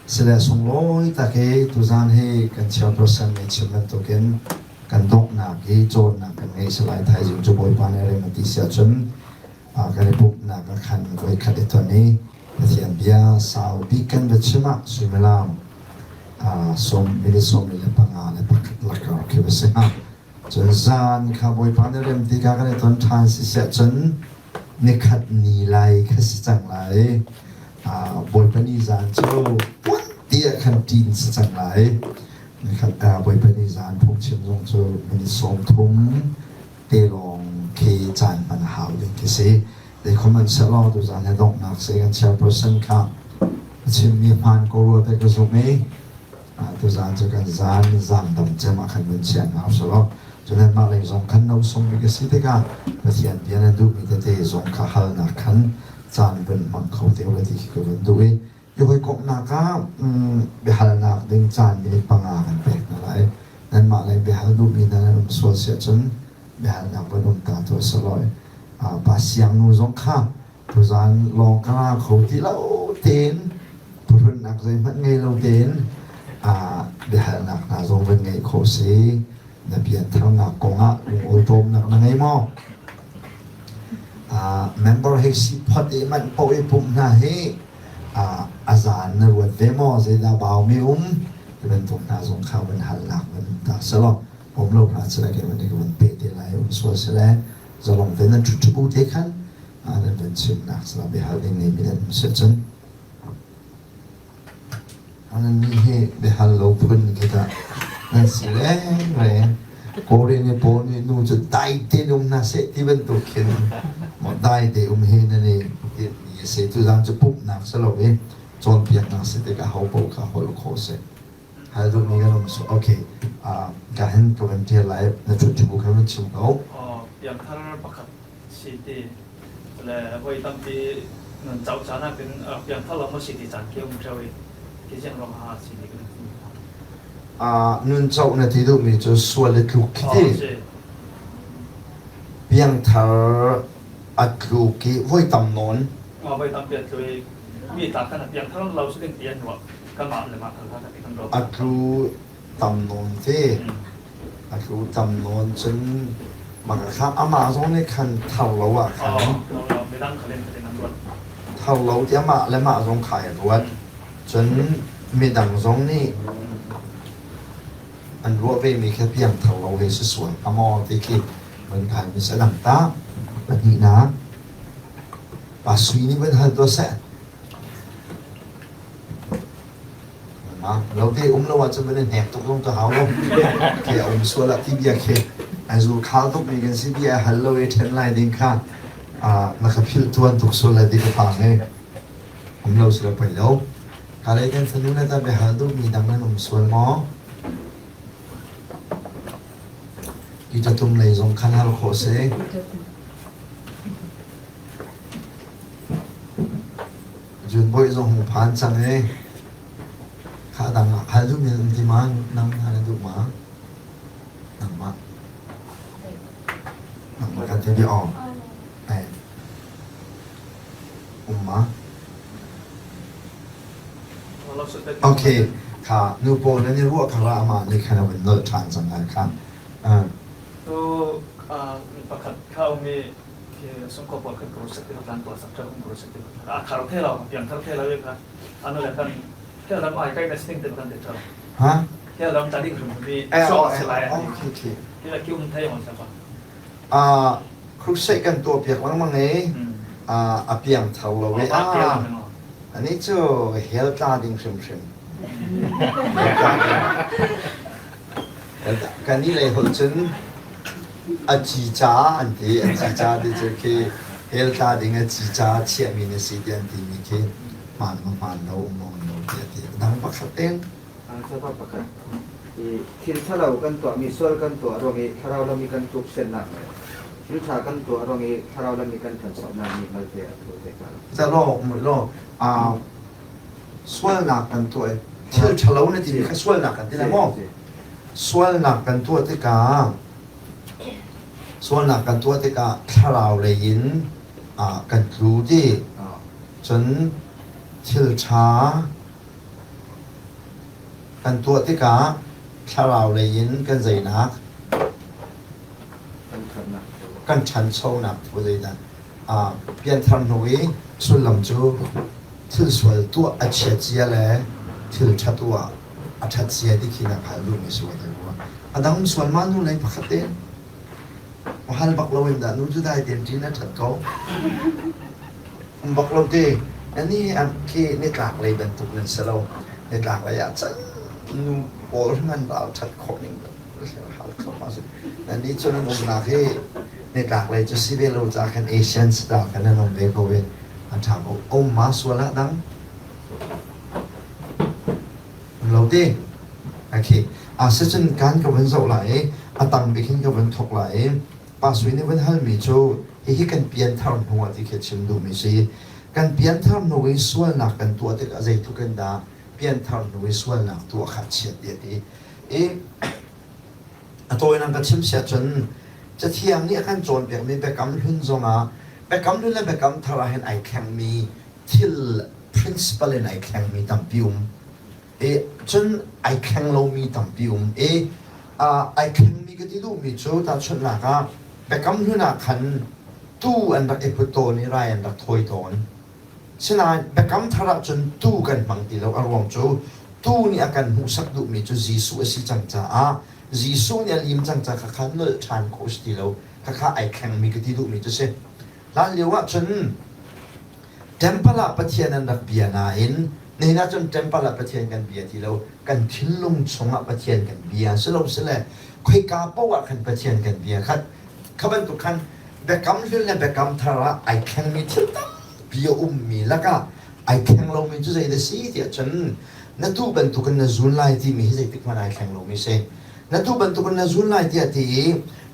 Sile sunglawi tak i tuzaan hi kan chairperson nih chim bantukin kan donghnak i cawnnak kan ngei salai thaizing cu Bawipa nih rem a ti si ahcun kan i pumhnak ah khan voikhat i ton i Pathian bia sau bik kan va chim ah suimilam sawm minute 45 lakar khi va si hnga. Cun zan kha Bawipa nih rem ti kha kan i ton ṭhan si siah cun nikhat ni lai kha si cang lai. Bawipa ni zan cu puan ti ah khan ṭin si cang lai. Nikhat Bawipa ni zan phungchim zong cu minute 30 te lawng khi caan hman a hau ding khi si. Zeikhuhmanhsehlaw tuzan hi donghnak si kan chairperson kha a chimmi hmaan ko rua te ka zumh i tuzan cu kan zan zaangdam cem ah khan vun chia hna usih cun nanmah lei zong khan no sung bik a si tikah Pathian bia na duhmi tete zong kha halnak khan caan vun hmang kho te ula ti khi ka vun duh i i hawikomhnak ah biahalnak ding caan minute panga kan pek hna lai. Nanmah lei biahal duhmi hna nan um sual si ahcun biahalnak van um ta tuah selaw pa siangnu zong kha tuzaan lawng ka ra kho ti lo tein phuhrunnak zeihmanh ngei lo tein biahalnak hna zong van ngeih khawh si. Na piantharnak kongah lungawṭawmnak na ngei maw? Member hei si phot i manh paoh i pumh hna hi a zaan na ruat ve maw? Zeidah baumi um? Ti bantuk hna zong kha van halnak van um ta selaw um lo hna sile kei van i ka van pe te lai um sual sile zalong te nan ṭhut ṭhu te khan nan van chimnak sila biahal ding ngeimi nan um si cun Nannih hi biahal lo phun khi dah nan si rengreng. Kawlri nih pawl nih nu cu dai tein um hna seh ti bantuk khin maw dai te um hi nan i tinhmi a si. Tuzaan cu pumhnak si lo i cawnpiaknak si tikah ho paoh kha holh khawh si. Hal duhmi kan um so okay. Ka hin ka van ṭial lai na ṭhut ṭhu kha van chim ko. Piangthar pakhat si ti le voi tampi nan cau caan ah khin piangthar lo maw si ti caan khi um ṭheo i khi ziang ruang ha si ti kan Nun coh na ti duhmi cu sual le tluk khi ti. Piangthar a tluk i voi tam nawn. Voi tampi a tlu i mi ta khan a piangthar lo si ding ti an ruah kanmah le mah kha kan kan ruah. A tlu tam nawn te. A tlu tam nawn cun mah kha amah zong nih khan thar lo ah khan thar lo ti amah le mah zong kha ai ruat. Cun midang zong nih an ruah vemi kha piangthar lo he si sual hnga maw ti khi van kai mi si a dang ta. Pahnihnak, Pa Sui nih van hal tuah seh. Lo te um lo ahcun van i hnek tuk zong cu hau lo. Khi a um sual ah ti bia khi an zul khal tuk mi kan si bia a hal lo i ṭhen lai ding kha na ka philh tuan tuk sual lai ti ka phang i um lo si lo poi lo. Ka lei kan fanu le ta biahal duh mi dang nan um sual maw? Hi tum lei zong khan hal khawh si. June bawi zong hung phan cang i kha dang ah hal duhmi an um ti ma nang hna na duh ma nangmah nangmah kan ti bia aw ai um ma okay kha nu pawl nan i ruah kha ra amah nih khan a vun nolh ṭhan cang lai kha Tu pakhat kha um i sungkhaw pawl khan crusade ti tlan tuah sak ṭheu crusade ti a thar the lo piang thar the lo i kha anu le kan hell ram ai kai na sing te kan te ṭheu ha hell ram ta ding hrim mi so se lai ti la ki um thai on sa pa a crusade kan tuah piak lengmang i a piang thar lo i a ani cu hell tla ding hrimhrim Kan i lei holh cun a cica an ti. A cica ti cu khi hell tla ding a cica chiahmi na si ti an timi khi hmaan maw hmaan lo um maw um lo ti a ti. A dang pakhat deng. Sapa pakhat i thil ṭhalo kan tuahmi sual kan tuah ruang i thlarau lam i kan tluksennak le thil ṭha kan tuah ruang i thlarau lam i kan ṭhanchonak nih malte a thu te hnga. Zalawk law sualnak kan tuah i thil ṭhalo na timi kha sualnak kan ti lai maw? Sualnak kan tuah tikah sualnak kan tuah tikah thlarau lei in kan tlu ti. Cun thil ṭha. Kan tuah tikah thlarau lei in kan zeinak kan ṭhanchonak thu zeidah pianthar hnu i sullam cu thil sual tuah a chiat zia le thil ṭha tuah a ṭhat zia ti khi na hal duhmi si a dang sual ma nu lei pakhat te hal bak lo in dah nu cu dai tein ṭin a ṭhat ko um bak lo te ani khi nitlak lei bantuk nan si lo nitlak lei ah cun nu pawl nan ral ṭhat khawh ning Nannih cu nan umnak hi nitlak lei cu si ve lo caah khan Asian style khan nan um ve ko i a ṭha ko. Um ma sual ah dang? Um lo ti? Okay. Asicun kan ka vun zoh lai i a tang bik hin ka vun thawk lai i Pa Sui nih vun halmi cu hihi kan pianthar hnu ah ti khi chim duhmi si. Kan pianthar hnu i sualnak kan tuah tikah zeitluk in dah pianthar hnu i sualnak tuah kha chiat ti a ti. I a tawinak ka chim siah cun Cathiang nih a kan cawnpiakmi Biakam Hlun zongah Biakam Hlun le Biakam Thar ah hin ai thlengmi thil principle in ai thlengmi tampi um. I cun ai thleng lomi tampi um. I ai thlengmi ka ti duhmi cu tahchunhnak ah Biakam Hlun ah khan tuu an rak i put tawn i rai an rak thawi tawn. Sinain Biakam Thar ahcun tuu kan hmang ti lo. A ruang cu tuu nih a kan hmuhsak duhmi cu Jesuh a si cang caah Jesuh nih a lim cang ca kha kha nolh ṭhan khawh a si ti lo. Khakha ai thlengmi ka ti duhmi cu si. Hlan lio ahcun temple ah Pathian an rak bia nain nihin ahcun temple ah Pathian kan bia ti lo. Kan thinlung chungah Pathian kan bia. Si lo sile khoika paoh ah khan Pathian kan bia. Khat kha bantuk khan Biakam Hlun le Biakam Thar ah ai thlengmi thil tampi a ummi lakah ai thleng lomi cu zei dah si tiah cun na tuh bantukin na zun lai timi hi zeitik hmanh ai thleng lomi si. Na tuh bantukin na zun lai tiah ti i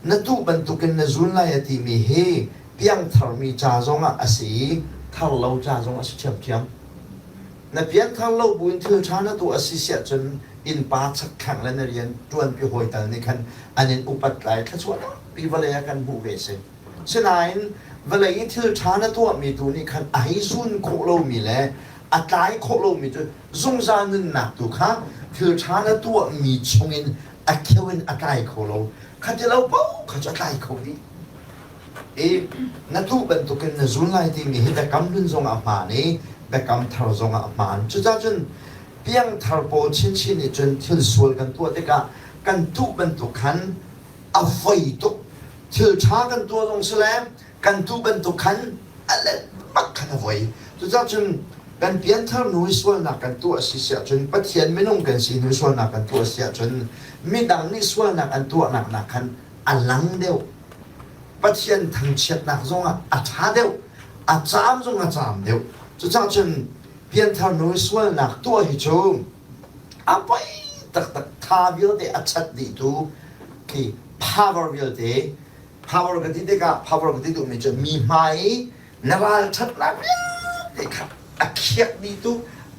na tuh bantukin na zun lai a timi hi piangtharmi ca zongah a si i thar lo ca zong a si ṭhiamṭhiam. Na pianthar lo buin thil ṭha na tuah a si siah cun innpa chakthlang le na rian ṭuanpi hawi tal nih khan an in upat lai thluachuah tampi vawlei ah kan hmuh ve si. Sinain vawlei i thil ṭha na tuahmi tu nih khan a hei zun khawh lomi le a tlai khawh lomi cu zungzal nunnak tu kha thil ṭha na tuahmi chungin a kheu in a tlai kho lo. Kha ti lo paoh kha cu a tlai kho dih. I na tuh bantukin na zun lai timi hi biakam hlun zongah a hmaan i biakam thar zongah a hmaan. Cucaah cun piangthar pawl chinchin nih cun thil sual kan tuah tikah kan tuh bantuk khan a voi tuk. Thil ṭha kan tuah zong si le kan tuh bantuk khan a let bak khan a voi. Cucaah cun kan pianthar hnu i sualnak kan tuah a si siah cun Pathian minung kan si hnu i sualnak kan tuah a si ahcun midang nih sualnak an tuahnak nak khan a lang deuh. Pathian thangchiatnak zongah a ṭha deuh, a caam zong a caam deuh. Cucaah cun pianthar nu i sualnak tuah hi cu a poi taktak tha vialte a chat dihtu khi power vialte power ka ti tikah power ka ti duhmi cu mi hmai i na ralṭhatnak vialte kha a khiak dihtu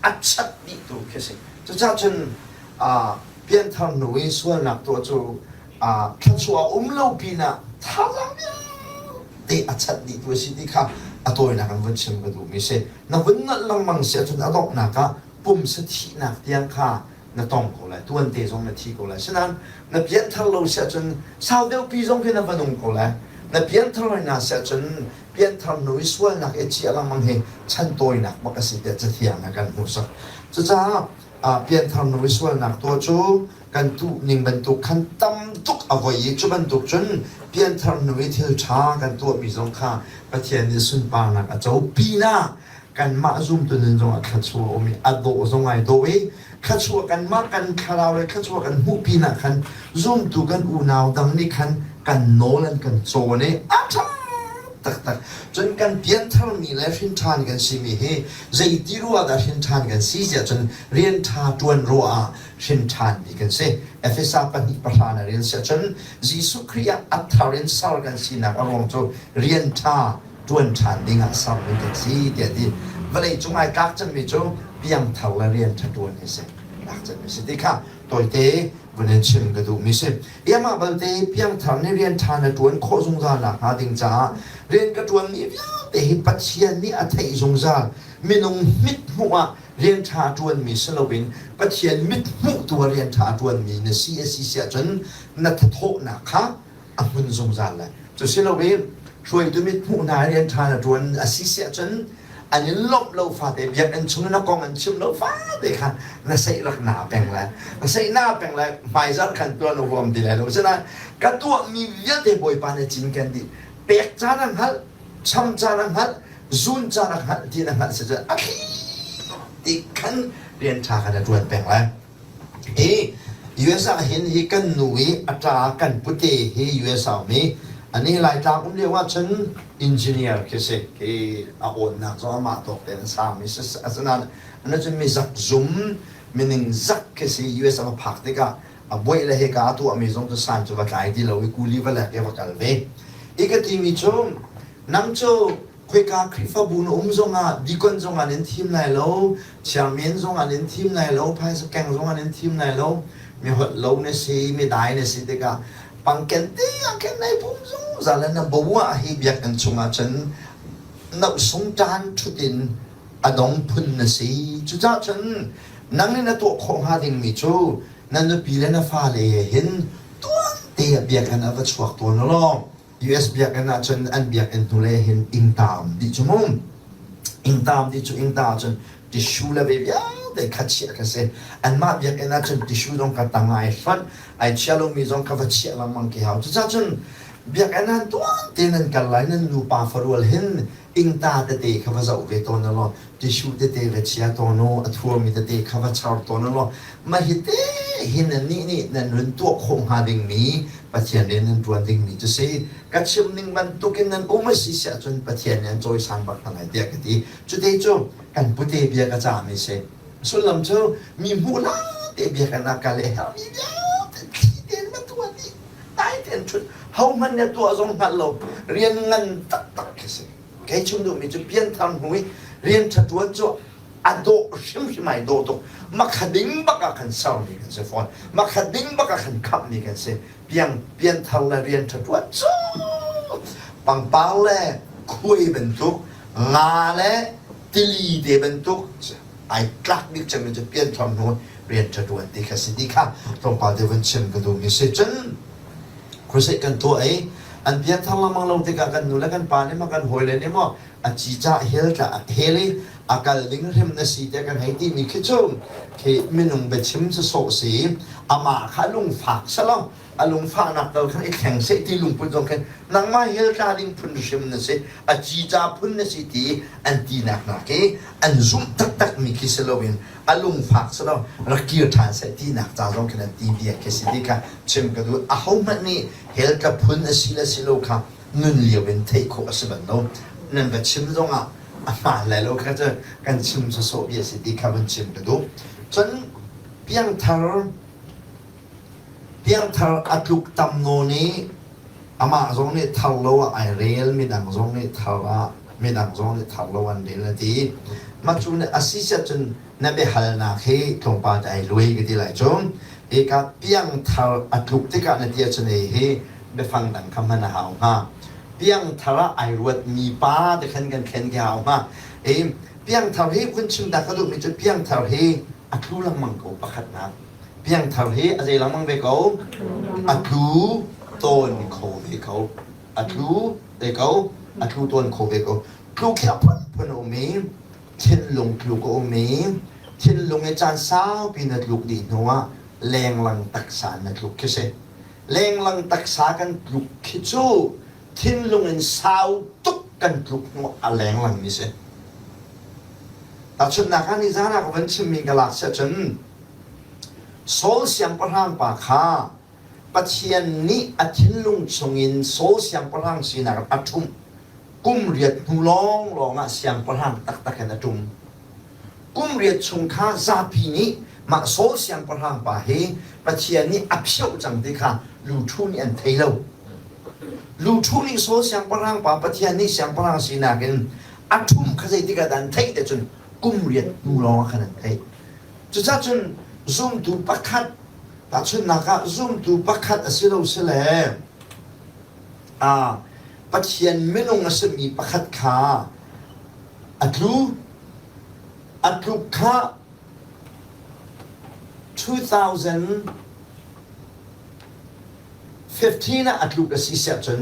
a chat dihtu khi a si. Cucaah cun pianthar nu i sualnak tuah cu thluachuah a um lo pinah thazaang vialte a chat dihtu a si ti kha a tawinak in vun chim ka duhmi si. Na vun nolh lengmang si ahcun a donghnak ah pumsa thihnak tiang kha na tong ko lai. Tuante zong na thi ko lai. Sinain na pianthar lo si ahcun sau deuhpi zong khi na va nung ko lai. Na pianthar hoi na si ahcun pianthar hnu i sualnak i chiah lengmang hi chan tawinak bak a si tiah Cathiang ah kan hmuhsak. Cucaah pianthar hnu i sualnak tuah cu kan tuh ning bantuk khan tam tuk a voi i cu bantuk cun pianthar hnu i thil ṭha kan tuahmi zong kha Pathian nih sunparnak a co pinah kanmah zumtu nun zongah thluachuah a um i a dawh zong ai dawh i thluachuah kanmah kan thlarau le thluachuah kan hmuh pinah khan zumtu kan unau dang nih khan kan nawl an kan cawn i a ṭha taktak cun kan piantharmi le hrinṭhan kan simi hi zeiti ruah dah hrinṭhan kan si tiah cun rian ṭha ṭuan ruah ah hrin ṭhanmi kan si. Efesa 2:10 na rel siah cun Jesuh Khrih ah a thar in ser kan sinak a ruang cu rian ṭha ṭuan ṭhan ding ah sermi kan si tiah ti. Vawlei cung ai tlak cangmi cu piangthar le rian ṭha ṭuan hi si. Tlak cangmi si ti kha tawite vun in chim ka duhmi si. Iamah balte piangthar nih rian ṭha na ṭuan khawh zungzal nakhnga ding caah rian ka ṭuanmi vialte hi Pathian nih a theih zungzal. Minung mit hmuh ah Rian ṭha a ṭuanmi si loin Pathian mithmuh tu ah rian ṭha a ṭuanmi na si a si si ahcun na thathawhnak kha a hmun zungzal lai. Cu si loin hruaitu mithmuh hna rian ṭha na ṭuan a si si ahcun an in lawmh lo fate biakinn chung in a kong an chim lo fate kha na seih rak na peng lai. Na seih na peng lai hmaizarh khan tuan na huam ti lai lo. Asinain ka tuahmi vialte Bawipa nih cinken dih. Pek caan a hngalh, cham caan a hngalh, zun caan a hngalh ti na hngalh si cun a thli ti khan rian ṭha kha na ṭuan peng lai. Hi US ah hin hi kan nu i a ṭa kan pute hi US ah um i ani Laitlang um lio ah cun engineer khi si khi a awnnak zong amah tawk tein a sangmi si asinain ana cun mi zakzum mining zak khi si US a va phak tikah a buaih le hika a tuahmi zong cu san cu va tlai ti lo i kuli va lek i va kal ve. I ka timi cu nang cu khoika Khrihfabu na um zongah deacon zongah nan thim lai lo, chairman zongah nan thim lai lo, phaisa keng zongah nan thim lai lo, mi holh lo na si, mi dai na si tikah pangken te ah khin nai pum zungzal le na bo ah hi biakinn chungah cun nohsung ṭan ṭhut in a dong phun na si. Cucaah cun nang nih na tuah khawh hnga dingmi cu na nupi le na fale he hin tuan te ah biakinn ah va chuak tawn u law US biakinn ah cun an biakinn hnulei hin ingtaam dih cu mu. Ingtaam dih cu ingta ah cun tissue le ve vialte kha chiah kha si. Anmah biakinn ah cun tissue zong ka tang ai hlonh, ai chia lomi zong ka va chiah lengmang ki hau. Cucaah cun biakinn ah tuan tein nan kal lai nan nupa farual hin ingta tete kha va zoh ve tawn u law tissue tete va chia tawn u, a thurmi tete kha va char tawn u law mah hi te hi nannih nih nan run tuah khawh hnga dingmi Pathian rian nan ṭuan dingmi cu si. Ka chim ning bantukin nan um a si si ahcun Pathian nih an cawisan bak hna lai tiah ka ti. Cute cu kan pute bia ka cahmi si. Sullam cu mi hmuh la te bia kan ah kal i herhmi vialte thli tein va tuah dih. Dai tein ṭhut. Hohmanh nih a tuah zong hngalh lo. Rian ngan taktak khi si. Kei chim duhmi cu pianthar hnu i rian ṭha ṭuan cu a dawh hrimhrim ai dawh tuk. Makha ding bak ah khan sermi kan si fawn. Makha ding bak ah khan khamhmi kan si. Piang pianthar le rian ṭha ṭuan cu pangpar le khuai bantuk, nga le tili te bantuk ai tlak bik cemmi cu pianthar hnu rian ṭha ṭuan ti kha si ti kha tlawmpal te vun chim ka duhmi si. Cun crusade kan tuah i an pianthar lengmang lo tikah kan nu le kan pa nih maw kan hawile nih maw a cica hel tla hel i a kal ding hrim na si tiah kan hei timi khi cu khi minung biachim cu sawh si amah kha lungfak selaw a lungfahnak tal khan i thleng seh ti lungput zong khin nangmah hel tla ding phun hrim na si a cica phun na si ti an tinak nak i an zumh taktak mi khi si loin a lungfak selaw rak kir ṭhan seh tinak ca zong khin an ti bia khi si ti kha chim ka duh. Ahohmanh nih hell tla phun a si le si lo kha nun lio in theih khawh a si bal lo. Nan va chim zongah a hmaan lai lo kha cu kan chim sawsawh bia si ti kha van chim ka duh. Cun piangthar piangthar a tluk tam nawn i amah zong nih thar lo ah ai rel, midang zong nih thar ah midang zong nih thar lo an rel a ti. Mah cu nih a si siah cun na biahalnak hi tlawmpal te ai luai ka ti lai cu. Hika piangthar a tluk tikah na ti ahcun hei hi biafang dang kha hman a hau hnga. Piangthar ah ai ruatmi pa te khan kan thlen khi hau hnga. I piangthar hi vun chim ta ka duhmi cu piangthar hi a tlu lengmang ko pakhatnak. Piangthar hi a zei lengmang ve ko? A tlu tawn kho ve ko. A tlu ve ko. A tlu tawn kho ve ko. Tluk hi a phunphun a um i thinlung tluk a um i thinlung i caan saupi na tluk dih hnuah lenglang taksa na tluk khi si. Lenglang taksa kan tluk khi cu thinlung in sau tuk kan tluk hnuah a lenglang mi si. Tahchunhnak ah nizan ah ka van chimmi ka lak siah cun Saul siangpahrang pa kha Pathian nih a thinlung chungin Saul siangpahrang sinak a ṭhumh. Kum riat hnu lawnglawng ah siangpahrang taktak in a ṭum. Kum riat chung kha zapi nih mah Saul siangpahrang pa hi Pathian nih a phioh cang ti kha luṭhu nih an thei lo. Luṭhu nih Saul siangpahrang pa Pathian nih siangpahrang sinak in a ṭhumh kha zeitik ah dah an theih te cun kum riat hnu lawng ah khan an theih. Cucaah cun zumtu pakhat tahchunhnak ah zumtu pakhat a si lo si le Pathian minung a simi pakhat kha a tlu. A tluk kha 2015 ah a tluk a si siah cun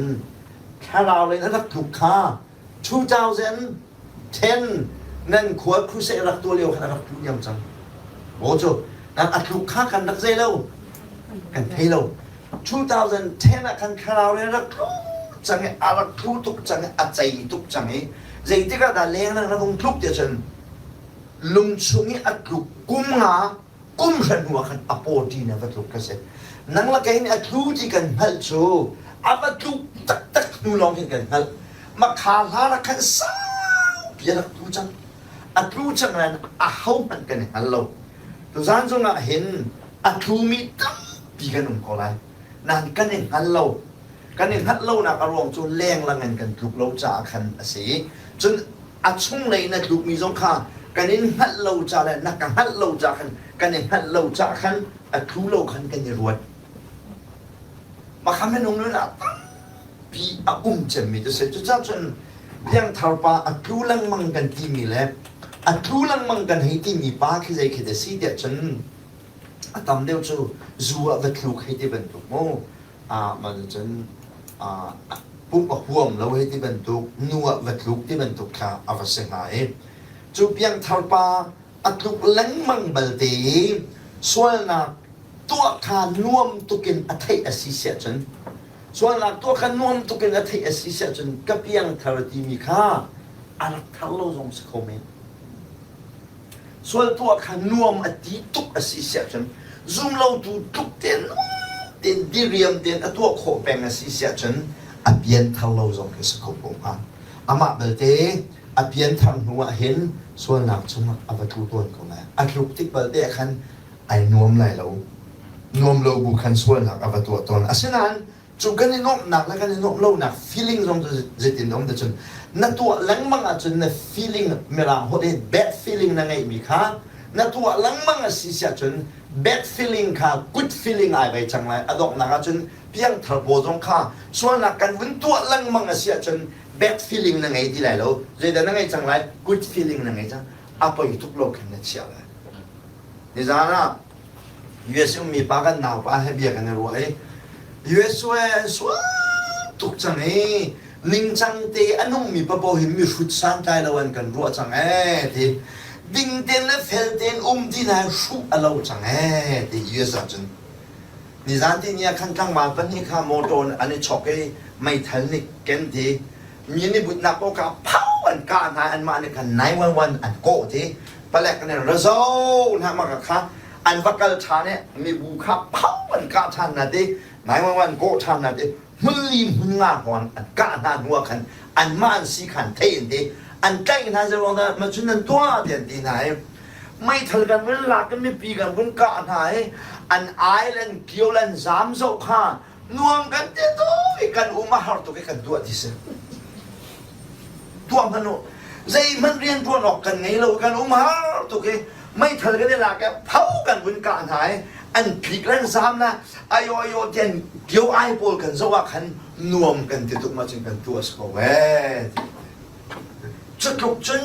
thlarau lei in a rak tluk kha 2010 nan khua crusade rak tuah lio khan a rak tlu diam cang. Maw cu nan a tluk kha kan rak zei lo kan thei lo. 2010 ah khan thlarau lei rak tlu cang i a rak tlu tuk cang i a cei tuk cang i zeitik ah dah leng na vung tluk ti cun lungchung i a tluk kum nga kum hra hnu ah khan a pawṭi na va tluk ka si. Nang le kei nih a tlu ti kan hngalh cu a va tluk taktak hnu lawng hin kan hngalh. Makha hlan ah khan saupi a rak tlu cang. A tlu cang nain ahohmanh kan i hngal lo. Tuzaan zong ah hin a tlumi tampi kan um ko lai. Nain kan i hngal lo. Kan i hngalh lonak a ruang cu lenglang in kan tluk lo caah khan a si. Cun a chunglei na tlukmi zong kha kan in hngalh lo ca le na ka hngalh lo ca khan kan i hngalh lo ca khan a tlu lo khan kan i ruat. Makha minung nun ah tampi a um cemmi cu si. Cucaah cun piangthar pa a tlu lengmang kan timi le a tlu lengmang kan hei timi pa khi zei khi dah si tiah cun a tam deuh cu zu ah va tluk hei ti bantuk mu mah cun pumh a huam lo hei ti bantuk nu ah va tluk ti bantuk kha a va si hnga i cu piangthar pa a tluk lengmang balte i sualnak tuah kha nuam tukin a theih a si siah cun sualnak tuah kha nuam tukin a theih a si siah cun ka piangthar timi kha a rak thar lo zong si kho men. Sual tuah kha nuam a ti tuk a si siah cun zumlotu tluk tein nuam tein diriam tein a tuah khawh peng a si siah cun a pianthar lo zong khi si kho ko hnga. Amah belte a pianthar hnu ah hin sualnak chungah a va tlu tawn ko lai. A tluk tik balte ah khan ai nuam lai lo. Nuam lo bu khan sualnak a va tuah tawn. Asinain cu kan i nuamhnak le kan i nuamh lonak feeling zong cu zeitin um cun na tuah lengmang ahcun na feeling mirang holh in bad feeling na ngeihmi kha na tuah lengmang a si siah cun bad feeling kha good feeling ai vai cang lai. A donghnak ahcun piangthar pawl zong kha sualnak kan vun tuah lengmang a si ahcun bad feeling na ngei ti lai lo. Zeidah na ngei cang lai? Good feeling na ngei cang. A poi tuk lo khan na chiah lai. Nizan ah US ummi pa kan naupa he bia kan i ruah i US an sual tuk cang i ningcang te a nungmi papoh hi mihrut santlai lo an kan ruah cang ee ti ding tein le fel tein um ti na hruh a lo cang ee ti US ahcun nizan ti ni ah khan tlangval pahnih kha motor an i chok i meithal nih ken ti mi nih butnak paoh kha phau an kah hna anmah nih khan 911 an kawh ti palek nih razo hna ma kha an va kal ṭhan i mibu kha phau an kah ṭhan hna ti 911 kawh ṭhan hna ti hmunli hmun nga hon an kah hna hnu ah khan anmah an si khan thei an ti an tlaih hna zeiruang dah ma cun nan tuah ti an ti hna i meithal kan vun lak i mipi kan vun kah hna i an ai le an kio le an zam zoh kha nuam kan ti tuk i kan um a har tuk i kan tuah ti si. Tuah hmanh u, zeihmanh rian ṭuan awk kan ngei lo, kan um har tuk i meithal kan i lak i pho kan vun kah hna i an tlik le an zam na ayo ayo tian kio ai pawl kan zoh ah khan nuam kan ti tuk ma cun kan tuah si ko ee. Cutluk cun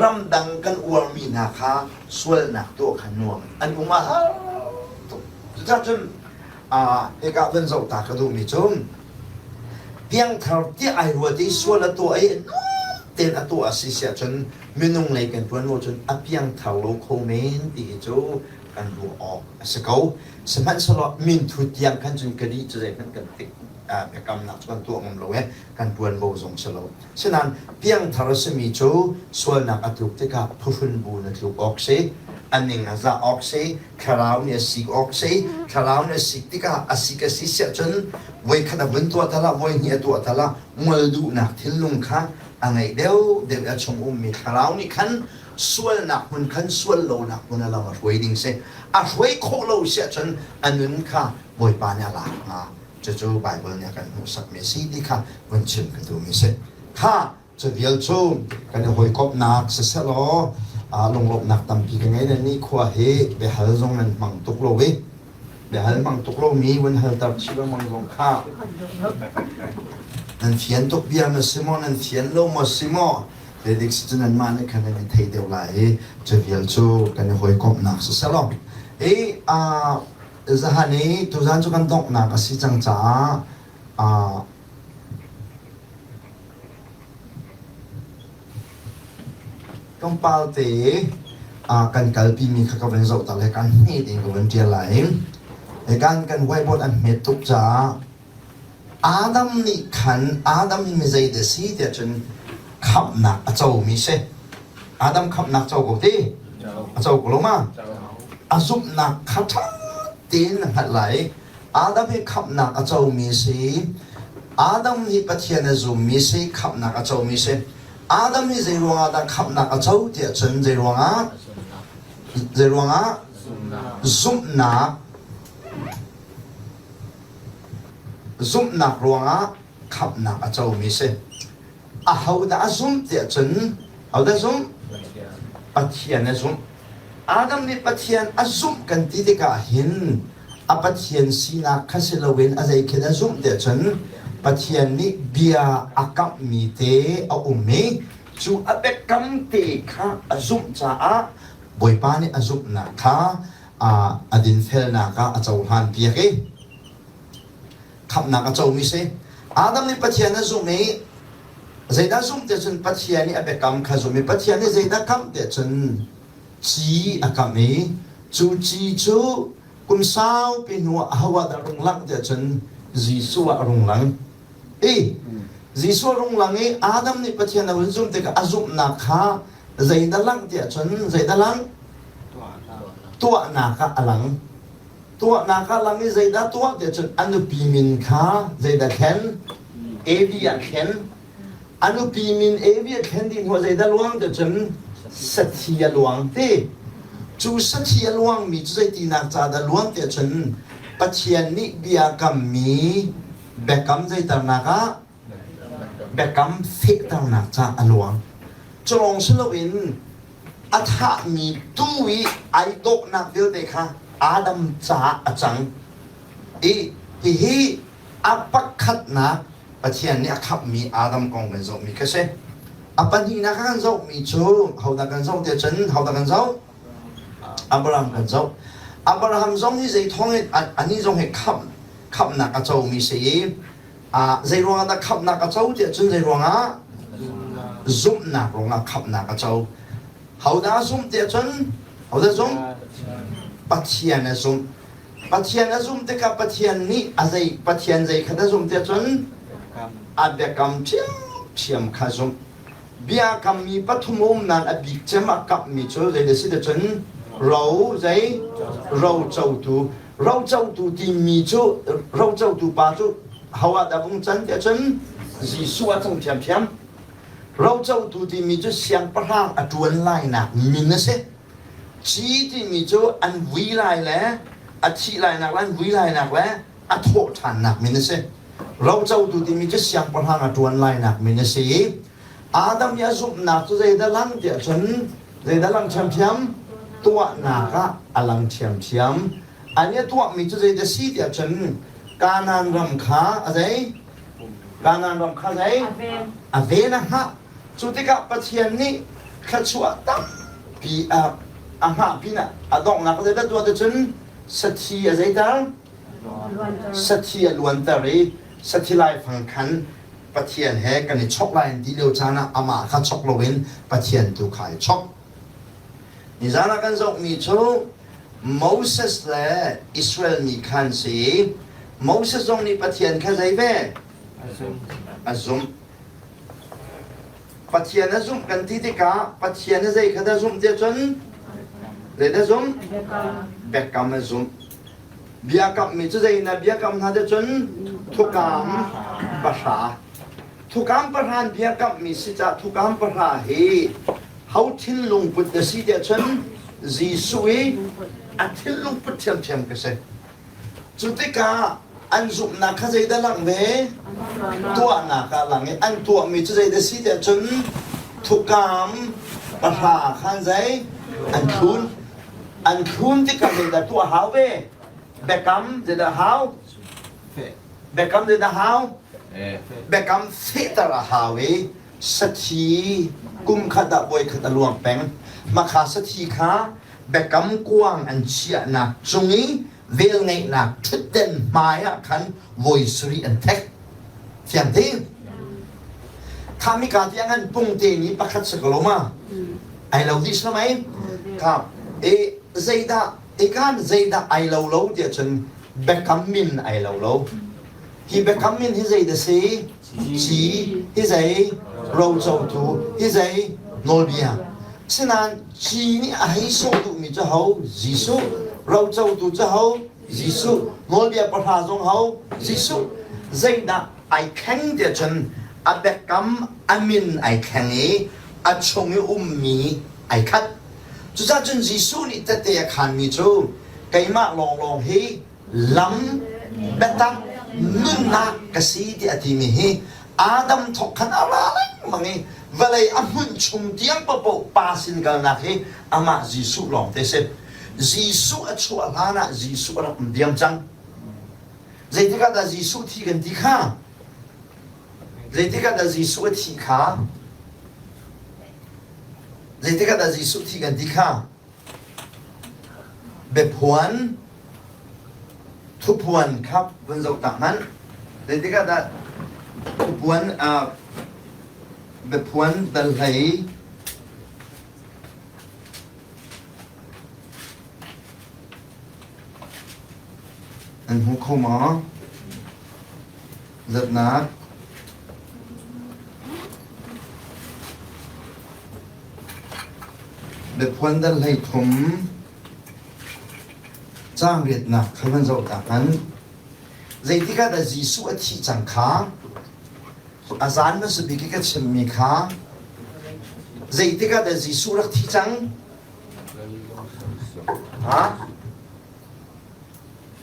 ramdang kan uarmi hna kha sualnak tuah kha nuam an um a har tuk. Cucaah cun hika van zoh ta ka duhmi cu piangthar tiah ai ruat i sual a tuah i tein a tuah a si siah cun minung lei kan ṭuan lo cun a piangthar lo kho men ti hi cu kan ruah awk a si ko. Sihmanhsehlaw minthut tiang khan cun ka dih cu zeihmanh kan tik biakamnak cu kan tuah ngam lo i kan ṭuanvo zong si lo. Sinain piangthar a simi cu sualnak a tluk tikah phuhrun bu na tluk awk si, a ning a zah awk si, thlarau nih a sik awk si. Thlarau nih a sik tikah a sik a si siah cun voikhat a vun tuah tal ah, voihnih a tuah tal ah ngol duhnak thinlung kha a ngeih deuhdeuh i a chung ummi thlarau nih khan sualnak hmun khan sual lonak hmun a lam a hruai ding si. A hruai khawh lo siah cun a nun kha Bawipa nih a lak hnga. Cucu Baibal nih a kan hmuhsakmi a si ti kha vun chim ka duhmi a si. Kha cu vial cu kan i hawikomhnak siseh law lunglawmhnak tampi ka ngei. Nan nikhua hi biahal zong nan hmang tuk lo i biahal hmang tuk lomi vun halter chih lengmang zong kha nan fian tuk bia ma si maw, nan fian lo maw si maw? Zeidik si cu nanmah nih khan nan i thei deuh lai i cu vial cu kan i hawikomhnak siseh law. Hi zahan i tuzan cu kan donghnak a si cang caah tlawmpal te kan kalpimi kha ka van zoh ta le kan hmet in ka van ṭial lai. Kan kan whiteboard an hmet tuk caah Adam nih khan Adam hi mi zeidah a si tiah cun khamhnak a comi si. Adam khamhnak co ko ti? A co ko lo ma? A zumhnak kha ṭha tein na hngalh lai. Adam hi khamhnak a comi si. Adam hi Pathian a zummi si, khamhnak a comi si. Adam hi zei ruangah dah khamhnak a co tiah cun zei ruangah? Zei ruangah? Zumhnak. Zumhnak ruangah khamhnak a comi si. Ahodah a zumh tiah cun ahodah zumh? Pathian a zumh. Adam nih Pathian a zumh kan ti tikah hin a Pathian sinak kha si loin a zei khin a zumh tiah cun Pathian nih bia a kamhmi te a um i cu a biakam te kha a zumh caah Bawipa nih a zumhnak kha a dinfelnak ah a cohlan piak i khamhnak a comi si. Adam nih Pathian a zumh i zeidah zumh tiah cun Pathian nih a biakam kha zumh i Pathian nih zeidah kamh tiah cun ci a kamh i cu ci cu kum saupi hnu ah aho ah dah rung langh tiah cun Jesuh ah a rung lang. I Jesuh a rung lang i Adam nih Pathian a hun zumh tikah a zumhnak kha zeidah langh tiah cun zeidah langh? Tuahnak ah a lang. Tuahnak ah lang i zeidah tuah tiah cun a nupi min kha zeidah thlen? Evi ah thlen. A nupi min Evi a thlen dih hnuah zeidah luang tiah cun sathi a luang ti. Cu sathi a luangmi cu zeitinak ca dah luang tiah cun Pathian nih bia kammi biakam zeitarnak ah biakam fehternak ca a luang. Cu lawng si loin a thahmi tuu i ai dawhnak vialte kha Adam caah a cang. I hihi a pakhatnak Pathian nih a khamhmi Adam kong kan zohmi kha si. A pahnihnak kan zohmi cu hodah kan zoh tiah cun hodah kan zoh? Abraham kan zoh. Abraham zong hi zei thawng in anih zong hi khamh khamhnak a comi si i zei ruangah dah khamhnak a co tiah cun zei ruangah zumhnak ruangah khamhnak a co. Hodah a zumh tiah cun hodah zumh? Pathian a zumh. Pathian a zumh tikah Pathian nih a zei Pathian zei kha a zumh tiah cun a biakam ṭhiamṭhiam kha zumh. Biakammi pathum um nain a bik cem a kapmi cu zei si ti cun ro zei ro cotu ro cotu timi cu ro cotu pa cu ho ah dah vung can tiah cun Jesuh ah cang ṭhiamṭhiam. Ro cotu timi cu siangpahrang a ṭuan lainak min a si. Ci timi cu an vui lai le a thih lainak le an vui lainak le a thawh ṭhannak min a si. Rocotu timi cu siangpahrang a ṭuan lainak min a si i Adam i a zumhnak cu zeidah lang tiah cun zeidah lang ṭhiamṭhiam? Tuahnak ah a lang ṭhiamṭhiam. An i a tuahmi cu zeidah si tiah cun Kanaan ram kha a zei? Kanaan ram kha zei? A ven a hngah. Cu tikah Pathian nih thluachuah tampi a a hngah pinah a donghnak zeidah tuah ti cun sathi a zeiter? Sathi a luanter i sathi laifang khan Pathian he kan i chok lai an ti lio caan ah amah kha chok loin Pathian tu kha ai chok. Nizan ah kan zohmi cu Moses le Israel mi khan si. Moses zong nih Pathian kha zei ve? A zumh. Pathian a zumh kan ti tikah Pathian a zei kha dah zumh tiah cun zei dah zumh? Biakam a zumh. Biakammi cu zei na biakam hna tiah cun thukam pahra. Thukam pahra an biakammi si caah thukam pahra hi ho thinlung put na si tiah cun Jesuh i a thinlung put ṭhiamṭhiam ka si. Cu tikah an zumhnak kha zeidah langh ve? Tuahnak ah lang i an tuahmi cu zeidah si tiah cun thukam pahra khan zei an thlun. An thlun tikah zeidah tuah hau ve? Biakam zeidah hau? Biakam zeidah hau? Biakam fehter a hau i. Sathi kum khat ah voi khat a luang peng. Makha sathi kha biakam kuang an chiahnak cung i velngeihnak ṭhutden hmai ah khan voi sarih an thek. Fiang te? Kha mika tiang an pungte ni pakhat si ko lo ma? Ai lo dih si mei? Kha e zeidah ikan zeidah ai lo lo tiah cun biakam min ai lo lo. Hi biakam min hi zei dah si? Ci hi zei? Rocotu hi zei? Nawlbia. Sinain ci nih a hei sawh duhmi cu ho? Jesuh. Rocotu cu ho? Jesuh. Nawlbia pahra zong ho? Jesuh. Zeidah ai thleng tiah cun a biakam a min ai thleng i a chung i ummi ai khat. Cucaah cun Jesuh nih tehte a khaanmi cu keimah lawnglawng hi lam biatak nunnak ka si tiah a timi hi Adam thawk khan a ra lengmang i vawlei a hmunh chung tiang paohpaoh pa sin kalnak hi amah Jesuh lawng te si. Jesuh a chuah hlan ah Jesuh a rak um diam cang. Zeitik ah dah Jesuh thi kan ti kha? Zeitik ah dah Jesuh a thi kha? Zeitik ah dah Jesuh thi kan ti kha? Biaphuan Thuphuan kha vun zoh ta hmanh. Zeitik ah dah thuphuan biaphuan dal hlei an hmu kho maw? Zatnak Biaphuan dal 13 caang riatnak kha van zoh ta hmanh. Zeitik ah dah Jesuh a thih cang kha a zan hmasa bik i ka chimmi kha zeitik ah dah Jesuh rak thi cang? Ha?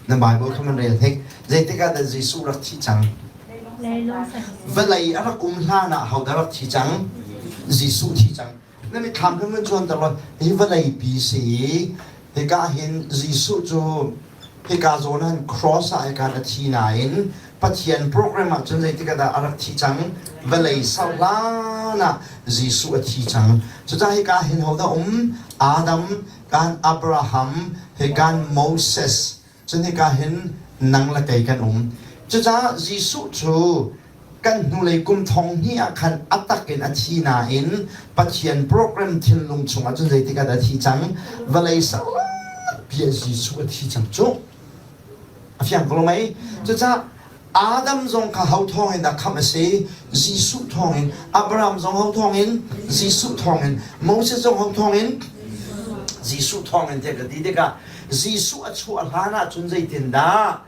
Na Bible kha man rel hnik. Zeitik ah dah Jesuh rak thi cang? Vawlei a rak um hlan ah hodah rak thi cang? Jesuh thi cang. Na mitthlam kan vun cuanter law hi vawlei pi si i hika hin Jesuh cu hika zawn han cross ah hika a thi nain Pathian program ah cun zeitik ah dah a rak thi cang? Vawlei sau hlan ah Jesuh a thi cang. Cucaah hika hin hodah um? Adam, kan Abraham he kan Moses cun hika hin nang le kei kan um. Cucaah Jesuh cu kan hnulei kum thong hnih ah khan a tak in a thi nain Pathian program thinlung chungah cun zeitik ah dah a thi cang? Vawlei saupi ah Jesuh a thi cang cu. A fiang ko lo mei? Cucaah Adam zong kha ho thawngin dah khamh a si? Jesuh thawngin. Abraham zong ho thawngin? Jesuh thawngin. Moses zong ho thawngin? Jesuh thawngin tiah ka ti tikah Jesuh a chuah hlan ah cun zeitindah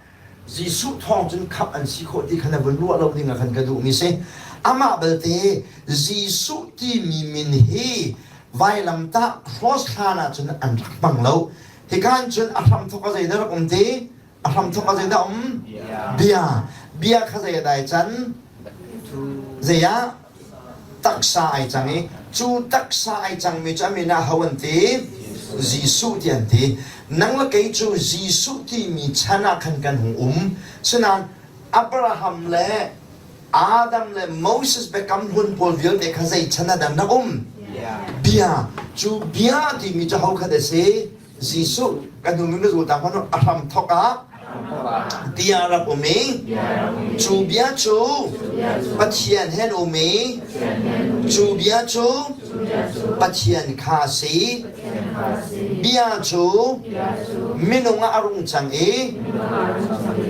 Jesuh thawng cun khamh an si khawh ti kha na vun ruah lo ding ah khan ka duhmi si. Amah belte Jesuh timi min hi vailamtah cross hlan ah cun an rak hmang lo. Hika in cun a hramthawk a zeidah rak um ti? A hramthawk ah zeidah um? Bia. Bia kha zei a dai can? Zei ah? Taksa ai cang i cu taksa ai cangmi cu a min ah ho an ti? Jesuh ti an ti. Nang le kei cu Jesuh timi chan ah khan kan hung um. Sinain Abraham le Adam le Moses biakam hlun pawl vialte kha zei chan ah dah na um? Bia. Cu bia timi cu ho kha dah si? Jesuh kan hnu na zul ta hmanh a hram thok ah bia rak um i cu bia cu Pathian he an um i cu bia cu Pathian kha a si. Bia cu minung ah a rung cang i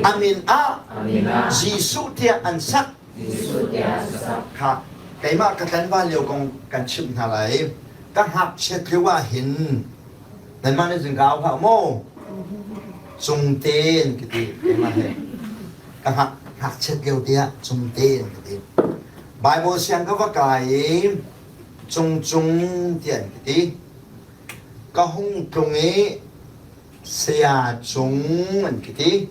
a min ah Jesuh tiah an sak. Kha keimah ka tlanval lio kong kan chimh hna lai. Ka ngakchiat lio ah hin nanmah nih zingka au hlah maw? Cungte an ka ti keimah he. Ka ngak ngakchiat lio te ah cungte an ka ti. Bible siang ka va kai i cungcung tiah an ka ti. Ka hung tlung i saya cung an ka ti.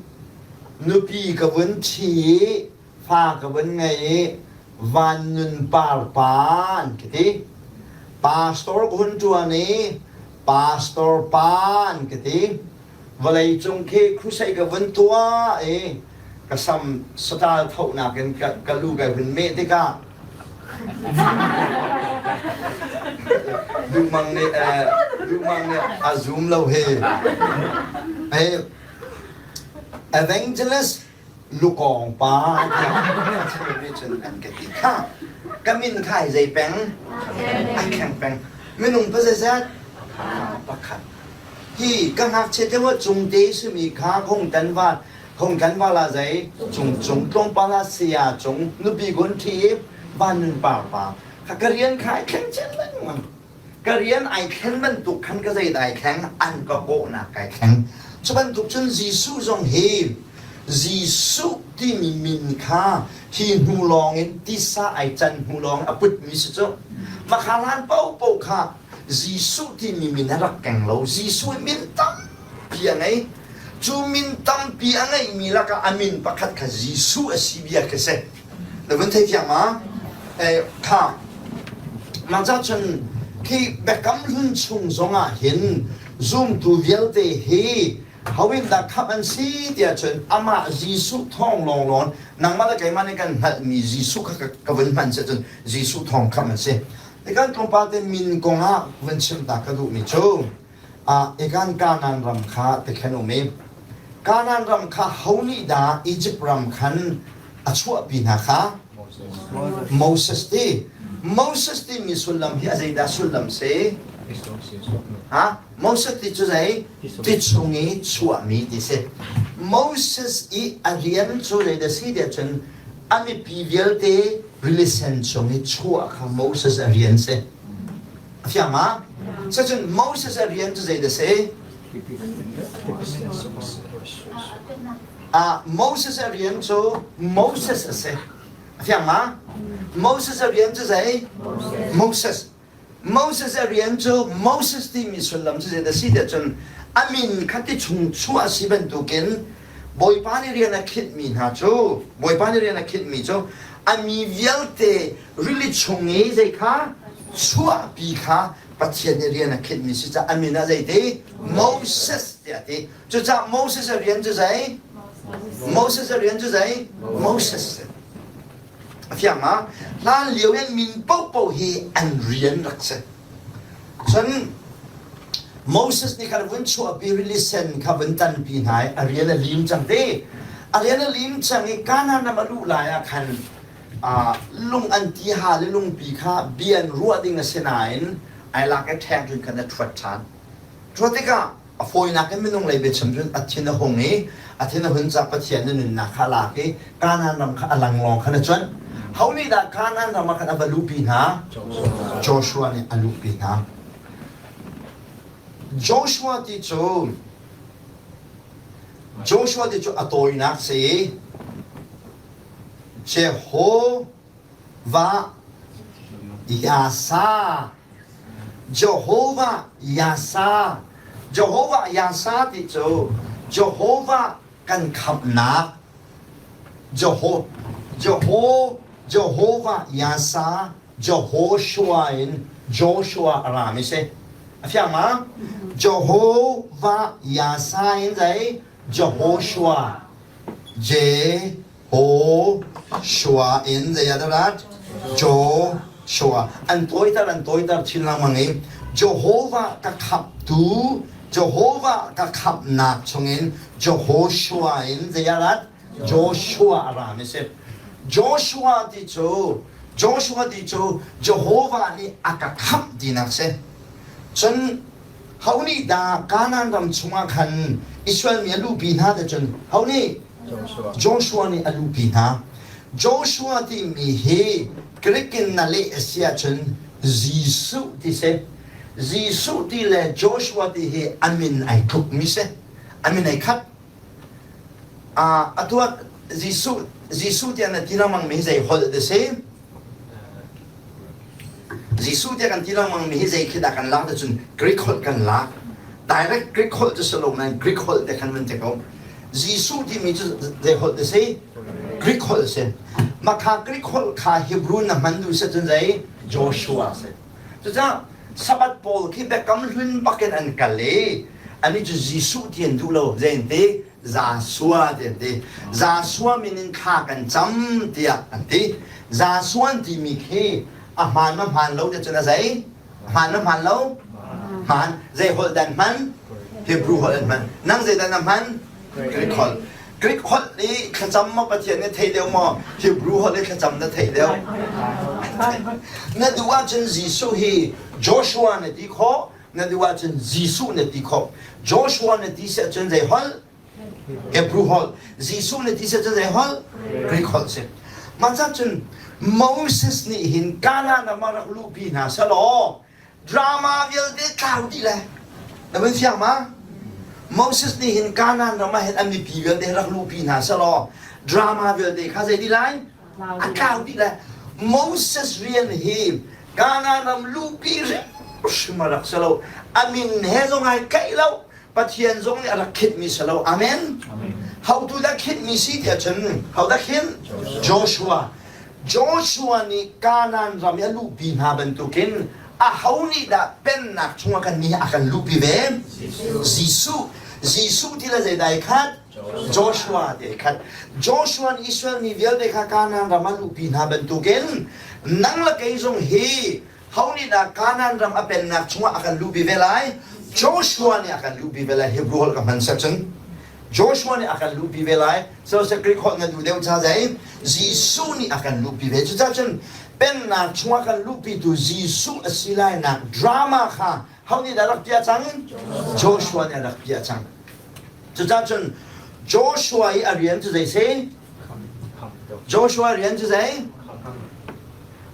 Nupi ka vun ṭhi i fa ka vun ngei i van nun par pa an ka ti. Pastor ka hun ṭuan i pastor pa an ka ti. Vawlei cung khi crusade ka vun tuah i ka sam satal thohnak in ka lu kai hun meh tikah. Duhmang nih Duhmang nih a zum lo hi. Eh, evangelist lukawng pa tiah chimmi cun an ka ti kha. Ka min kha ai zei peng? A kheng peng. Minung pa zeizat? Pakhat. Hi ka ngakchia deuh ah cungte simi kha hung tan va hung kan va la zei cung cung tlawmpal ah saya cung nupi gun ṭhi i van nun par pa kha ka rian kha ai thleng chin lengmang. Ka rian ai thlen bantuk khan ka zei dai thleng an ka kawhnak kai thleng. Cu bantuk cun Jesuh zong hi Jesuh timi min kha hi hnu lawng in tisa ai can hnu lawng a putmi si cu. Makha hlan paohpaoh kha Jesuh timi min a rak keng lo. Jesuh min tampi a ngei. Cu min tampi a ngeihmi lakah a min pakhat kha Jesuh a si bia khi si. Na vun theithiam ma? Eh, kha mah ca cun khi biakam hlun chung zongah hin zumtu vialte hi hawin dah khamh an si tiah cun amah Jesuh thawng lawnglawng nangmah le keimah nih kan hngalhmi Jesuh kha ka vun hman si cun Jesuh thawng khamh an si. Ikan tlawmpal te min kongah vun chim ta ka duhmi cu ikan Kanaan ram kha tikhen um i Kanaan ram kha ho nih dah Egypt ram khan a chuahpi hna kha? Moses ti. Moses timi sullam hi a zeidah sullam si? Ha? Moses ti cu zei? Ti chung i chuahmi ti si. Moses i a rian cu zeidah si tiah cun a mipi vialte rili sen chung i chuah kha Moses a rian si. A fiang ma? Cucun Moses a rian cu zeidah si? Moses a rian cu Moses a si. A fiang ma? Moses a rian cu zei? Moses. Moses a rian cu Moses timi sullam cu zeidah si tiah cun a min kha ti chung chuah a si bantukin Bawipa nih rian a khinhmi hna cu Bawipa nih rian a khinhmi cu a mi vialte rili chung i zei kha chuahpi kha Pathian nih rian a khinhmi si caah a min ah zeiti Moses tiah a ti. Cucaah Moses a rian cu zei? Moses a rian cu zei? Moses. A fiang ma? Hlan lio in min paohpaoh hi an rian rak si. Cun Moses nih khan vun chuahpi rili sen kha vun tanpi hna i a rian a lim cang te. A rian a lim cang i Kanaan ram a luh lai ah khan lung an ti ha le lungpi kha bia an ruah ding a si nain ai lak i ṭheng cun khan a ṭhuat ṭhan. Ṭhuat tikah a fawinak in minung lei biachim cun a thin a hung i a thin a hun caah Pathian na nunnak kha a lak i Kanaan ram kha a langlawng khan a cuanh. Ho nih dah Kanaan ram ah khan a va luhpi hna? Joshua nih a luhpi hna. Joshua ti cu Joshua ti cu a tawinak si Jehovah Yasa Jehovah Yasa Jehovah Yasa ti cu Jehovah kan khamhnak Jeho Jeho Jehovah Yasa Jehoshua in Joshua a rami si a fiang ma Jehovah Yasa in zei Jehoshua J Ho Shua in zei ah dah rat? Joshua. An tawiter an tawiter chin lengmang i Jehovah ka khamhtu Jehovah ka khamhnak chungin Jehoshua in zei ah rat? Joshua a rami si. Joshua ti cu Joshua ti cu Jehovah nih a ka khamh tinak si. Cun ho nih dah Kanaan ram chungah khan Israel mi a luhpi hna ti cun ho nih Joshua nih a luhpi hna. Joshua timi hi Greek in na leh a si ahcun Jesuh ti si. Jesuh ti le Joshua ti hi a min ai tlukmi si. A min ai khat. Atu ah Jesuh Jesuh tiah na ti lengmang mi hi zei holh dah si? Jesuh tiah kan ti lengmang mi hi zei khi dah kan lak cun Greek holh kan lak. Direct Greek holh cu si lo nain Greek holh te khan van ti ko. Jesuh timi cu zei holh dah si? Greek holh si. Mah kha Greek holh kha Hebrew na hman duh si cun zei? Joshua si. Cucaah Sabbath pawl khi biakam hlun bakin an kal i ani cu Jesuh ti an duh lo. Zei an ti? Zasua ti an ti. Zasua min in thla kan cam tiah an ti. Zasua an timi khi A hmaan ma hmaan lo ti cun a zei? Hmaan ma hmaan lo? Hmaan. Zei holh dan hman? Hebrew holh an hman. Nang zei dan na hman? Greek holh. Greek holh i thlacam maw Pathian nih thei deuh maw? Hebrew holh i thlacam na theih deuh? Na duh ahcun Jesuh hi Joshua na ti khawh, na duh ahcun Jesuh na ti khawh. Joshua na ti si ahcun zei holh? Hebrew holh. Jesuh na ti si ahcun zei holh? Greek holh si. Mah cun Moses nih hin Canaan ram ah rak luhpi hna selaw drama vialte tlau dih le na vun fiang ma? Moses nih hin Canaan ram ah hin an mipi vialte rak luhpi hna selaw drama vialte kha zei dih lai? A tlau dih le Moses rian hi Canaan ram luhpi hrimhrim a rak si lo. A min he zong ai kaih lo. Pathian zong nih a rak khinhmi si lo. Amen. Hotu dah khinhmi si tiah cun ho dah khinh? Joshua. Joshua nih Kanaan ram i a luhpi hna bantukin aho nih dah pennak chungah kan nih a kan luhpi ve? Jesuh. Jesuh ti le zeidah ai khat? Joshua ti ai khat. Joshua nih Israel mi vialte kha Kanaan ram a luhpi hna bantukin nang le kei zong hi ho nih dah Kanaan ram a pennak chungah a kan luhpi ve lai? Joshua nih a kan luhpi ve lai. Hebrew holh ka hman sek cun. Joshua nih a kan luhpi ve lai. So Greek holh na duh deuh ca zei? Jesuh nih a kan luhpi ve. Cucaah cun pennak chungah kan luhpitu Jesuh a si lainak drama kha ho nih dah rak piah cang? Joshua nih a rak piah cang. Cucaah cun Joshua i a rian cu zei si? Joshua rian cu zei?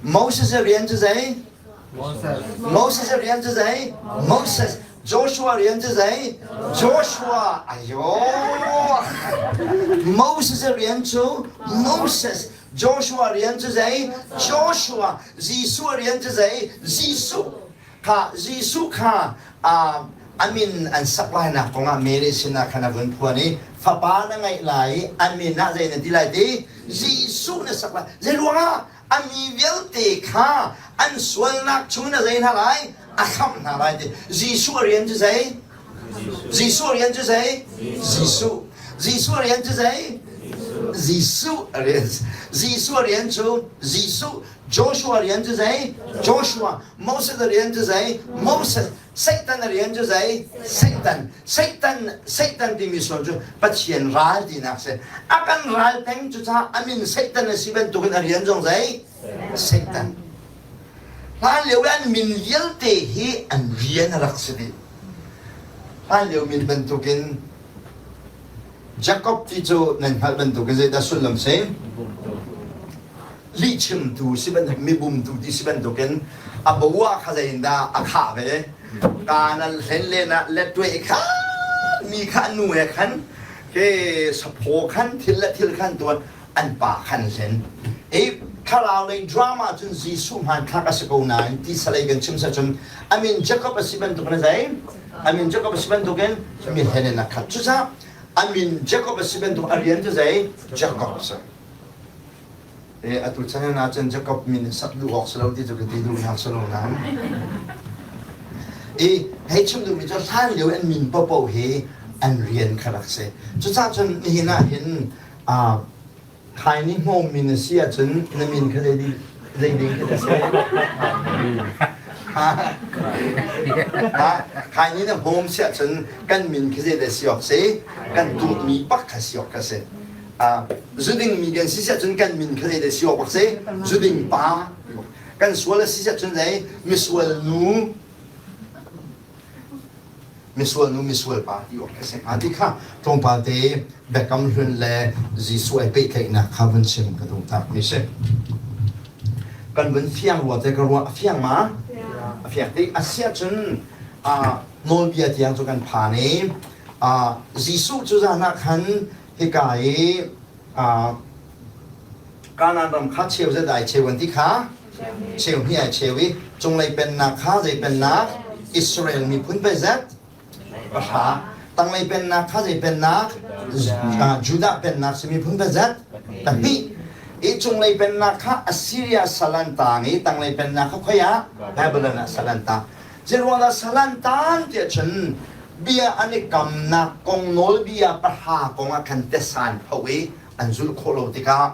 Moses rian cu zei? Moses rian cu zei? Moses. Joshua rian cu zei? Joshua. Ayo. Moses rian cu Moses. Joshua rian cu zei? Joshua. Jesuh rian cu zei? Jesuh. Kha Jesuh kha a min an sak lainak kongah Mary sinah khan a vun phuan i fapa na ngeih lai i a min ah zei na ti lai ti? Jesuh na sak lai. Zei ruangah? A mi vialte kha an sualnak chung in a zei hna lai? A khamh hna lai ti. Jesuh a rian cu zei? Jesuh a rian cu zei? Jesuh. Jesuh a rian cu zei? Jesuh a rian. Jesuh a rian cu Jesuh. Joshua rian cu zei? Joshua. Moses a rian cu zei? Moses. Satan a rian cu zei? Satan. Satan Satan timi sual cu Pathian ral tinak si. A kan ral peng cucaah a min Satan a si bantukin a rian zong zei? Satan. Hlan lio i an min vialte hi an rian a rak si dih. Hlan lio min bantukin Jacob ti cu nan hngalh bantukin zeidah sullam si? Lihchimtu si bantuk mibumtu ti si bantukin a bo ah kha zeiindah a khah ve kanan hlen len ah letwe khan mi kha nu he khan ke saphaw khan thil le thil khan tuan an pa khan hlen i thlarau lei drama cun Jesuh hmanthlak a si ko nain ti salei kan chim sa cun amin Jacob a si bantuk na zei amin Jacob a si bantukin mi hlen in a khat cucaah amin Jacob a si bantuk a rian cu zei Jacob a si. Atu chan ah cun Jacob min sak duh awk si lo ti cu ka ti duh nak si lo nain. I hei chim duhmi cu hlan lio an min paohpaoh hi an rian kha rak si. Cucaah cun nihin ah hin khaini hmawm min a si ahcun na min kha zei zei ding khi a si? Khaini na hmawm si ahcun kan min khi zei dah si awk si? Kan duhmi bak kha si awk kha si. Zuding mi kan si cun kan min kha zei si awk bak si zuding pa kan sual a si cun zei misual nu misual nu misual pa ti awk si hnga ti kha tlawmpal te Biakam Hlun le Jesuh ai pehtlaihnak kha vun chim ka duh tak mi si kan vun fiang rua te ka ruah a fiang ma a fiang ti a sia cun nawlbia tiang cu kan phan i Jesuh cu zan ah khan hika i Kanaan ram kha cheu zet ai cheu an ti kha cheu hnih ai cheu i cunglei pennak kha zei pennak Israel miphun pe zet pahra tanglei pennak kha zei pennak Judah pennak si miphun pe zet pahnih i cunglei pennak kha Assyria sal an tang i tanglei pennak kha khoi ah Babylon ah sal an tang Zeiruangah salan tan tiah cun bia an i kamnak kong nawlbia pahra kong ah khan tesan pho i an zulh khawh lo tikah.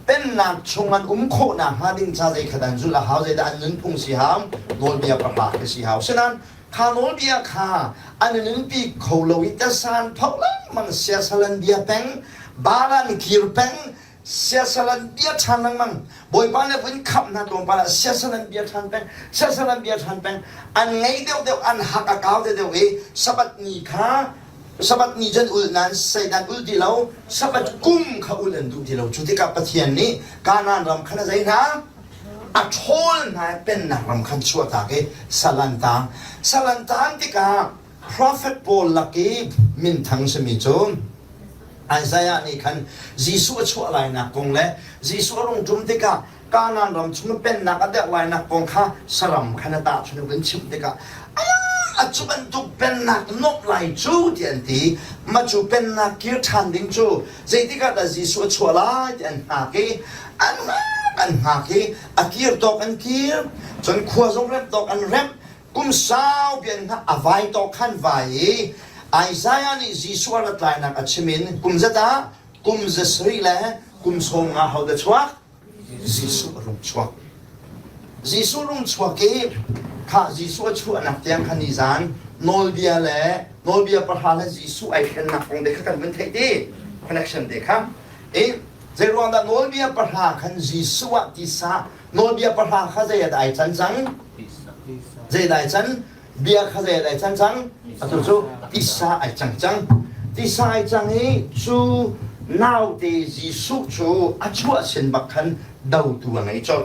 Pennak chung an um khawhnak hnga ding ca zei kha dah an zulh a hau, zeidah an nunphung si hau, nawlbia pahra khi si hau. Sinain kha nawlbia kha an i nunpi kho lo i tasan phoh lengmang, siasal an bia peng, Baal an kir peng, siasal an bia ṭhan lengmang. Bawipa nih vun khamh hna tlawmpal ah siasal an bia ṭhan peng, siasal an bia ṭhan peng. An ngei deuhdeuh, an hak a kau deuhdeuh i Sabbath ni kha Sabbath ni cun ulh nan seidan ulh ti lo, Sabbath kum kha ulh an duh ti lo. Cu tikah Pathian nih Kanaan ram khan a zei hna? A ṭhawl hna i pennak ram khan chuahtak i sal an taang. Sal an taan tikah profet pawl lak i minthang simi cu Isaiah nih khan Jesuh a chuah lainak kong le Jesuh a rung ṭum tikah Kanaan ram chung pennak a derh lainak kong kha saram khan a tahchunh in chimh tikah a cu bantuk pennak nuamh lai cu ti an ti. Mah cu pennak kir ṭhan ding cu zeitik ah dah Jesuh a chuah lai ti an hngak i an hngak an hngak i a kir tawk an kir, cun khua zong remh tawk an remh. Kum saupi an hngah, a vai tawk khan vai i Isaiah nih Jesuh a rat lainak a chim in kum zat ah kum 7 le kum 50 ho dah chuak? Jesuh a rung chuak. Jesuh rung chuak i kha Jesuh a chuahnak tiang kha nizan nawlbia le nawlbia pahra le Jesuh ai thlennak kong te kha kan vun theih ti connection te kha i zei ruang dah nawlbia pahra khan Jesuh ah tisa nawlbia pahra kha zei ah dah ai can cang zei dah ai can Bia kha zei ai cang cang? Atu cu tisa ai cang cang. Tisa ai cang i cu naute Jesuh cu a chuah sin bak khan dotu a ngei colh.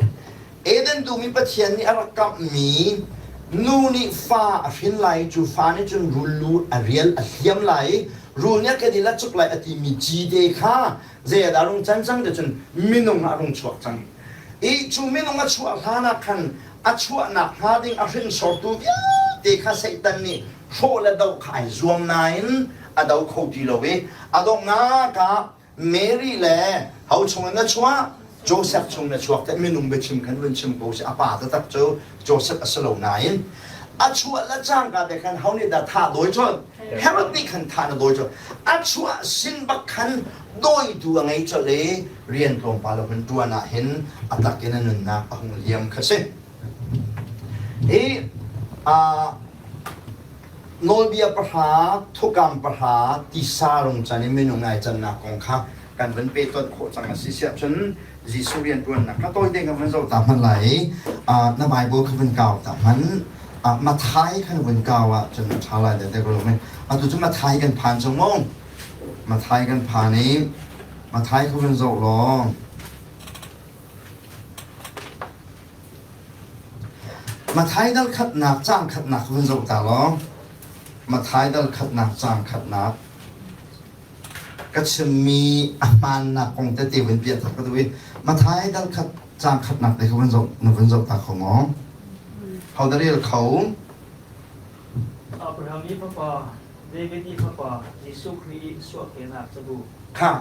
Eden dum i Pathian nih a rak kamhmi nu nih fa a hrin lai i cu fa nih cun rul lu a rial a hliam lai i rul nih a kedil a cuk lai a timi cite kha zei ah dah a rung can cang ti cun minung ah a rung chuak cang. I cu minung a chuah hlan ah khan a chuahnak hnga ding a hringsortu vialte kha Satan nih hrawh le doh kha ai zuam nain a do kho ti lo i a donghnak ah Mary le ho chung in a chuah Joseph chung in a chuak te minung biachim khan vun chim ko si a pa taktak cu Joseph a si lo nain a chuah le cangka te khan ho nih dah thah dawi colh Herod nih khan thah na dawi colh a chuah sin bak khan dawitu a ngei colh i rian tlawmpal a hun ṭuan ah hin a tak in a nunnak a hung liam kha si. Hi nawlbia pahra, thukam pahra, tisa rung can i minung ai cannak kong kha kan van pehtonh khawh cang a si siah cun Jesuh rianṭuannak kha tawite kan van zoh ta hmanh lai i na Bible kha van kau ta hmanh. Mathai khan vun kau ah cun a ṭha lai dek lo mei. Atu cu Mathai kan phan cang maw? Mathai kan phan i Mathai kha vun zoh law Mathai dal khatnak caang khatnak vun zoh ta law Mathai dal khatnak caang khatnak ka chimmi a hmaannak kong tete vun piah tak ka duh i Mathai dal khat caang khatnak te kha vun zoh na vun zoh ta kho maw? Ho dah rel kho? Abraham i fapa David i fapa Jesuh Khrih i chuahkehnak cabu. Kha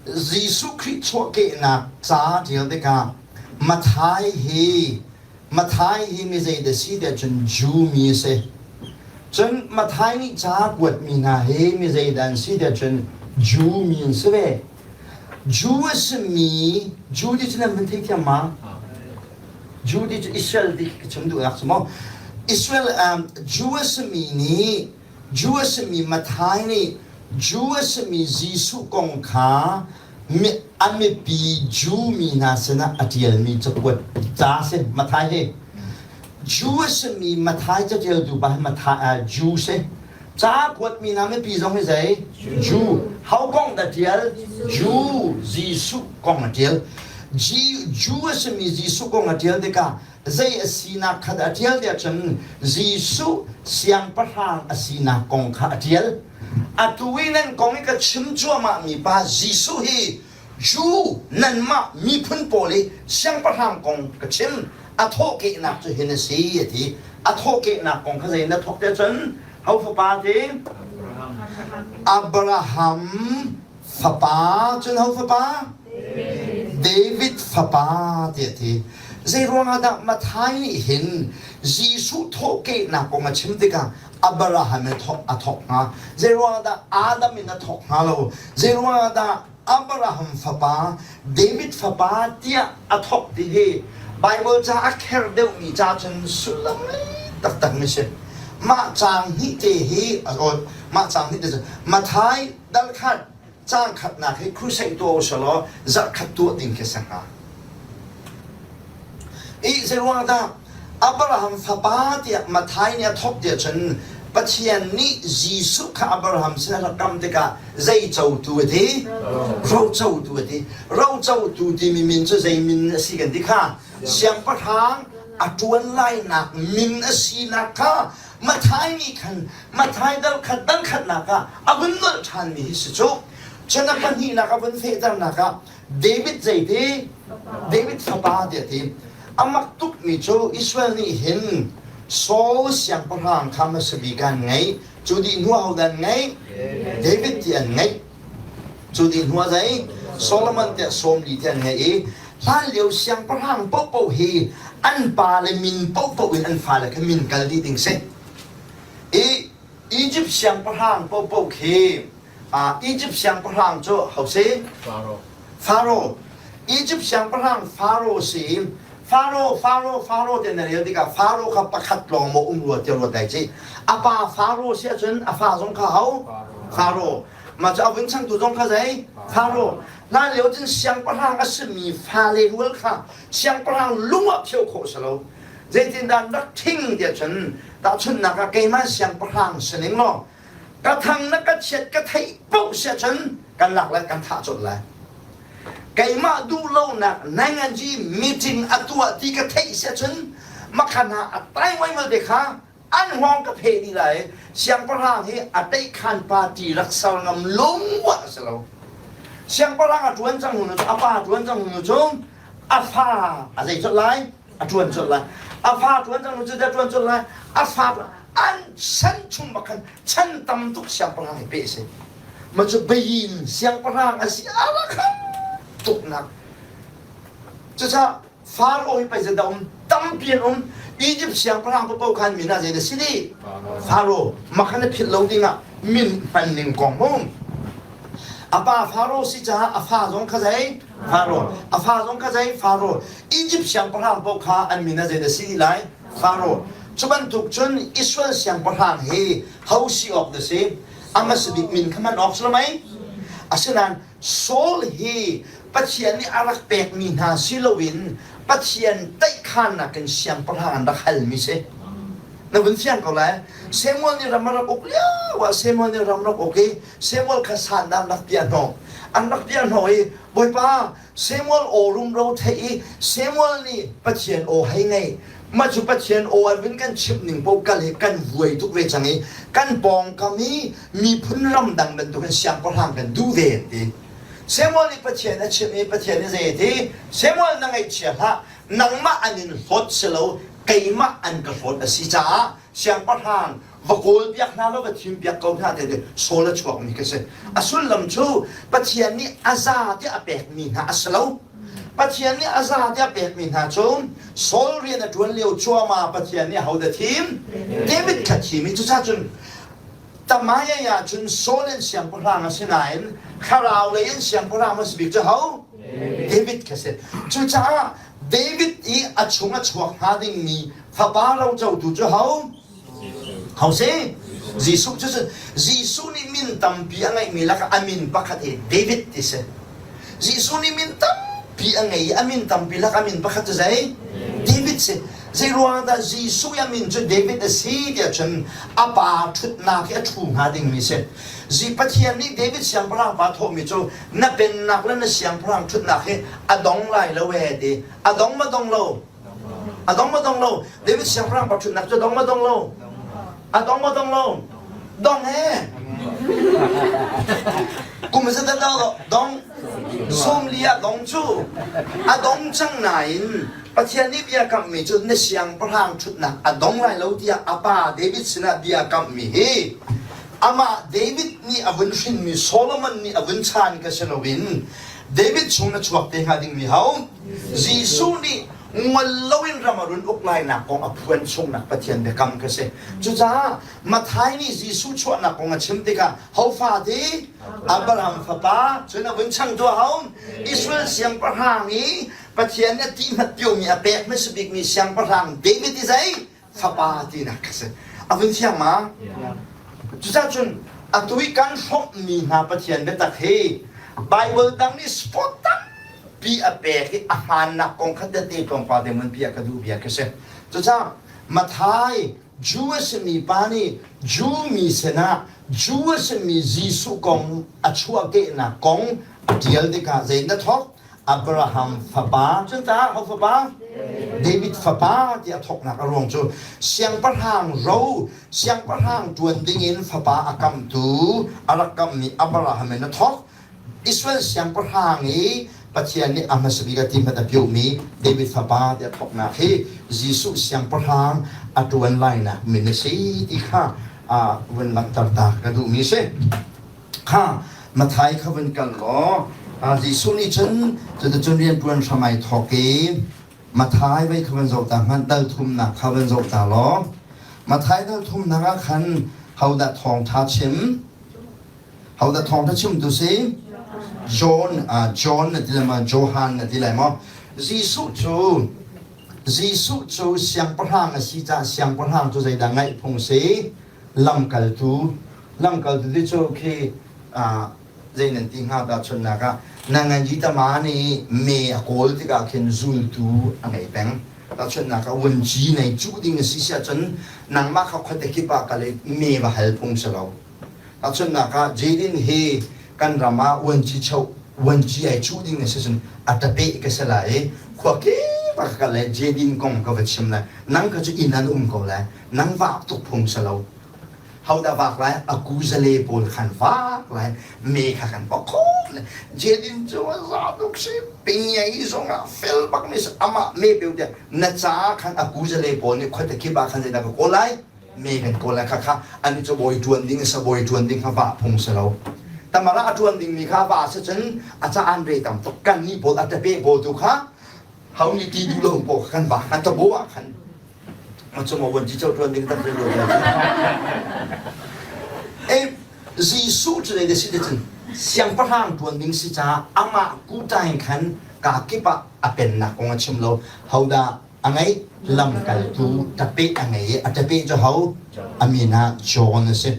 Jesuh Khrih chuahkehnak ca ṭial tikah Matthai hi Matthai hi mi zeidah si tiah cun Jew mi a si. Cun Matthai nih ca kuatmi hna hi mi zeidah an si tiah cun Jew mi an si ve. Jew a simi Jew ti cu nan van theithiam ma? Jew ti cu Israel ti ka chim duhnak cu maw? Israel Jew a simi nih Jew a simi Matthai nih Jew a simi Jesuh kong kha a mipi Jew mi hna sinah a ṭialmi cakuat ca si Matthai hi. Jew a simi Matthai caṭialtu pa hi Matthai Jew si. Ca kuatmi hna mipi zong hi zei? Jew. Ho kong dah ṭial? Jew Jesuh kong a ṭial. Jew a simi Jesuh kong a ṭial tikah zei a sinak kha dah a ṭial tiah cun Jesuh siangpahrang a sinak kong kha a ṭial. Atu i nan kong i ka chim cuahmahmi pa Jesuh hi Jew nanmah miphun pawl i siangpahrang kong ka chim. A thawhkehnak cu hin a si a ti. A thawhkehnak kong kha zei na thawk tiah cun ho fapa ti? Abraham fapa cun ho fapa? David fapa ti a ti. Zei ruangah dah Matthai nih hin Jesuh thawhkehnak kong a chim tikah Abraham in a thawk hnga? Zei ruangah dah Adam in a thawk hnga lo? Zei ruangah dah Abraham fapa, David fapa tiah a thawk ti hi Baibal ca a kher deuhmi ca cun sullam ngei taktak mi si. Mah caang hnih te hi mah caang hnih te cu Matthai dal khat caang khatnak hi crusade tuah u selaw zarh khat tuah ding khi si hnga. I zeiruang dah Abraham fapa tiah Matthai nih a thawk tiah cun Pathian nih Jesuh kha Abraham sin a rak kam tikah zei cotu a ti? Rocotu a ti. Rocotu timi min cu zei min a si kan ti kha? Siangpahrang a ṭuan lainak min a sinak kha Matthai nih khan Matthai dal khat dal khatnak ah a vun nolh ṭhanmi hi si cu. Cun a pahnihnak a vun fehternak ah David zeiti? David fapa tiah a ti. A mak tukmi cu Israel nih hin Saul siangpahrang kha hmasa bik an ngeih. Cu dih hnu ahodah an ngeih? David ti an ngeih. Cu dih hnu ah zei? Solomon tiah 40 ti an ngeih i hlanlio siangpahrang paohpaoh hi an pale min paohpaoh in an fale kha min kal dih ding si. I Egypt siangpahrang paohpaoh khi Egypt siangpahrang cu ho si? Faro. Faro. Egypt siangpahrang Faro si. Faro, Faro, Faro ti na rel tikah Faro kha pakhat lawng maw um rua ti ruat dai ci. A pa Faro si ahcun a fa zong kha ho? Faro. Mah cu a vun changtu zong kha zei? Faro. Hlan lio cun siangpahrang a simi fale rual kha siangpahrang lung ah phio khawh si lo. Zeitindah rak ṭhing tiah cun tahchunhnak ah keimah siangpahrang sining law ka thang na ka chiat ka theih paoh sia cun kan lak lai kan thah colh lai keimah duh lonak nanganji meeting a tuah ti ka theih sia cun makhan ah a tai ngoimal te kha an hngawng ka pheh dih lai siangpahrang hi a teihkhan party rak ser ngam lungwa a si lo siangpahrang a ṭuan cang hnu cu a pa ṭuan cang hnu cu a fa a zei colh lai a ṭuan colh lai a fa ṭuan cang cu ṭuan colh lai a fa an chan chung bak khan chan tam tuk siangpahrang hi pe si ma cu bayin siangpahrang a si a rak tuknak cucaah Faro hi pei zeidah um tampi an um Egypt siangpahrang paoh khan min ah zei dah si dih Faro makhan a philh lo dingah min hman ning kong mu a pa Faro si caah a fa zong kha zei Faro a fa zong kha zei Faro Egypt siangpahrang paoh kha an min ah zei dah si lai Faro cu bantuk cun Israel siangpahrang hi ho si awk dah si a hmasa bik min kha hman awk si lo mei asinain Saul hi Pathian nih a rak pekmi hna si loin Pathian teihkhannak in siangpahrang an rak halmi si na vun fiang ko lai Samuel nih ram a rak uk lio ah Samuel nih ram rak uk i Samuel kha san an rak piah hnawh an rak piah hnawh i Bawipa Samuel aw rumro theih i Samuel nih Pathian aw hei ngei mah cu Pathian aw an vun kan chimh ning paoh kal hi kan vuai tuk ve cang i kan pawngkam i miphun ramdang bantukin siangpahrang kan duh ve an ti Samuel nih Pathian a chimh i Pathian nih zei a ti Samuel na ngaihchia hlah nangmah an in hlawt si lo keimah an ka hlawt a si caah siangpahrang va kawl piak hna law va thim piak ko hna te Saul a chuakmi ka si a sullam cu Pathian nih a za tiah a pekmi hna a si lo Pathian nih a za tiah a pekmi hna cu Saul rian a ṭuan lio cuama Pathian nih hodah thim David kha thim i cucaah cun Tamaya ah cun Saul in siangpahrang a si nain thlarau lei in siangpahrang a si bik cu ho David kha si cucaah David i a chung a chuak hnga dingmi fapa rocotu cu ho Ho si? Jesuh cu Jesuh nih min tampi a ngeihmi lakah a min pakhat hi David ti si. Jesuh nih min tampi a ngei i a min tampi lakah a min pakhat cu zei? David si. Zei ruangah dah Jesuh i a min cu David a si tiah cun a pa ṭhutnak hi a ṭhu hnga dingmi si. Zi Pathian nih David siangpahrang pa thawhmi cu na pennak le na siangpahrang ṭhutnak hi a dong lai lo ee ti. A dong ma dong lo? A dong ma dong lo? David siangpahrang pa ṭhutnak cu dong ma dong lo? A dong ma dong lo? Dong he. Kum za dah dong 40 ah dong cu a dong cang nain Pathian nih bia kamhmi cu na siangpahrang ṭhutnak a dong lai lo tiah a pa David sinah bia kamhmi hi amah David nih a vun hrinmi Solomon nih a vun chan ka si loin David chung na chuak te hnga dingmi ho Jesuh nih Ngol loin ram a run uk lainak kong a phuan chungnak Pathian biakam kha si. Cucaah Matthai nih Jesuh chuahnak kong a chim tikah hofa ti Abraham fapa cun a vun changtu a ho Israel siangpahrang i Pathian nih a ti hmat piomi a pek hmasa bikmi siangpahrang David i zei fapa tinak kha si. A vun fiang ma? Cucaah cun atu i kan hrawmhmi hna Pathian biatak hi Bible dang nih spot tampi a pek i a hmaannak kong kha tete tlawmpal te mun pi ah ka duh bia khi si. Cucaah Matthai Jew a simi pa nih Jew mi sinah Jew a simi Jesuh kong a chuahkehnak kong a ṭial tikah zei na thawk? Abraham fapa, cun tah ho fapa? David fapa ti a thawknak a ruang cu siangpahrang ro, siangpahrang ṭuan dingin fapa a kamtu a rak kammi Abraham in a thawk. Israel siangpahrang i Pathian nih a hmasa bik a ti hmanh a piomi David fapa ti a thawknak hi Jesuh siangpahrang a ṭuan lainak min a si ti kha vun langhter ta ka duhmi a si. Kha Matthai kha vun kal law Jesuh nih cun cuticun rianṭuan hram ai thawk i Matthai vei kha van zoh ta hmanh dal thumnak kha van zoh ta law Matthai dal thumnak ah khan hodah thawngṭha chim? Hodah thawngṭha chimtu si? John, John na ti lai maw? Johan na ti lai maw? Jesuh cu Jesuh cu siangpahrang a si caah siangpahrang cu zeidah ngaih phung si? Lamkaltu. Lamkaltu ti cu khi zei nan ti hnga tahchunhnak ah nanganji tama nih me a kawl tikah khin zultu a ngei peng. Tahchunhnak ah vunci nei cuh ding a si si ahcun nangmah kha khuate kip ah kal i me va hal phung si lo. Tahchunhnak ah Jaden hi kan ram ah vuanci choh vuanci ai cuh ding a si cun a tapeh ka si lai i khua kip ah ka kal lai Jaden kong ka va chim lai nang kha cu inn an um ko lai nang vak tuk phung si lo hodah vak lai a kuzale pawl khan vak lai me kha kan bok khawt le Jaden cu a za tuk si pingyai zong ah fel bak mi amah me peu tiah na ca khan a kuzale pawl nih khuate kip ah khan zeidah ka kawl lai Me kan kawl lai khakha an cu bawi ṭuan ding sa bawi ṭuan ding kha va phung si lo. Tamara a ṭuan ding mi kha va si cun a ca an re tam tuk kan nih pawl a tape pawl tu kha ho nih ti duh lo pawl kha kan va kan tabo ah khan cu mo wan ci cho ṭuan ding tak lo e Jesuh cu le si te cun siangpahrang ṭuan ding si caah amah kutain khan ka kip ah a pennak kong a chim lo hodah a ngeih lamkaltu ṭapeh a ngei i a ṭapeh cu ho a min ah John a si.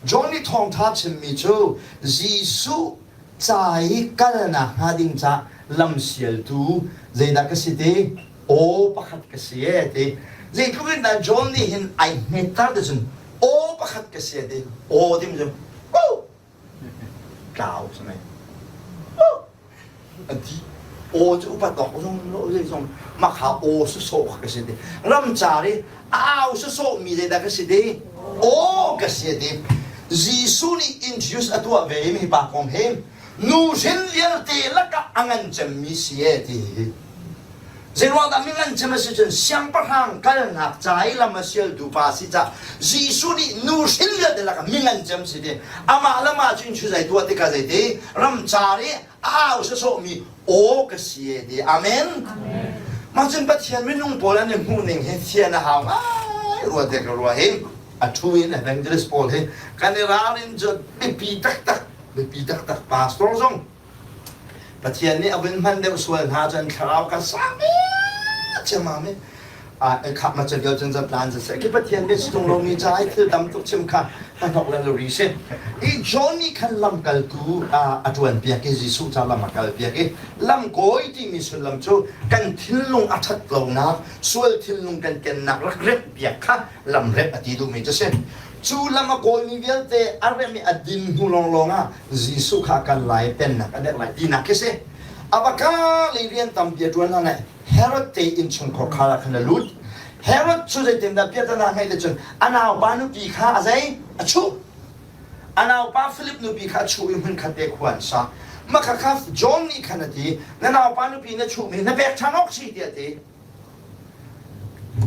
John nih thawngṭha chimmi cu Jesuh ca i kalnak hnga ding ca lamsialtu zeidah ka si ti aw pakhat ka si e ti zeitluk in dah John nih hin ai hmetter ti cun aw pakhat ka si e ti aw timi cu tlau si mei a di aw cu upat awk zong lo zei zong makha aw sawsawh ka si ti ramcar i a au sawsawh mi zeidah ka si ti aw ka si ti Jesuh nih introduce a tuah ve mi pa kong he nu hrin vialte lakah a ngan cemmi si e ti hi Zeiruang dah mingan cem a si cun siangpahrang kalnak ca i lam a sialtu pa a si caah Jesuh nih nu hrin vialte lakah mingan cem si ti amah le mah cu in zai tuah tikah zeiti ramcar i a au sawsawhmi aw ka si e ti amen. Mah cun Pathian minung pawl an i hmuh ning hi fian a hau ngai rua te ka rua hi a thu in evangelist pawl hi kan i ralrin cu biapi taktak biapi taktak pastor zong Pathian nih a vun hman deuh sual hna cun thlarau kan sang ciammam i khap ma cun cun zatlan siseh khi Pathian bia si tung lomi ca i thil tam tuk chim kha hnahnok le luri si i John nih khan lamkaltu a ṭuan piak i Jesuh ca lam a kal piak i lamkawi timi sullam cu kan thinlung a ṭhat lonak sual thinlung kan kennak rak remh piak kha lam remh a ti duhmi cu si Cu lam a kawlmi vialte a rem i a din hnu lawnglawng ah Jesuh kha kan lai pennak a derh lai tinak khi si. A va ka lei rian tampi a ṭuan hlan ah Herod te innchungkhar khar ah khan a lut. Herod cu zeitindah piahtana ngeih le cun a naupa nupi kha a zei? A chuh. A naupa Philip nupi kha a chuh i hmunkhat te khua an sa. Mah khakha John nih khan a ti, na naupa nupi na chuhmi na pek ṭhan awk si tiah a ti.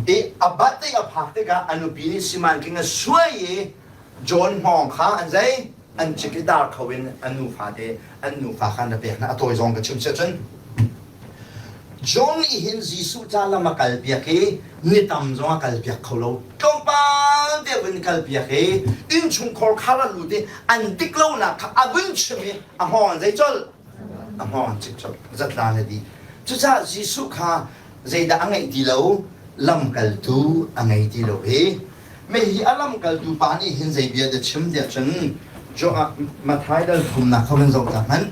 I a bat i a phak tikah a nupi nih simanking a suai i John hngawng kha an zei an cik i dar kho in an nufa te an nufa kha na pek hna a tawi zong ka chim siah cun. John nih hin Jesuh ca lam a kalpiak i ni tam zong a kalpiak kho lo. Tlawmpal te vun kalpiak i innchungkhar khar a lut i an dik lonak kha a vun chim i a hngawng an zei colh? A hngawng an cik colh. Zatla na dih. Cucaah Jesuh kha zeidah a ngeih ti lo? Lamkaltu a ngei ti lo i mei hi a lamkaltu pa nih hin zei bia dah chim tiah cun Matthai dal thumnak kha van zoh ta hmanh.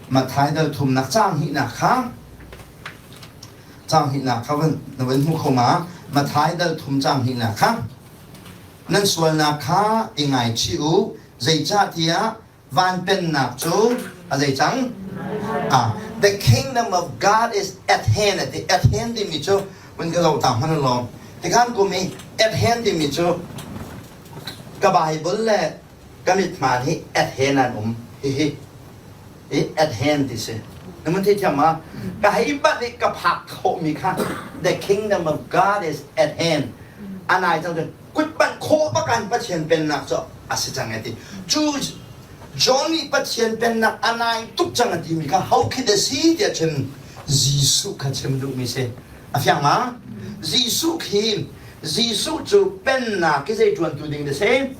Matthai dal thumnak caang hnihnak kha caang hnihnak kha van na van hmu kho ma? Matthai dal thum caang hnihnak kha nan sualnak kha i ngaichih u zeicahtiah van pennak cu a zei cang? Ah, the kingdom of God is at hand ati. At hand timi cu vun ka zoh ta hmanh law tikhan kum i at hand timi cu ka Bible le ka mithmaan hi at hand an um hihi i at hand ti si na mun theithiam ma ka hei bat i ka phak khawhmi kha the kingdom of God is at hand anai cang cun kutbanh khawh bakan Pathian pennak cu a si cang e ti cu John nih Pathian pennak a nai tuk cang a timi kha ho khi dah si tiah cun Jesuh kha chim duhmi si a fiang ma Jesuh khi Jesuh cu pennak hi zei ṭuantu ding na si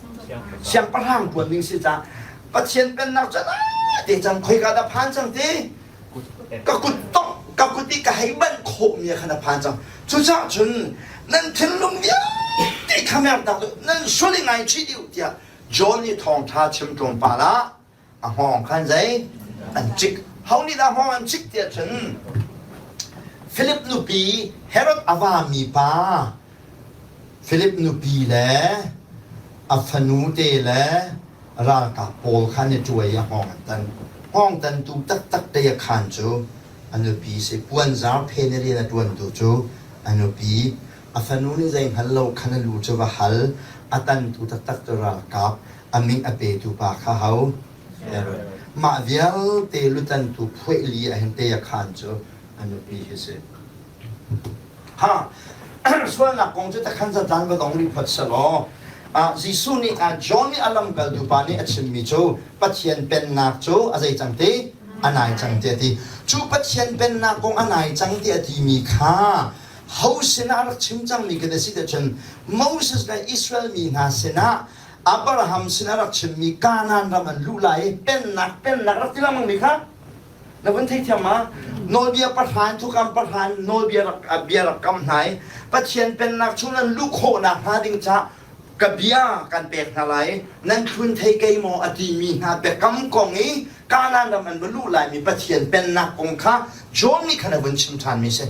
siangpahrang ṭuan ding si ca Pathian pennak cu te cang khoika dah phan cang ti ka kut tongh ka kut i ka hei banh khawhmi khan a phan cang cucaah cun nan thinlung vialte kha mertak nan sual i ngaichih dih tiah John nih thawngṭha chim tlawmpal ah a hngawng khan zei an cik ho nih dah hngawng an cik tiah cun Philip nupi Herod a vami pa Philip nupi le a fanu te le ralkap pawl kha an i ṭuai i a hngawng an tan. Hngawng tantu taktak te a khaan cu a nupi si. Puanzar phen i rian a ṭuantu cu a nupi. A fanu nih zei hngal lo khan a lu cu va hal. A tantu taktak cu ralkap, a min a petu pa kha ho? Herod. Mah vialte lutantu phuaih li ah hin te a khaan cu a nupi hi si. Ha sualnak kong cu takhan zatlan va dong rih phot selaw Jesuh nih John nih a lamkaltu pa nih a chimmi cu Pathian pennak cu a zei cang ti a nai cang ti a ti cu Pathian pennak kong a nai cang ti a timi kha ho sinah rak chim cangmi kan si cun Moses le Israel mi hna sinah Abraham sinah rak chimmi Kanaan ram an luh lai i pennak pennak rak ti lengmang mi kha Na vun theithiam ma? Nawlbia pahran, thukam pahran, nawlbia rak bia rak kam hna i Pathian pennak chung nan luh khawhnak hnga ding ca ka bia kan pek hna lai. Nan thlun thei kei maw a timi hna biakam kong i Kanaan ram an va luh laimi Pathian pennak kong kha John nih khan a vun chim ṭhanmi si.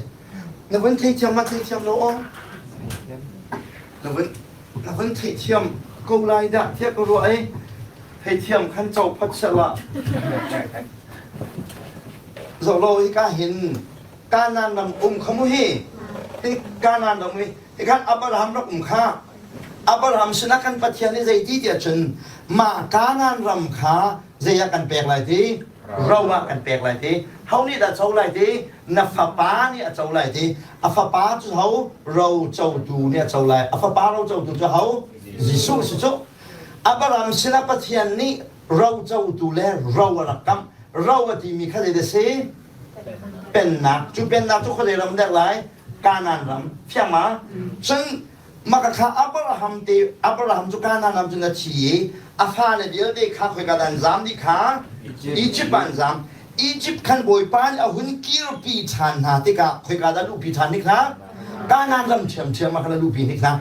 Na vun theithiam ma theithiam lo aw? Na vun na vun theithiam ko lai dah tiah ka ruah i theithiam khan co phot sehla. Zoh hi ka hin Kanaan ram um kha mu hi hi Kanaan ram hi hi khan Abraham rak um kha Abraham sinah kan Pathian nih zei ti tiah cun mah Kanaan ram kha zei ah kan pek lai ti ro ah kan pek lai ti ho nih dah co lai ti na fapa nih a co lai ti a fapa cu ho ro cotu nih a co lai a fapa ro cotu cu ho Jesuh si cu Abraham sinah Pathian nih ro cotu le ro a rak kamh ro a timi kha zei si pennak cu pennak cu khuazei ram dek lai Kanaan ram fiang ma cun maka kha Abraham te Abraham cu Kanaan ram cun a thi i a fale vialte kha khoika dah an zam dih kha Egypt ah an zam Egypt khan Bawipa nih a hun kirpi ṭhan hna tikah khoika dah luhpi ṭhan hnik hna Kanaan ram ṭhiamṭhiam ah khan a luhpi hnik hna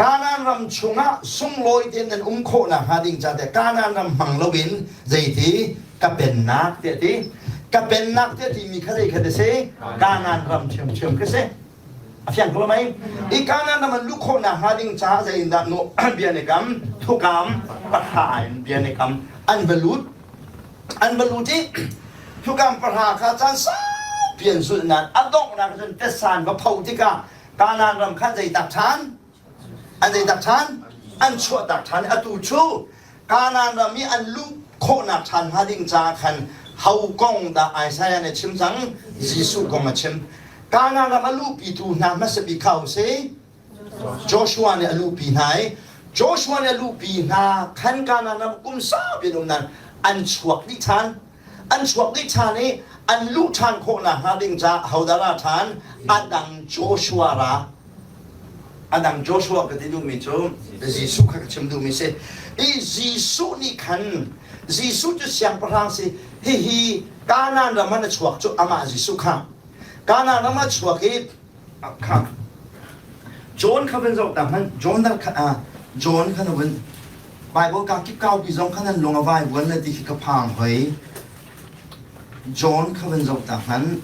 Kanaan ram chungah sunglawi tein nan um khawh nakhnga ding ca tiah Kanaan ram hmang loin zeiti ka pennak tiah ti ka pennak tiah timi kha zei kha ti si Kanaan ram ṭhiamṭhiam kha si a fiang ko mei i Kanaan ram an luh khawh nakhnga ding caah zei in dah nu bia ne kam thukam pahra in bia ne kam an va lut an va lut i thukam pahra kha caan saupi an zulh nain a donghnak cun tesan va pho tikah Kanaan ram khan zeitak ṭhan? An zeitak ṭhan? An chuahtak ṭhan. Atu cu Kanaan ram i an luh khawhnak ṭhan hnga ding caah khan ho kong dah Isaiah nih a chim cang? Jesuh kong a chim. Kanaan ram a luhpitu hna hmasa bik kha ho si? Joshua nih a luhpi hna i Joshua nih a luhpi hna khan Kanaan ram kum saupi an um nain an chuak dih ṭhan. An chuak dih ṭhan i An luh ṭhan khawh nakhnga ding caah hodah ra ṭhan? A dang Joshua ra. A dang Joshua ka ti duhmi cu Jesuh kha ka chim duhmi si. I Jesuh nih khan Jesuh cu siangpahrang si. Hihi Kanaan ram ah na chuak cu amah Jesuh kha. Kanaan ram ah chuak i kha John kha van zoh ta hmanh. John dal kha John kha na vun Bible ka kip kau pi zong kha nan lung a vai vuan le ti khi ka phang hoi. John kha van zoh ta hmanh.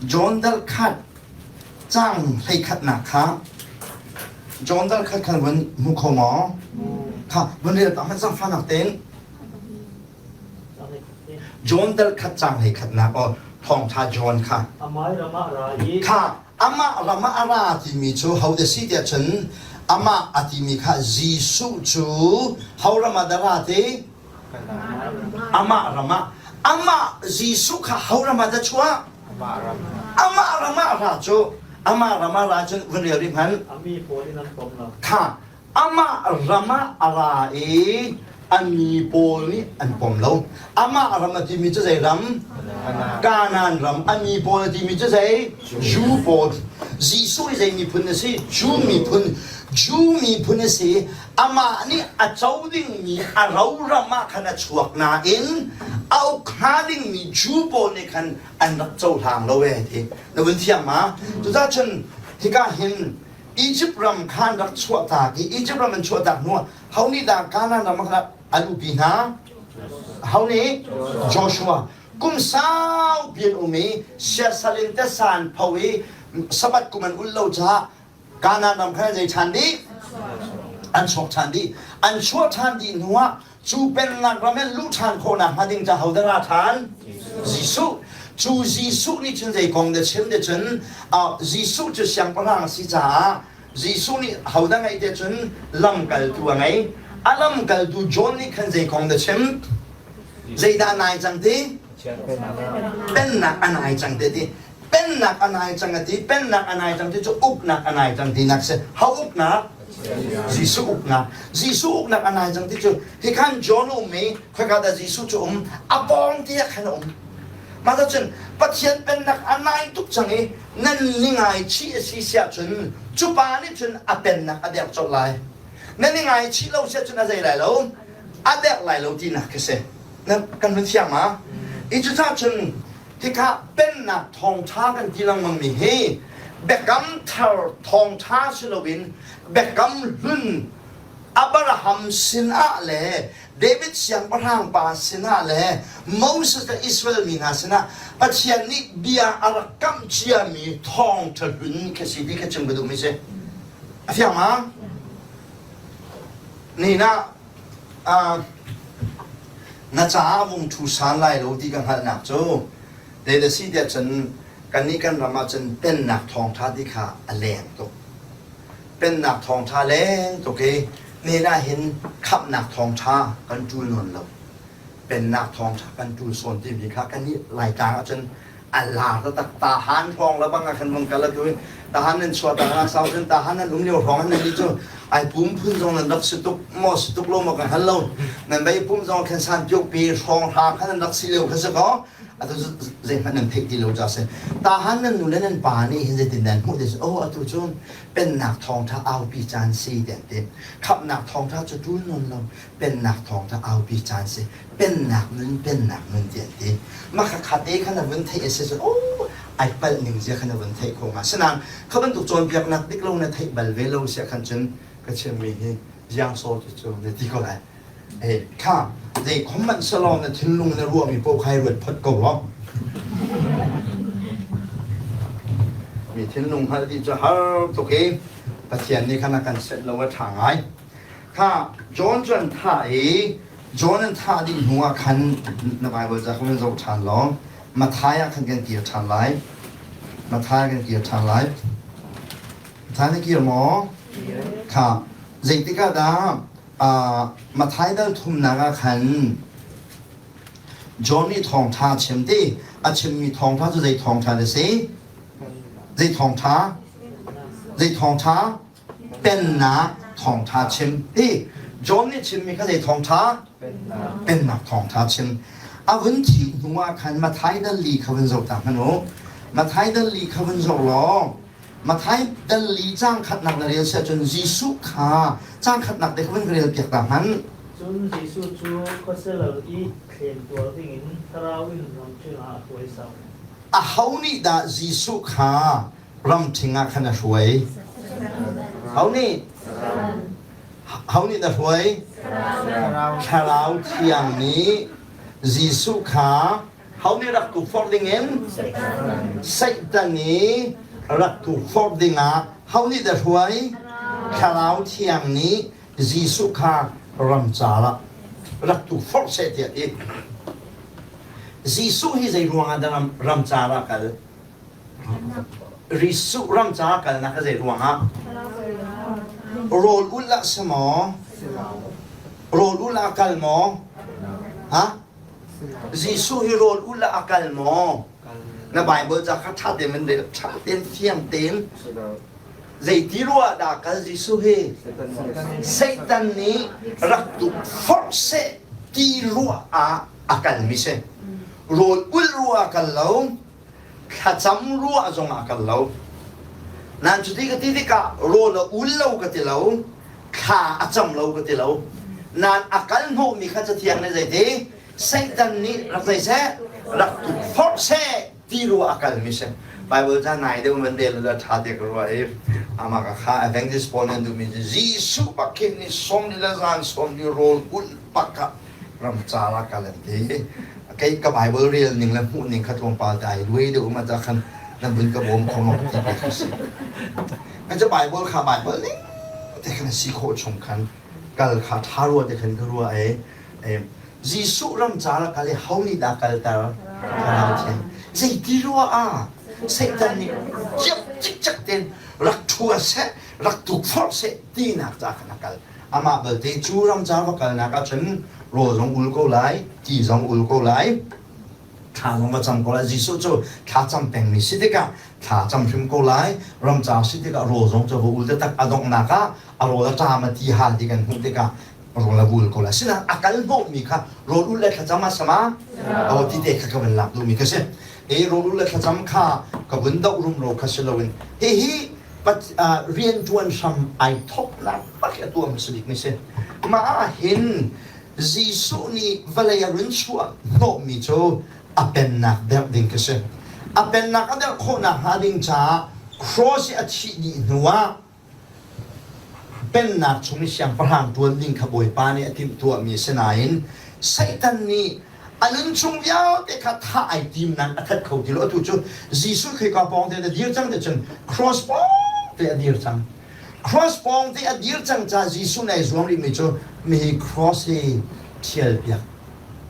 John dal khat cang hlei khatnak kha John dal khat khan vun hmu kho maw? Kha vun rel ta hmanh zangfahnak tein. John dal khat cang hlei khatnak aw thawngtha John kha. Amai ram ah ra i Kha amah ram ah a ra timi cu ho da si tiah cun amah a timi kha Jesuh cu ho ram ah dah ra ti? Amah ram ah. Amah Jesuh kha ho ram ah dah chuah? Amah ram ah ra cu amah ram ah ra cun vun rel rih hmanh. Ami pawl in an pom lo. Kha amah ram ah a ra i a mi pawl nih an pom lo. Amah ram a timi cu zei ram? Kanaan ram. A mi pawl a timi cu zei? Jew pawl. Jesuh hi zei miphun a si? Jew miphun. Jew miphun a si. Amah nih a co dingmi a ro ram ah khan a chuak nain a uk hnga dingmi Jew pawl nih khan an rak cohlang lo ee ti. Na vun thiam ma? Cucaah cun hika hin Egypt ram khan rak chuahtak i Egypt ram an chuahtak hnuah ho nih dah Canaan ram kha an upi hna? Ho nih? Joshua. Kum saupi an um i siasal in tasa an pho i Sabbath kum an ulh lo caah Canaan ram khan zei ṭhan dih? An chuak ṭhan dih. An chuah ṭhan dih hnuah cu pennak ram in luh ṭhan khawhnak hnga ding ca hodah ra ṭhan? Jesuh. Cu Jesuh nih cun zei kong dah chim ti cun Jesuh cu siangpahrang a si caah Jesuh nih hodah ngeih ti cun lamkaltu a ngei. A lamkaltu John nih khan zei kong dah chim? Zeidah nai cang ti? Pennak a nai cang ti ti. Pennak a nai cang a ti. Pennak a nai cang ti cu uknak a nai cang tinak si. Ho uknak? Jesuh uknak. Jesuh uknak a nai cang ti cu hikhan John a um i khoika dah Jesuh cu um a pawng te ah khan a um. Mah cun Pathian pennak a nai tuk cang i nan ni ngaichih a si siah cun cu pa nih cun a pennak a derh colh lai. Nan i ngaichih lo siah cun a zei lai lo, a derh lai lo tinak khi si. Kan hun thiang ma? I cucaah cun hika pennak thawngṭha kan ti lengmangmi hi biakam thar thawngṭha si loin biakam hlun Abraham sinah le David siangpahrang pa sinah le Moses le Israel mi hna sinah Pathian nih bia a rak kamh ciami thawngṭha hlun khi si ti kha chim ka duhmi si. A fiang ma? Nihin ah na caah vung ṭhu san lai lo ti ka hngalhnak cu zei si tiah cun kannih kan ram ah cun pennak thawngṭha ti kha a leng tuk. Pennak thawngṭha leng tuk i nihin ah hin khamhnak thawngṭha kan ṭul nawn lo. Pennak thawngṭha kan ṭul sawn timi kha kannih Laitlang ah cun a lar taktak tahan hrawng la bang ah khan vung kal atu tahan nan chuah ta sau cun tahan nan um lio hrawng nan ni cu ai pum phun zong nan rak si tuk maw si tuk lo maw kan hal lo nan bei pum zong khan san piok pi hrawng hra khan nan rak si lio kha si ko atu zeihmanh nan theih ti lo ca si tahan nan nu le nan pa nih hin zeitin nan hmuh ti oh atu cu pennak thawngtha aupi caan si tian ti khamhnak thawngtha cu tul non lo pennak thawngtha aupi caan si pennak nun pennak nun ti an ti mah kha kha te kha na vun theih a si cun oh ai palh ning zia kha na vun theih kho hnga sinain kha bantuk cawnpiaknak dik lo na theih bal ve lo sia khan cun ka chimmi hi ziang saw ti cu na ti ko lai eh kha zei khom manh selaw na thinlung na ruahmi paoh khai ruat phot ko law mi thinlung hngalh dih cu har tuk i Pathian nih khan a kan set lo a ṭha ngai Kha John cu an thah i John an thah dih hnuah khan na Bible ca kha van zoh ṭhan law Matthai ah khan kan kir ṭhan lai. Matthai ah kan kir ṭhan lai. Matthai na kir maw? Kha zeitik ah dah Matthai dal thumnak ah khan John nih thawngṭha a chim ti a chimmi thawngṭha cu zei thawngṭha dah si? Zei thawngṭha? Zei thawngṭha? Pennak thawngṭha chim. Hi John nih chimmi kha zei thawngṭha? Pennak thawngṭha chim. A vun thih hnu ah khan Matthai dal li kha vun zoh ta hmanh u. Matthai dal li kha vun zoh law Matthai dal li caang khatnak na rel si ahcun Jesuh kha caang khatnak te kha vun ka rel piak ta hmanh. Cun Jesuh cu khuaselal i thlen tuar dingin thlarau in ramṭhing ah a hruai. Aho nih dah Jesuh kha ramṭhing ah khan a hruai? Ho nih? Ho nih dah hruai? Thlarau Thiang nih Jesuh kha ho nih rak tukforh dingin? Satan nih rak tukforh dingah ho nih dah hruai? Thlarau Thiang nih Jesuh kha ramcar ah rak tukforh seh tiah a ti. Jesuh hi zei ruangah dah ramcar ah kal? Jesuh ramcar kalnak kha zei ruangah? Rawl ulh ah si maw? Rawl ulh ah kal maw? Ha? Jesuh hi rawl ulh ah a kal maw? Na Bible ca kha ṭha tein van rel, ṭha tein fiang tein. Zeiti ruah dah kal Jesuh hi? Satan nih rak tuk forh seh ti ruah ah a kalmi si. Rawl ulh ruah ah kal lo, thlacam ruah zongah kal lo. Nan cuti ka ti tikah rawl a ul lo ka ti lo, thla a cam lo ka ti lo. Nan a kal hnawhmi kha cathiang nih zeiti Satan nih rak zei seh, rak tukforh seh ti ruah a kalmi si. Bible ca nai deuh van rel la ṭha te ka ruah i amah ka kha Evangelist Paul nih an duhmi cu Jesuh bak khi ni sawm ni le zan sawm ni rawl ulh bak ah ramcar ah kal an ti. Kei ka Bible rel ning le hmuh ning kha tlawmpal te ai luai deuh ma ta khan nan vun ka bawm kho ma ti ti si. Kan cu Bible kha Bible ning te khan si khawh chung khan kal kha tha rua te khan ka rua e. Jesuh ramcar ah kal i ho nih dah kalter? Thlarau Thiang. Zeiti rua ah Satan nih ciap cikcek tein rak ṭhua seh, rak tukforh seh tinak ca khan a kal. Amah belte cu ramcar va kalnak ahcun rawl zong ul ko lai, ti zong ul ko lai, thla zong va cam ko lai. Jesuh cu thla cam pengmi si tikah thla cam hrim ko lai. Ramcar si tikah rawl zong cu va ul taktak. A donghnak ah a rawl a ṭam a ti hal ti kan hmuh tikah rawl a ul ko lai. Sinain a kal hnawhmi kha rawl ul le thlacam a sama aw ti te kha ka van lak duhmi ka si. E rawl ul le thlacam kha ka vun doh rumro kha si loin hihi rianṭuan hram ai thawknak bak hi a tuah hmasa bikmi si. Mah ah hin Jesuh nih vawlei a run chuah hnawhmi cu a pennak derh ding khi si. A pennak a derh khawhnak hnga ding caah cross i a thih dih hnuah Pennak chung i siangpahrang ṭuan ding kha Bawipa nih a timhtuahmi a si nain Satan nih a nunchung vialte kha thah ai tim nain a that kho ti lo. Atu cu Jesuh khika pawng te a dir cang ti cun cross pawng te a dir cang. Cross pawng te a dir cang caah Jesuh nih ai zuam rihmi cu mihi cross hi ṭhialpiak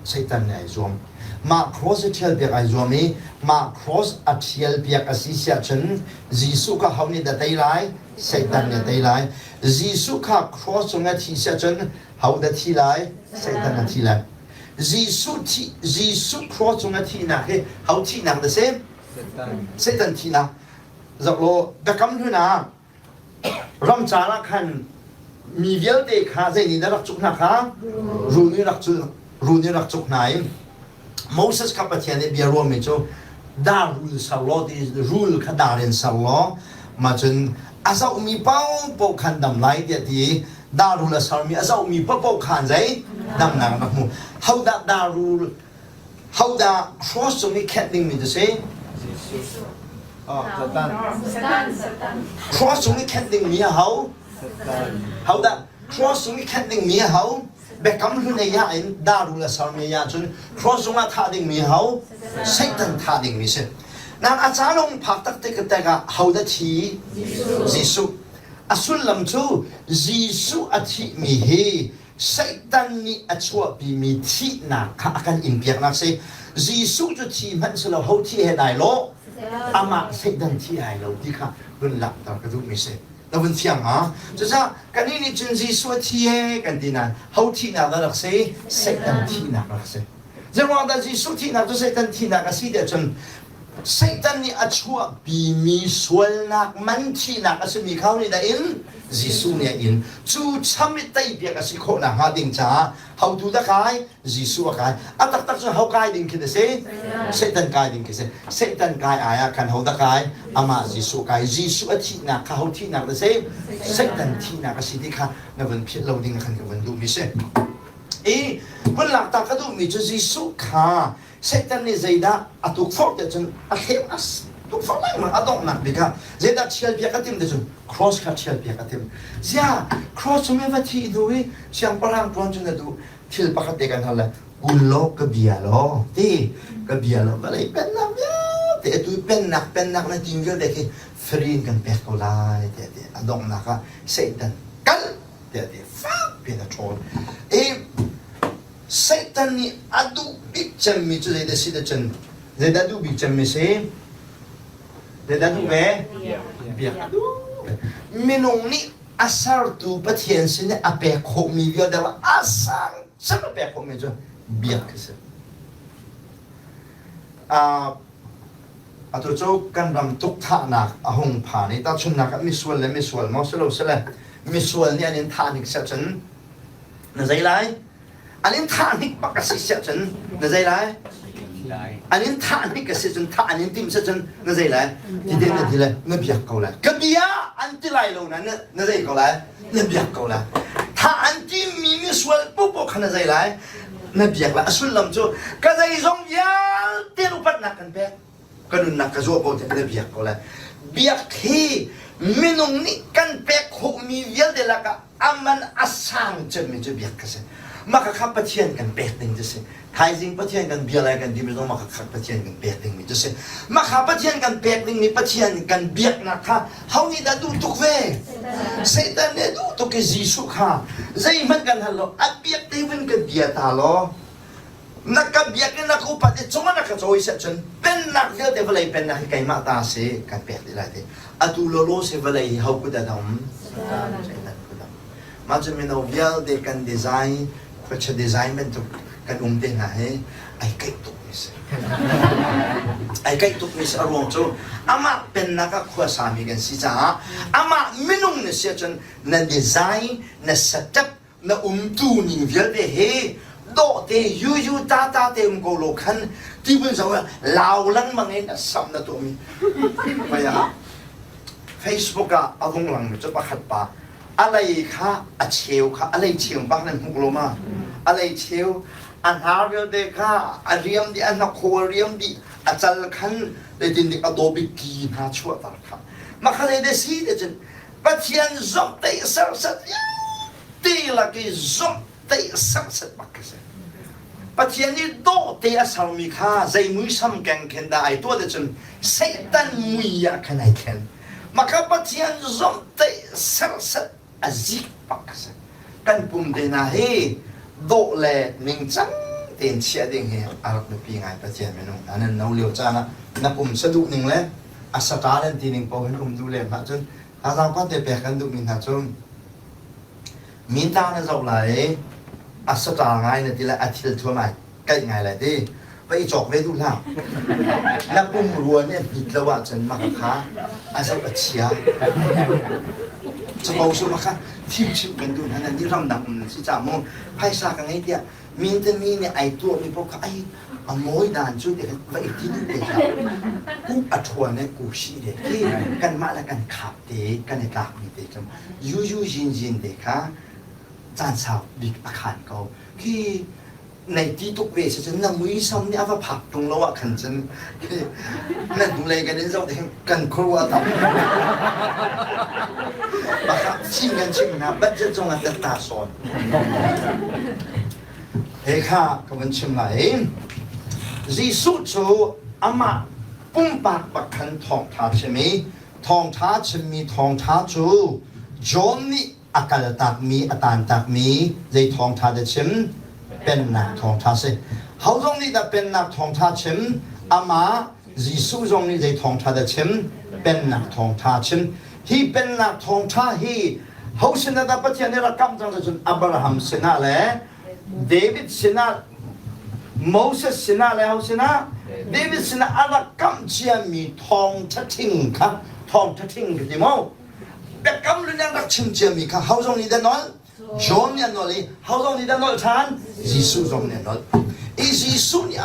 Satan nih ai zuam. Mah cross i ṭhialpiak ai zuam i mah cross a ṭhialpiak a si siah cun Jesuh kha ho nih dah tei lai? Satan nih a tei lai. Jesuh kha cross cung a thi siah cun ho dah thi lai? Satan a thi lai. Jesuh thi Jesuh cross cung a thihnak hi ho thihnak dah si? Satan thihnak. Zoh law biakam hlun ah ramcar ah khan mi vialte kha zei nih dah rak cuk hna kha? Rul nih rak cul rul nih rak cuk hna i Moses kha Pathian nih bia ruahmi cu dar rul ser law ti rul kha dar in ser law mah cun a zohmi paohpaoh khan dam lai tiah ti i dar rul a sermi a zohmi paohpaoh khan zei damnak na hmu. Hodah dar rul hodah cross cung i khenh dingmi cu si? Cross cung i khenh dingmi a ho? Hodah cross cung i khenh dingmi a ho? Biakam hlun ei ah in darul a sermi ah cun cross cungah thah dingmi ho Satan thah dingmi si. Nang a caan hung phak tak tik tikah ho dah thi? Jesuh. A sullam cu Jesuh a thihmi hi Satan nih a chuahpimi thihnak kha a kan inpiaknak si. Jesuh cu thi hmanh si lo ho thi he dai lo amah Satan thi ai lo ti kha vun langhter ka duhmi si. Na vun fiang hnga? Cucaah kannih nih cun Jesuh a thi ee kan ti nain ho thihnak dah rak si? Satan thihnak rak si. Zeiruang dah Jesuh thihnak cu Satan thihnak a si tiah cun Satan nih a chuahpimi sualnak man thihnak a simi kha nih dah in? Jesuh nih a in. Cu cham i teipiak a si khawh nakhnga ding caah hotu dah kai? Jesuh a kai. A taktak cu ho kai ding khin a si? Satan kai ding khi a si. Satan kai ai ah khan ho dah kai? Amah Jesuh kai. Jesuh a thihnak kha ho thihnak dah si? Satan thihnak a si ti kha na vun philh lo ding khan ka vun duhmi si. I vun lak ta ka duhmi cu Jesuh kha Satan nih zeidah a tukforh ti cun a thlem a tukforh lengmang a donghnak bik ah zeidah ṭhialpiak a tim ti cun cross kha ṭhialpiak a tim. Zia cross cu va thih hnu i siangpahrang ṭuan cu na duh thil pakhat te kan hal le kul law ka bia law ti ka bia law vawlei pennak vialte atu pennak pennak na tim vialte khi free in kan pek ko lai tiah ti a donghnak ah Satan kal tiah ti fak piin a ṭhawl i Satan nih a duh bik cemmi cu zeidah si cun zeidah duh bik cemmi si? Zeidah duh ve? Biak a duh. Minung nih a sertu Pathian sin i a pek khawhmi vialte a sang cem a pek khawhmi cu biak a si. Atu cu kan ram tukthahnak a hung phan i tahchunhnak ah misual le misual maw si lo sile misual nih an in thah hnik siah cun na zei lai an in thah hnik bak a si siah cun na zei lai an in thah hnik a si cun thah an in timh siah cun na zei lai ti te na ti lai na biak ko lai ka bia an ti lai lo na na zei ko lai na biak ko lai thah an timmi misual popo kha na zei lai na biak lai a sullam cu ka zeizong vialte upatnak kan pek ka nunnak ka zuah ko tiah na biak ko lai biak hi minung nih kan pek khawhmi vialte lakah aman a sang cemmi cu biak ka si maka kha Pathian kan pek ding cu si thaizing Pathian kan bia lai kan timi zong maka kha Pathian kan pek dingmi cu si maka Pathian kan pek dingmi Pathian kan biaknak kha ho nih dah duh tuk ve Satan nih duh tuk i Jesuh kha zeihmanh kan hal lo a biak te vun kan bia ta law na ka biak i na ka upat i cungah na ka cawi seh cun pennak vialte vawlei pennak hi keimah ta si kan pek dih lai ti atu lawlaw si vawlei hi ho kut ah dah um Satan kut ah mah cu mino vialte kan design khuacha design bantuk kan um te hna hi ai kaih tuk mi si ai kaih tuk mi si a ruang cu amah pennak ah khua sami kan si caah amah minung na si ahcun na design na setup na umtu ning vialte hi dawhte yuyu tata te um ko lo khan ti vun zo lau lengmang in a sam na tuahmi paya Facebook ah a vung lang mi cu pakhat pa a lei kha a cheu kha a lei cheu bak nan hmuh lo ma a lei cheu a hnar vialte kha a riam dih a hnakhaw a riam dih a cal khan zeitin dik a daw bik ki hna chuahter kha makha zei de si te cun Pathian zomhtaih serhsat vialte lak i zomhtaih serhsat bak khi si. Pathian nih dawhte a sermi kha zei muisam keng khin dah ai tuah cun Satan mui ah khan ai thlen. Maka Pathian zomhtaih serhsat a zik bak khi si. Kan pum te hna hi dawh le ningcang tein chiah ding hi a rak biapi ngai Pathian minung hna nan no lio caan ah na pum saduh ning le a sata nan ti ning paoh hin um duh lem hlah cun thazaang pa te pek kan duhmi hna cu minta na zoh lai i a sata ngai na ti lai a thil thuam ai kaih ngai lai ti va i cawk ve duh hlah na pum rua nih a hnit lo ahcun maka kha a zoh a chia capo su maka thim chimh kan duh hna nan nih ramdang um nan si ca mu phaisa ka ngei tiah min te mi nih ai tuahmi paoh kha ai a mawi dan cu te va i ti duh te hlah ku a ṭhuan le ku si de khi kanmah le kan khap te kan i tlakmi te cu yu yu jin jin te kha caan sau bik a khan ko khi nei ti tuk ve si cun na muisam nih a va phak tung lo ah khan cun na hnulei kan in zoh ding kan khuaruah tam Bakha chim kan chim hna budget zong a tet ta sawn He kha ka vun chim lai. Jesuh cu amah pumpak bak khan thawngṭha chim i thawngṭha chimmi thawngṭha cu John nih a kaltakmi a tantakmi zei thawngṭha dah chim? Pennak thawngṭha si. Ho zong nih dah pennak thawngṭha chim? Amah Jesuh zong nih zei thawngṭha dah chim? Pennak thawngṭha chim. Hi pennak thawngṭha hi ho sinah dah Pathian nih rak kamh cang cun Abraham sinah le David sinah Moses sinah le ho sinah David sinah a rak kamh ciami thawngṭha ṭhing kha thawngṭha ṭhing ka ti maw? Biakam hlun an rak chim ciami kha ho zong nih dah nawl? John nih a nawl i ho zong nih dah nawl ṭhan? Jesuh zong nih a nawl. I Jesuh nih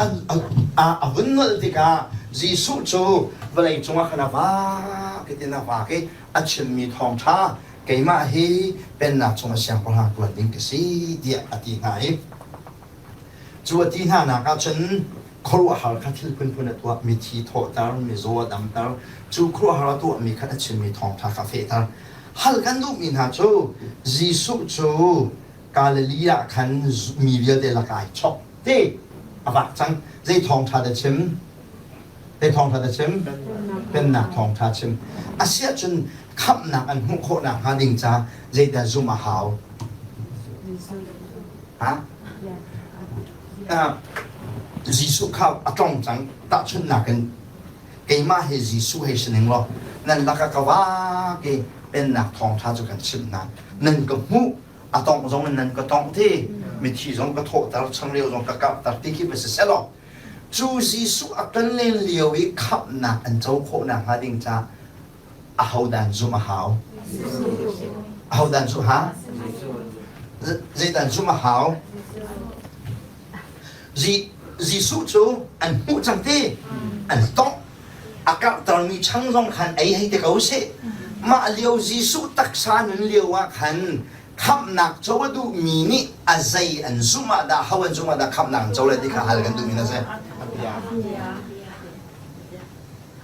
a vun nolh tikah Jesuh cu vawlei cungah khan a vak i tin a vak i a chimmi thawngṭha keimah hi pennak chung a siangpahrang ṭuan ding ka si tiah a ti hna i Cu a ti hna nak ahcun khuaruahhar kha thil phunphun a tuah, mithi thawhter, mizaw a damter, cu khuaruahhar a tuahmi kha a chimmi thawngṭha kha a fehter. Hal kan duhmi hna cu Jesuh cu Galilee ah khan mi vialte lakah ai chok te a vak cang. Zei thawngṭha dah chim? Zei thawngṭha dah chim? Pennak thawngṭha chim. Asiahcun khamhnak an hmuh khawh nakhnga ding ca zeidah zumh a hau? Ha? Jesuh kha a tong cang. Tahchunhnak in keimah hi Jesuh hei si ning law nan lakah ka vak i pennak thawngṭha cu kan chimh hna. Nan ka hmuh, a tongh zong in nan ka tongh ti, mithi zong ka thawhter, changreu zong ka karhter ti khi va si selaw cu Jesuh a kan len lio i khamhnak an co khawh nakhnga ding caah ahodah an zumh a hau? Ahodah an zumh ha? Zeidah an zumh a hau? Jesuh cu an hmuh cang ti, an tongh, a karhtermi chang zong khan ei hei ti ko sih. Mah lio Jesuh taksa nun lio ah khan khamhnak co a duhmi nih a zei an zumh ah dah, ho an zumh ah dah khamhnak an co lai ti kha hal kan duhmi na si.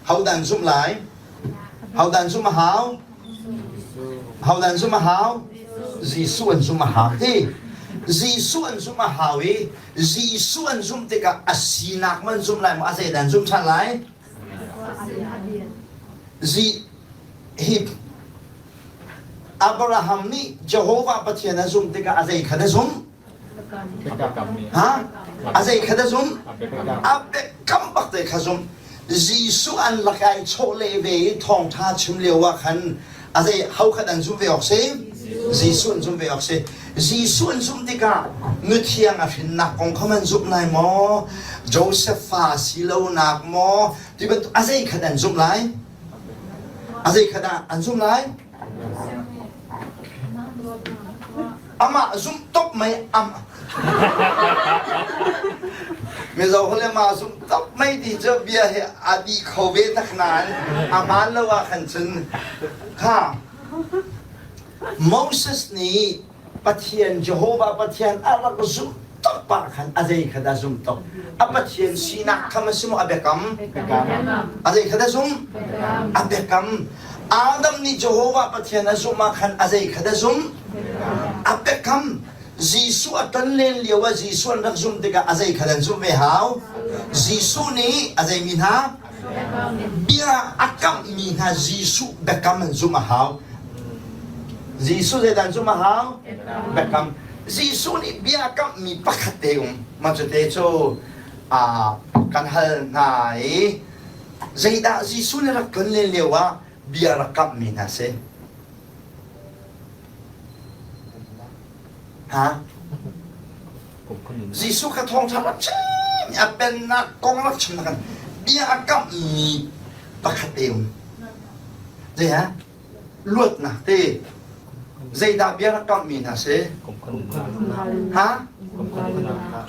Hodah an zumh lai? Hodah an zumh a hau? Hodah an zumh a hau? Jesuh an zumh a hau ti. Jesuh an zumh a hau i Jesuh an zumh tikah a sinak man zumh lai maw a zeidah an zumh ṭhan lai? Hi Abraham nih Jehovah Pathian a zumh tikah a zei kha a zumh? Ha? A zei kha dah zum? A biakam bak te kha zum. Jesuh an lak ai chawh leh ve i thawngṭha chim lio ah khan a zei ho khat an zum ve awk si? Jesuh an zum ve awk si. Jesuh an zumh tikah nuthiang a hrinnak kong kha man zumh lai maw? Joseph fa si lonak maw? Ti bantuk a zei kha dah an zumh lai? A zei kha dah an zumh lai? Amah zumh top mei am Mizo hole ma zumh top mei ti cu bia hi a dih kho ve tak nain a hmaan lo ah khan cun kha Moses nih Pathian Jehovah Pathian a rak zumh tuk pa khan a zei kha dah zumh tuk a Pathian sinak kha ma si maw a biakam a zei kha dah zumh a biakam Adam nih Jehovah Pathian a zumh ah khan a zei kha dah zumh a biakam Jesuh a ton len lio ah Jesuh an rak zumh tikah a zei kha dah zumh ve hau Jesuh nih a zei mi hna bia a kamhmi hna Jesuh biakam an zumh a hau. Jesuh zeidah an zumh a hau? Biakam. Jesuh nih bia a kamhmi pakhat te um. Mah cu te cu kan hal hna i zeidah Jesuh nih rak ton len lio ah bia rak kamhmi hna si? Ha? Jesuh kha thawngṭha rak chim a pennak kong rak chim nakin bia a kamhmi pakhat te um. Zei ha? Luatnak te. Zeidah bia rak kamhmi hna si? Ha?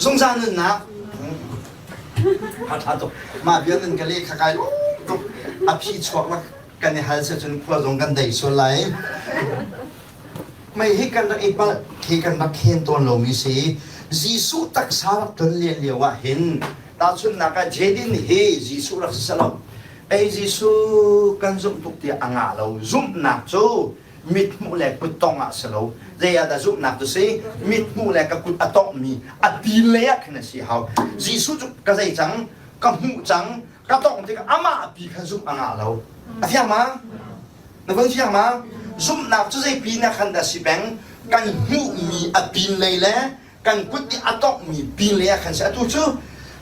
Zungzal nunnak. Ha ṭha tuk. Mah bia nun ka leh kha kai tuk. A phi chuak rak kan i hal si cun khua zong kan dei sual lai. Mei hi kan rak i palh, khi kan rak khen tawn lomi si. Jesuh taksa rak ton len lio ah hin tahchunhnak ah Jedin hi Jesuh rak si selo. Ei Jesuh kan zumh tuk tiah a ngah lo. Zumhnak cu mithmuh le kuttong ah si lo. Zei ah dah zumhnak cu si? Mithmuh le ka kut a tonghmi a pin lei ah khin a si hau. Jesuh cu ka zei cang, ka hmuh cang, ka tongh tikah amah pi kha zumh a ngah lo. A fiang ma? Na van fiang ma? Zumhnak cu zei pin ah khan dah si peng? Kan hmuhmi a pin lei le kan kut nih a tonghmi pin lei ah khan si. Atu cu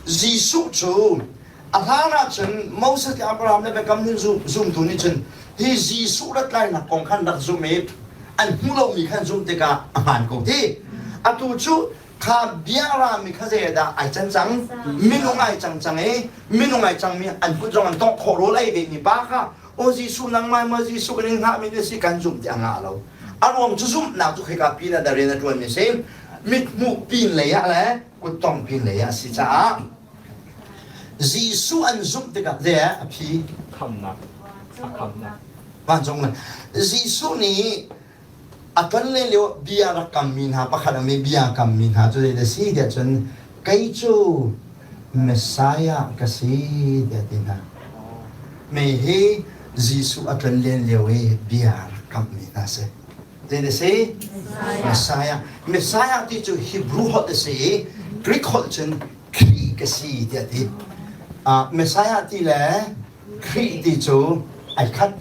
Jesuh cu a hlan ahcun Moses le Abraham le Biakam hlun zumtu nih cun hi Jesuh rat lainak kong khan rak zum i an hmuh lomi khan zumh tikah a hmaan ko ti. Atu cu kha bia rami kha zei dah ai can cang? Minung ai cang cang i minung ai cangmi an kut zong an tongh khawh rawl ei ve mi pa kha. Aw Jesuh nangmah maw Jesuh kan in hngahmi na si kan zumh ti a ngah lo. A ruang cu zumhnak cu khika pin ah dah rian a ṭuanmi si. Mithmuh pin lei ah le kuttong pin lei ah a si caah Jesuh an zumh tikah zei a phi? Khamnak. A khamnak. Vancung Jesuh nih a ton len lio bia rak kammi hna pakhat a mi bia kammi hna cu zei dah si tiah cun kei cu Messiah ka si tiah ti hna. Mi hi Jesuh a ton len lio i bia rak kammi hna si. Zei dah si? Messiah. Messiah ti cu Hebrew holh a si i Greek holh cun Khrih ka si tiah ti. Messiah ti le Khrih ti cu ai khat.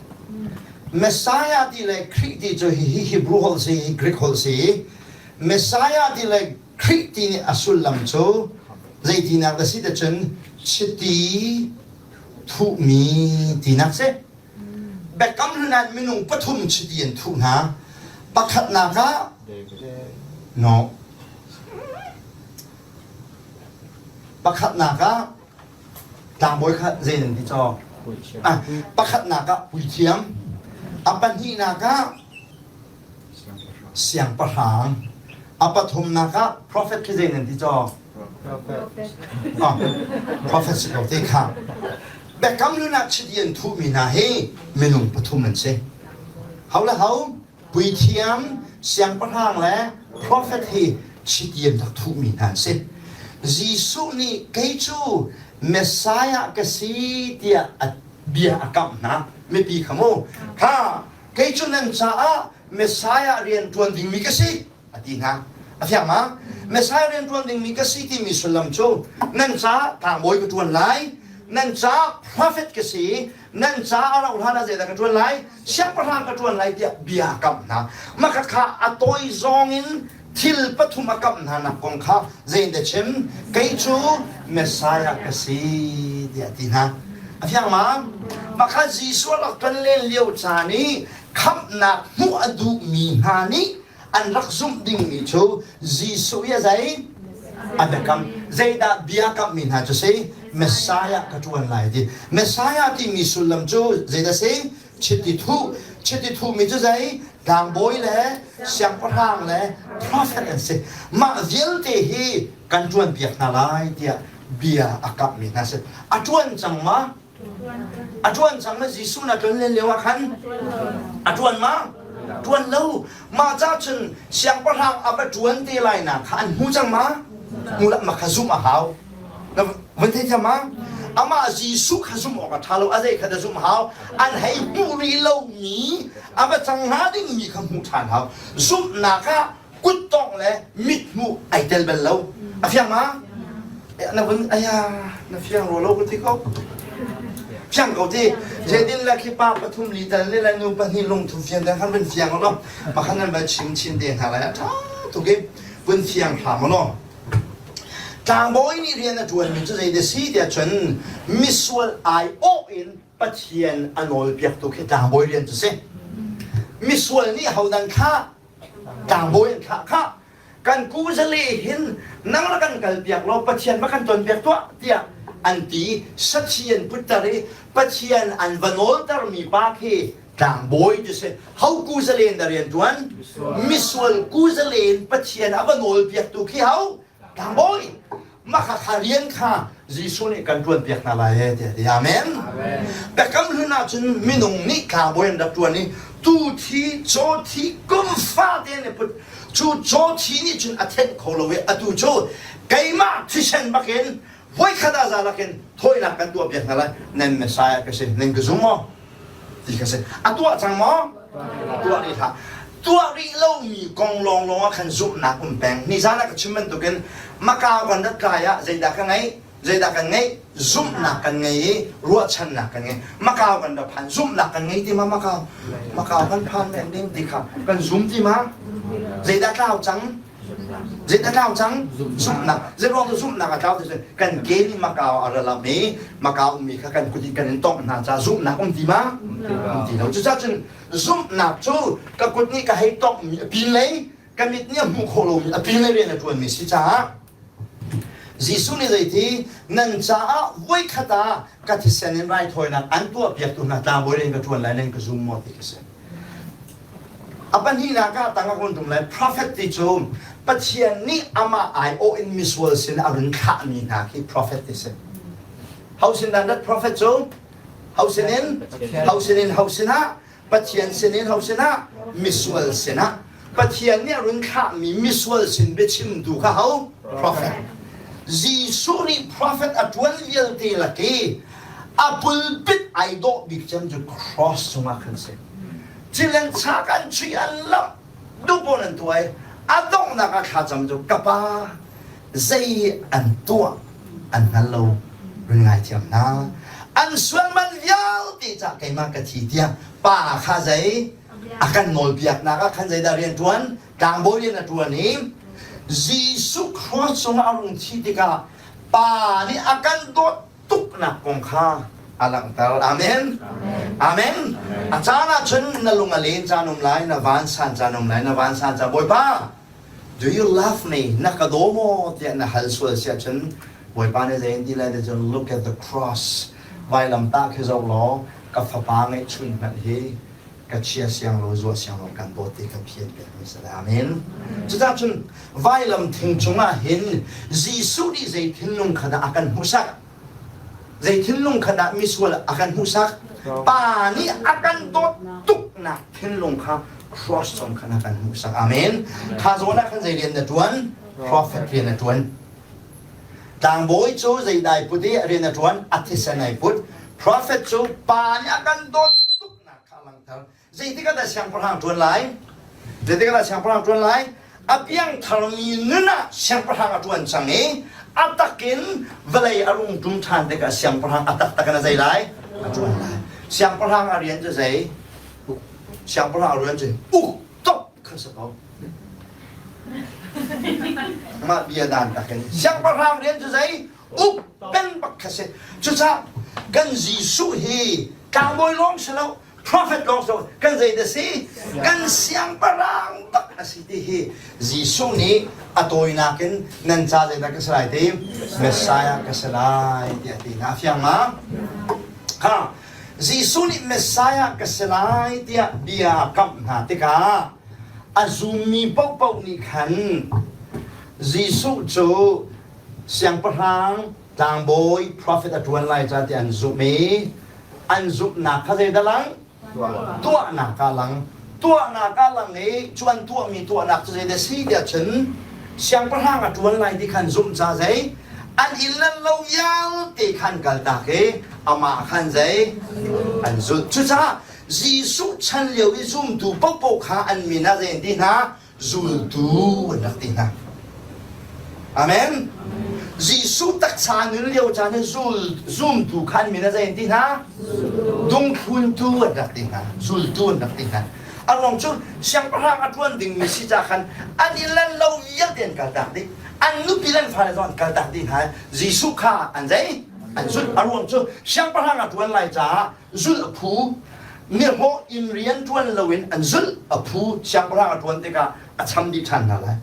Messiah ti le Khrih ti cu hihi Hebrew holh si, Greek holh si. Messiah ti le Khrih ti nih a sullam cu zeitinak dah si cun chiti thuhmi tinak si. Biakam hlun ah minung pathum chiti an thuh hna. Pakhatnak ah no. Pakhatnak ah Tlangbawi kha zei nan ti caw? Ah, pakhatnak ah puithiam, a pahnihnak ah siangpahrang, a pathumnak ah prophet khi zei nan ti caw? Ah, prophet si ko te kha. Biakam hlun ah chiti an thuhmi hna hi minung pathum an si. Ho le ho? Puithiam, siangpahrang le profet hi chiti an rak thuhmi hna an si. Jesuh nih kei cu Messiah ka si tiah a bia a kamh hna. Mipi kha mu, kha kei cu nan caah Messiah rian ṭuan dingmi ka si a ti hna. A fiang ma? Messiah rian ṭuan dingmi ka si timi sullam cu nan caah tlangbawi ka ṭuan lai, nan caah prophet ka si, nan ca a rauh hlan ah zeidah ka ṭuan lai siangpahrang ka ṭuan lai tiah bia a kamh hna makhat kha a tawi zawng in thil pathum a kamh hna nak kong kha zeidah chim kei cu Messiah ka si tiah a ti hna a fiang ma makha Jesuh rak ṭuan len lio caan i khamhnak hmuh a duhmi hna nih an rak zumh dingmi cu Jesuh i a zei a biakam zeidah bia kamhmi hna cu si Messiah ka ṭuan lai ti Messiah timi sullam cu zeidah si chiti thuh chiti thuhmi cu zei tlangbawi le siangpahrang le prophet an si mah vialte hi kan ṭuan piak hna lai tiah bia a kamhmi hna si a ṭuan cang ma A ṭuan cang ma Jesuh na ṭuan len lio ah khan a ṭuan ma? Ṭuan lo. Mah ca cun siangpahrang a va ṭuan te lai nak kha an hmu cang ma? Hmu lah ma kha zumh a hau. Na van thei thiam ma? Amah Jesuh kha zumh awk a ṭha lo. A zei kha dah zumh hau? An hei hmuh rih lomi a va cang hnga dingmi kha hmuh ṭhan hau. Zumhnak ah kuttongh le mithmuh ai tel bal lo a fiang ma na vun aya na fiang ro lo ka ti ko fiang ko ti zeidin la khi pa pathum li tal le la nu pahnih lungthu fiang dan khan vun fiang lo pakhan nan va chim chin te hna lai a tha tuk i vun fiang hram lo tlangbawi nih rian a ṭuan mi cu zei da si tiah cun misual ai awh in Pathian a nawl piaktu khi tlangbawi rian cu si misual nih hodan kha Tlangbawi an thlah khah. Kan kuzale hin nang ra kan kalpiak law Pathian va kan tonpiak tuah tiah an ti. Sathi an putter i Pathian an va nawltermi pa khi tlangbawi ti si. Ho kuzale in dah rian ṭuan? Misual kuzale in Pathian a va nawlpiaktu khi ho? Tlangbawi. Mah kha rian kha Jesuh nih kan ṭuanpiak hna lai ee tiah ti. Amen. Biakam hlun ahcun minung nih tlangbawi an rak ṭuan i tu thi, caw thi, kum fate an i put. Cu caw thi nih cun a thenh kho lo i atu cu keimah thisen bakin voikhat ah za lakin thawinak kan tuahpiak hna lai. Nan Messiah ka si, nan ka zum maw? Ti ka si. A tuah cang maw? Tuah rih hlah. Tuah rih lomi kong lawnglawng ah khan zumhnak um peng. Nizan ah ka chim bantukin Macau kan rat kai ah zeidah ka ngeih? Zeidah kan ngeih? Zumhnak kan ngei i ruahchannak kan ngei. Macau kan ra phan. Zumhnak kan ngei ti ma Macau? Macau kan phan men ding ti kha kan zum ti ma? Zeidah tlau cang? Zei a tlau cang? Zumhnak. Zei ruang cu zumhnak a tlau ti cun kan ke nih Macau a ra lam i Macau ummi kha kan kut in kan in tongh hna caah zumhnak um ti ma? Um ti lo. Cucaah cun zumhnak cu ka kut nih ka hei tonghmi a pinlei, ka mit nih a hmuh khawh lomi a pinlei rian a ṭuanmi si caah. Jesuh nih zeiti nan caah voikhat ah ka thisen in raithawinak an tuahpiaktu hna tlangbawi rian ka ṭuan lai nan ka zum maw ti ka si. A pahnihnak ah tang a hun tum lai prophet ti cu Pathian nih amah aiawh in misual sin a run thlahmi hna khi prophet ti si. Ho sin dah that prophet cu? Ho sin in? Ho sin in ho sinah? Pathian sin in ho sinah? Misual sinah. Pathian nih a run thlahmi misual sin biachimtu kha ho? Prophet. Jesuh nih prophet a ṭuan vialte lak i a pulpit ai dawh bik cem cu cross cungah khan si. Cilen chak an chuih an lamh duhpawn an tuah i a donghnak ah thlacam cu ka pa zei an tuah an hngal lo run ngaithiam hna an sual man vialte cah keimah ka thi tiah pa kha zei a kan nawlpiaknak ah khan zeidah rian ṭuan tlangbawi rian a ṭuan i Jesuh cross cungah a rung thi tikah pa nih a kan dawt tuknak kong kha a langhter. Amen. Amen. A caan ah cun na lung a len caan um lai, na vansan caan um lai, na vansan caan Bawipa, do you love me? Na ka daw maw? tiah na hal sual si ahcun Bawipa nih zei in ti lai ti cun look at the cross. Vailamtah khi zoh law ka fapa ngeihchun hmanh hi ka chia siang lo zuah siang lo kan dawt ti ka phiat pek mi si amen cucaah cun vailam thing cungah hin Jesuh nih zei thinlung kha dah a kan hmuhsak zei thinlung kha dah misual a kan hmuhsak pa nih a kan dawt tuknak thinlung kha cross cung khan a kan hmuhsak amen kha zawn ah khan zei rian na tuan prophet rian na tuan tlangbawi cu zeidai put i rian a tuan a thisen ai put prophet cu pa nih a kan dawt tuknak kha a langhter. Zeitik ah dah siangpahrang ṭuan lai? Zeitik ah dah siangpahrang ṭuan lai? A piangtharmi nun ah siangpahrang a ṭuan cang i a takin vawlei a rung ṭum ṭhan tikah siangpahrang a taktak in a zei lai? A ṭuan lai. Siangpahrang a rian cu zei? Siangpahrang a rian cu uk top kha si ko. Mah bia dan takin siangpahrang rian cu zei? Uk peng bak kha si. Cucaah kan Jesuh hi tlangbawi lawng si lo, prophet lawng si lo, kan zei dah si? Kan siangpahrang bak a si ti hi Jesuh nih a tawinak in nan ca zeidah ka si lai ti? Messiah ka si lai tiah a ti hna. Fiang ma? Ha, Jesuh nih Messiah ka si lai tiah bia a kamh hna tikah a zummi paohpaoh nih khan Jesuh cu siangpahrang tlangbawi prophet a ṭuan lai ca ti an zumh i an zumhnak kha zeidah lang? Tuahnak ah lang. Tuahnak ah lang i cu an tuahmi tuahnak cu zeidah si tiah cun siangpahrang a ṭuan lai ti khan zumh ca zei an inn le lo vialte khan kaltak i amah khan zei an zulh. Cucaah Jesuh chan lio i zumtu paohpaoh kha an min ah zei an ti hna? Zultu an rak ti hna. Amen. Jesuh taksa nun lio caan in zul zumtu kha an min a zei an ti hna? Dungthluntu an rak ti hna. Zultu an rak ti hna. A ruang cu siangpahrang a ṭuan dingmi si ca khan an i lan lo vialte an kaltak dih. An nupi le an fale zong an kaltak dih hna. Jesuh kha an zei? An zulh. A ruang cu siangpahrang a ṭuan lai caah zulh a phu nihlawh in rian ṭuan loin an zulh a phu siangpahrang a ṭuan tikah a cham dih ṭhan hna lai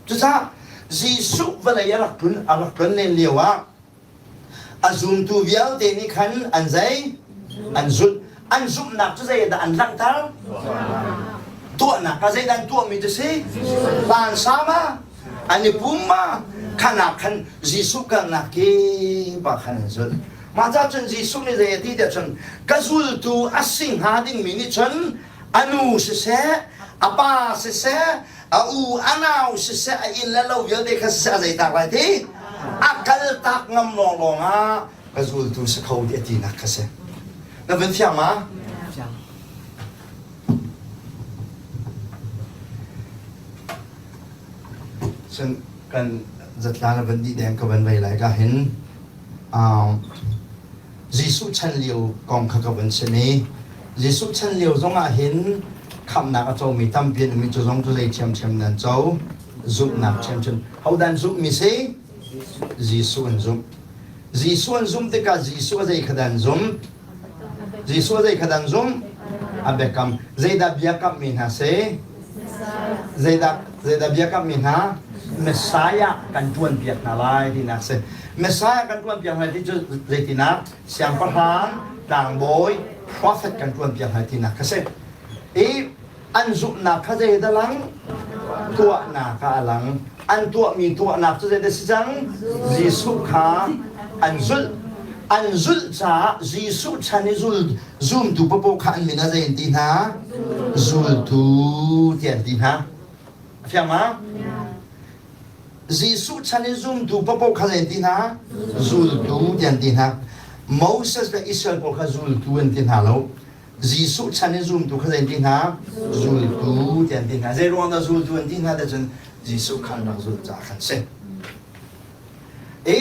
cucaah Jesuh vawlei a rak tlun a rak tlun len lio ah a zumtu vialte nih khan an zei an zulh an zumhnak cu zei dah an langhter tuahnak ah zeidah an tuahmi cu si hlan sama an i pum ma khan ah khan Jesuh kalnak kip ah khan an zulh Mah ca cun Jesuh nih zei a ti tiah cun ka zultu a si hnga dingmi nih cun a nu siseh, a pa siseh, a u a nau siseh, a inn le lo vialte kha siseh a zei tak lai ti? A kaltak ngam lawnglawng ah ka zultu si kho ti a tinak kha si. Na vun fiang ma? Cun kan zatlang a van dih deng ka van vei lai ka hin Jesuh chan lio kong kha ka vun chim i Jesuh chan lio zongah hin khamhnak a comi tampi an um i cu zong cu zei ṭhiamṭhiam nan co? Zumhnak ṭhiamṭhiam. Hodah an zumhmi si? Jesuh an zumh. Jesuh an zumh tikah Jesuh a zei kha dah an zumh? Jesuh a zei kha dah an zumh? A biakam. Zeidah biakammi hna si? Zeidah biakammi hna? Messiah kan ṭuan piak hna lai tinak si. Messiah kan ṭuan piak hna ti cu zeitinak? Siangpahrang, tlangbawi, prophet kan ṭuan piak hna tinak kha si. I an zumhnak kha zeidah lang? Tuahnak ah a lang. An tuahmi tuahnak cu zeidah si cang? Jesuh kha an zulh. An zulh caah Jesuh chan i zul zumtu papoh kha an min ah zei an ti hna? Zultu tiah an ti hna. A fiang ma? Jesuh chan i zumtu papoh kha zei an ti hna? Zultu tiah an ti hna. Moses le Israel pawl kha zultu an ti hna lo. Jesuh chan i zumtu kha zei an ti hna? Zultu tiah an ti hna. Zei ruang dah zultu an ti hna ti cun Jesuh kha an rak zulh caah khan si. I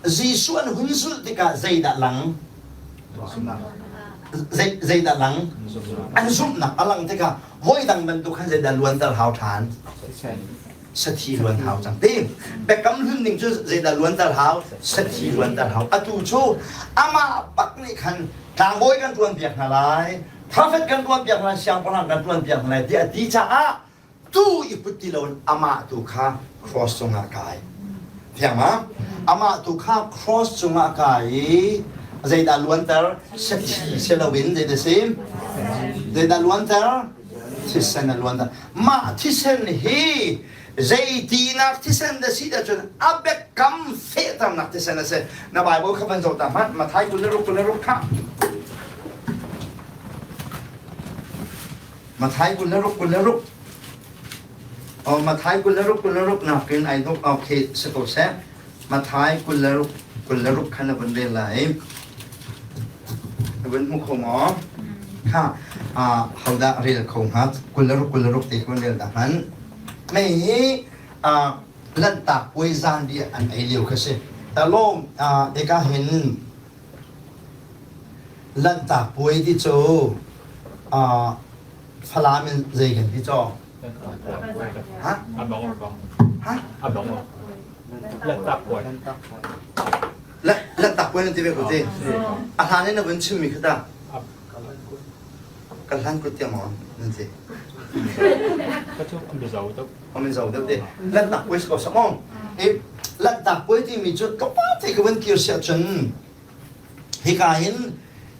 Jesuh an hun zulh tikah zeidah lang? Zeidah lang? An zumhnak a lang tikah voidang bantuk khan zeidah luanter hau ṭhan? Sathi luan hau cang ti. Biakam hlun ning cu zeidah luanter hau? Sathi luanter hau. Atu cu amah bak nih khan tlangbawi kan ṭuan piak hna lai, prophet kan ṭuan piak hna lai, siangpahrang kan ṭuan piak hna lai tiah a ti caah tu i put ti loin amah tu kha cross cungah kai. Fiang ma? Amah tu kha cross cungah kai i zeidah luanter? Sathi si loin zeidah si? Zeidah luanter? Thisen a luanter. Mah thisen hi zeitinak thisen dah si dah cun a biakam fehternak thisen a si. Na Bible kha van zoh ta hmanh. Matthai 26 26 kha. Matthai 26 26. Oh, Matthai 26 26 nakin ai dok okay si ko seh. Matthai 26 26 khan na vun rel lai. Na vun hmu kho maw? Kha hodah rel kho hnga? 26 26 te kun rel ta hman. Mei hi Lanhtak puai zan riah an ei lio kha si. Talawm eka hin Lanhtak puai ti cu Falam in zei kan ti caw? Ha? Ha? Lanhtak puai. Lanhtak puai nan ti ve ko ti. A hlan in na vun chimmi kha ta. Ka hlan kut tiang maw nan ti. Ka cu an bizo deuh. An bizo deuh te. Lanhtak puai si ko sak maw? I lanhtak puai timi cu tlawmpal te ka vun kir siah cun hika hin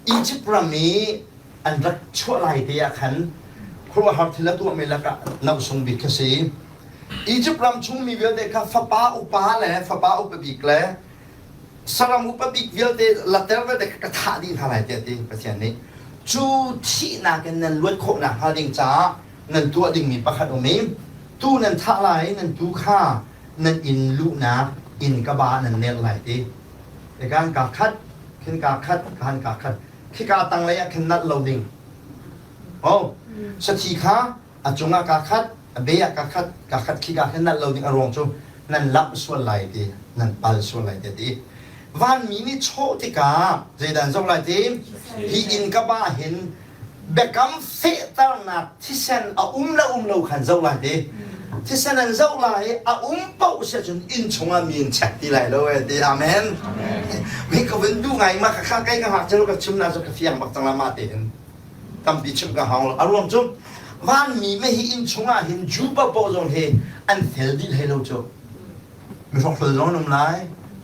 Egypt ram i an rak chuah lai te ah khan khuaruahhar thil a tuahmi lakah nosung bik kha si. Egypt ram chungmi vialte kha fapa upa le fapa upa bik le saram upa bik vialte later vialte kha ka thah dih hna lai tiah ti Pathian nih. Cu thihnak in nan luat khawh nakhnga ding caah nan tuah dingmi pakhat um i tu nan thah lai nan tu kha nan inn luhnak inn ka ba nan nelh lai ti. Ekan ka khat, khin ka khat, kan ka khat. Khika tanglei ah khin nalh lo ding. Oh, sathi kha a cungah ka khat, a be ah ka khat, ka khat khika khin nalh lo ding a ruang cu nan lamh sual lai ti, nan pal sual lai ti ti. Vanmi nih chawh tikah zeidan zoh lai ti? Hi inn ka ba hin biakam fehternak thisen a um le um lo khan zoh lai ti. Thisen an zoh lai i a um paoh si ahcun inn chungah mi in check ti lai lo e ti. Amen. Mi ka vun duh ngai ma kha kai ka hngak celo ka chim na cu ka fiang bak cang la ma te hin. Tampi chim ka hang lo. A ruang cu vanmi me hi inn chungah hin Jew paoh zong hi an fel dih hlei lo cu. Mi hrokhrol zong an um lai,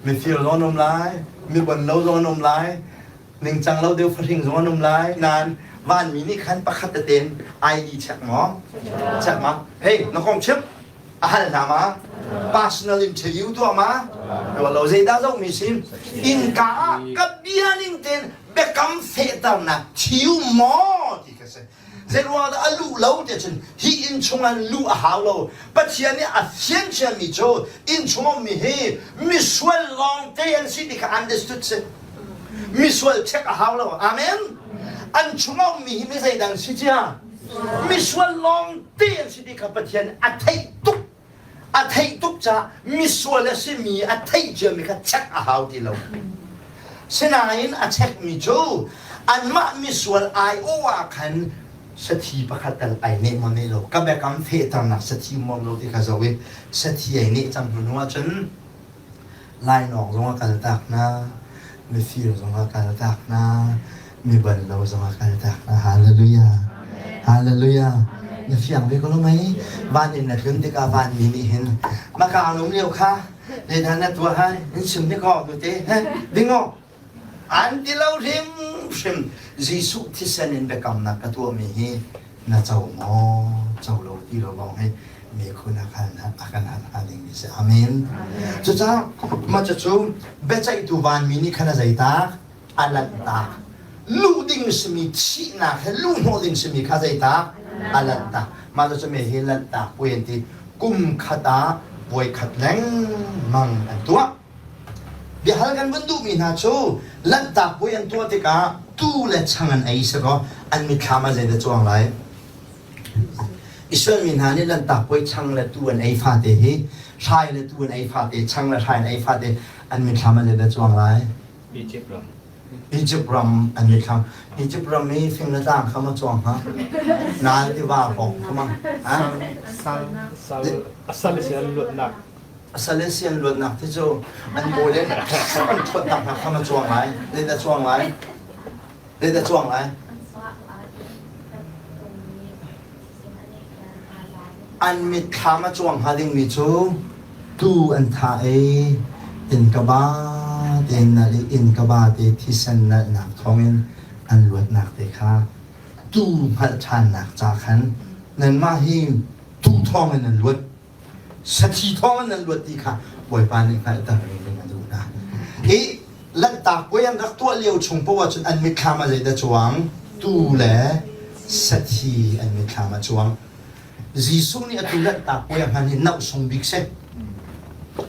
mifir zong an um lai, mi bon lo zong an um lai, ningcang lo deuh fahring zong an um lai nain vanmi nih khan pakhat teten ID check maw check ma hey na kong chim a hal hna ma personal interview tuah ma tuah lo zeidah zohmi sim innka ah ka bia ning ten biakam fehternak thiu maw ti kha si Zeiruang dah a luh lo ti cun hi inn chung an luh a hau lo. Pathian nih a fian ciami cu inn chung ummi hi misual lawngte an si ti kha understood si. Misual check a hau lo. Amen. An chung a ummi hi mi zeidang si cia? Misual lawngte an si ti kha Pathian a theih tuk. A theih tuk caah misual a simi a theih ciami kha check a hau ti lo. Sinain a checkmi cu anmah misual aiawh ah khan sathi pakhat tal ai neh maw neh lo ka biakam fehternak sathi maw lo ti kha zoh i sathi ai neh cang hnu ahcun lainawng zong a kaltak hna mifir zong a kaltak hna mi ban lo zong a kaltak hna hallelujah hallelujah. Na fiang ve ko lo mei? Van in na tlun tikah vanmi nih hin maka lum lio kha zeidah na tuah hai in chim hnik aw tute he ding aw an ti lo hrimhrim Jesuh thisen in biakamnak ka tuahmi hi na co maw co lo ti lo lawng hi mi khun a kan a kan hal hnga ding si amen cucaah mah cucu biaceihtu vanmi nih khan a zeitak a lanhtak luh ding simi thihnak he luh hnawh ding simi kha zeitak a lanhtak mah cu me hi lanhtak puai an ti kum khat ah puai khat lengmang an tuah biahal kan vun duhmi hna cu lanhtak puai an tuah tikah tu le chang an ei sakaw an mitthlam ah zeidah cuang lai Israel mi hna nih lanhtak puai chang le tu an ei fate hi hrai le tu an ei fate chang le hrai an ei fate an mitthlam ah zeidah cuang lai Egypt ram. Egypt ram an mitthlam. Egypt ram i fing le tlang kha ma cuang hnga? Nal tiva hrawng kha ma? Sal, sal, sal si an luatnak. Salesian luatnak ti cu an bawi le an thuatnak hna kha ma cuang lai? Zeidah cuang lai? Zeidah cuang lai? An mitthlam a cuang hnga dingmi cu tuu an thah i innka tein nalh i innka te thisen nalhnak thawngin an luatnak te kha tuu hngalh ṭhannak ca khan nanmah hi tuu thawngin nan luat sathi thawngin nan luat ti kha Bawipa nih hngalhter ding a duh hna. Hi Lanhtak puai an rak tuah lio chung paoh ahcun an mitthlam ah zeidah cuang? Tuu le sathi an mitthlam ah cuang. Jesuh nih atu Lanhtak puai a hman hi nauhsung bik si.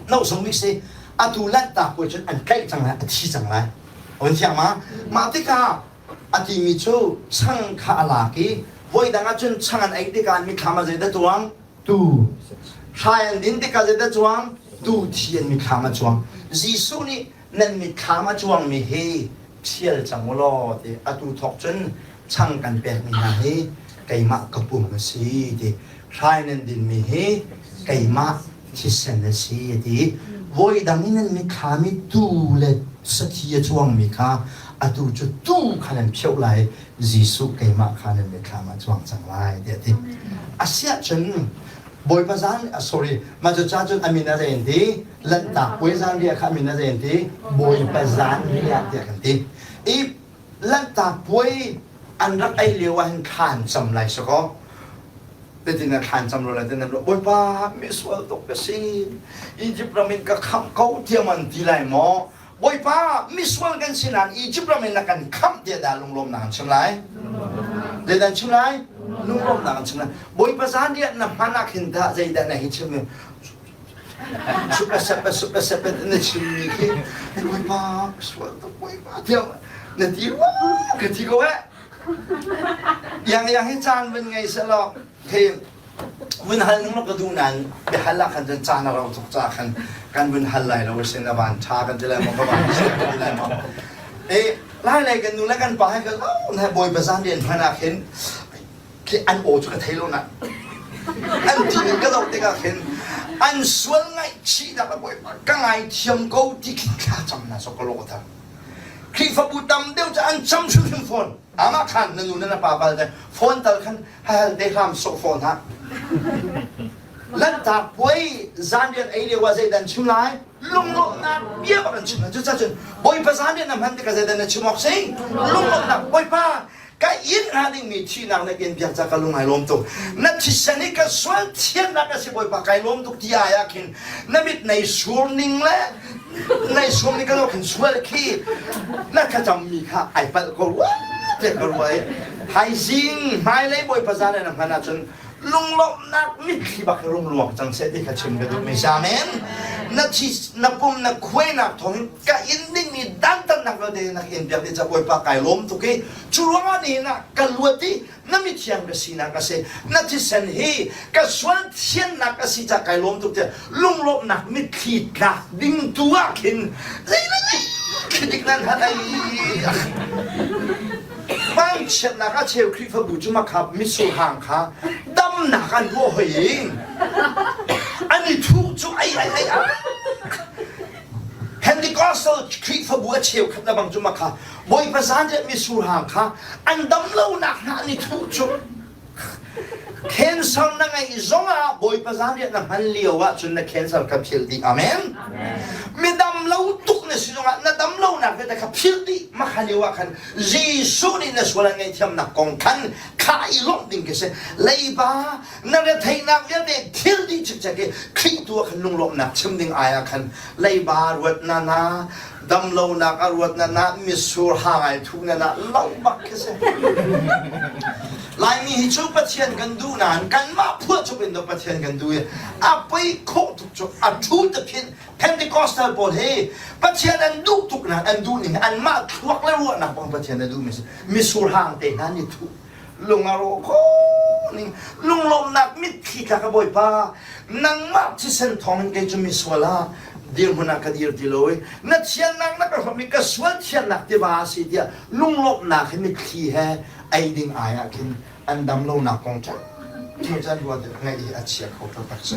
Nauhsung bik si. Atu Lanhtak puai cun an tlaih cang lai, a thi cang lai. On thiang ma? Mah tikah a timi cu chang kha a lak i voi dang ahcun chang an ei tikah an mitthlam ah zeidah tuang? Tuu. Hrai an din tikah zeidah cuang? Tuu thi an mitthlam a cuang. Jesuh nih nan mitthlam a cuangmi hi ṭhial cang u law ti atu thawk cun chang kan pekmi hna hi keimah ka pum a si ti hrai nan dinmi hi keimah thisen a si a ti. Voi dang i nan mitthlam i tuu le sathi a cuangmi kha atu cu tuu kha nan phioh lai Jesuh keimah kha nan mitthlam ah cuang cang lai tiah a ti. Asiahcun Bawipa zan sorry mah cu ca cun amin a ren ti Lanhtak puai zan riah kha amin a ren ti Bawipa zan riah tiah kan ti. I Lanhtak puai an rak ei lio ah hin thla an cam lai sakaw Tetin ah thla an cam lo lai tin an ruah Bawipa misual tuk ka si Egypt ram in ka khamh ko tiah man ti lai maw Bawipa, misual kan si nain Egypt ram in na kan khamh tiah dah lunglawmnak an chim lai? Zeidah an chim lai? Lunglawmnak an chim lai. Bawipa zanriah na hman ah khin dah zeidah na hi chim mi? Sup sep sup sep na chim mi khi Bawipa, sual tuk Bawipa tiah na ti rua ka ti ko eh. Yang yang hi caan vun ngei selaw khi vun hal ning ka duh nain biahal ah khan cun caan a rau tuk ca khan kan vun hal lai lo sin a van ṭha kan ti lai maw ka van sia kan ti lai maw e lai lei kan nu le kan pa he kan oh na bawipa zan rian hman ah khin khi an aw cu ka thei lo na an ti ning ka zoh tikah khin an sual ngaihchihnak le bawipa ka ngaithiam ko ti khin thla cam na so ka lawh thar Khrihfabu tam deuh cu an cam hrimhrim fawn amah khan na nu na pa bal te phone tal khan hal te hram sawh fawn ha Lanhtak puai zanrian ei lio ah zeidah an chim lai lunglawmhnak bia bak an chim lai cucacun Bawipa zanrian na hman tikah zeidah na chim awk si lunglawmhnak Bawipa ka inn hnga dingmi thihnak na in biak ca ka lung ai lawm tuk na thisen hi ka sual thiannak a si Bawipa kai lawm tuk ti ai ah khin na mit nei sur ning le nei sur ning ka lo khin sual khi na thlacammi kha ai palh ko rua te ka rua i thaizing hmailei Bawipa zan na hman ahcun lunglawmhnak mitthli bak rung luang cang seh ti kha chim ka duh mi si amen na thi na pum na khuainak thawngin ka in dingmi dantatnak vialte na ka in piak dih ca Bawipa kai lawm tuk i cu ruangah nihin ah ka luat i na mithiang ka sinak a si na thisen hi ka sual thiannak a si ca kai lawm tuk tiah lunglawmhnak mitthli tlak ding tu ah khin zeidik nan hat ai mangchiatnak a cheu Khrihfabu cu makha mitsur hang kha damnak an ruah hoi i an i thuh cu ai ai ai Pentecostal Khrihfabu a cheukhat na bang cu makha Bawipa zan le mitsur hang kha an dam lonak hna an i thuh cu. Cancer na ngeih zongah Bawipa zanriah na hman lio ahcun na cancer kha philh dih. Amen. Mi dam lo tuk na si zongah na dam lonak vialte kha philh dih. Mah lio ah khan Jesuh nih na sual an ngaihthiamnak kong khan kha i lawmh ding khi si. Leiba na retheihnak vialte thil dih cikcek i Khrih tu ah khan lunglawmhnak chim ding ai ah khan leiba ruat na na damlonak a ruat na na mitsur ha ngai thu na na lo bak khi si. Laimi hi cu Pathian kan duh nain kanmah phuah cuk in Pathian kan duh i a poi khawh tuk cu a thu te phin Pentecostal pawl hi Pathian an duh tuk nain an duh ning anmah thluak le ruahnak bang Pathian a duh mi si misur hang te hna ni thuh lung a rawh kho ning lunglawmhnak mitthli tla ka Bawipa nangmah thisen thawng in kei cu misual ah dirhmun ah ka dir ti lo i na thiannak na ka hrawmh i ka sual thiannak tiva a si tiah lunglawmhnak hi mitthli he ei ding ai ah khin an dam lonak kong ṭha can ruat ngaih hi a chia kho taktak si.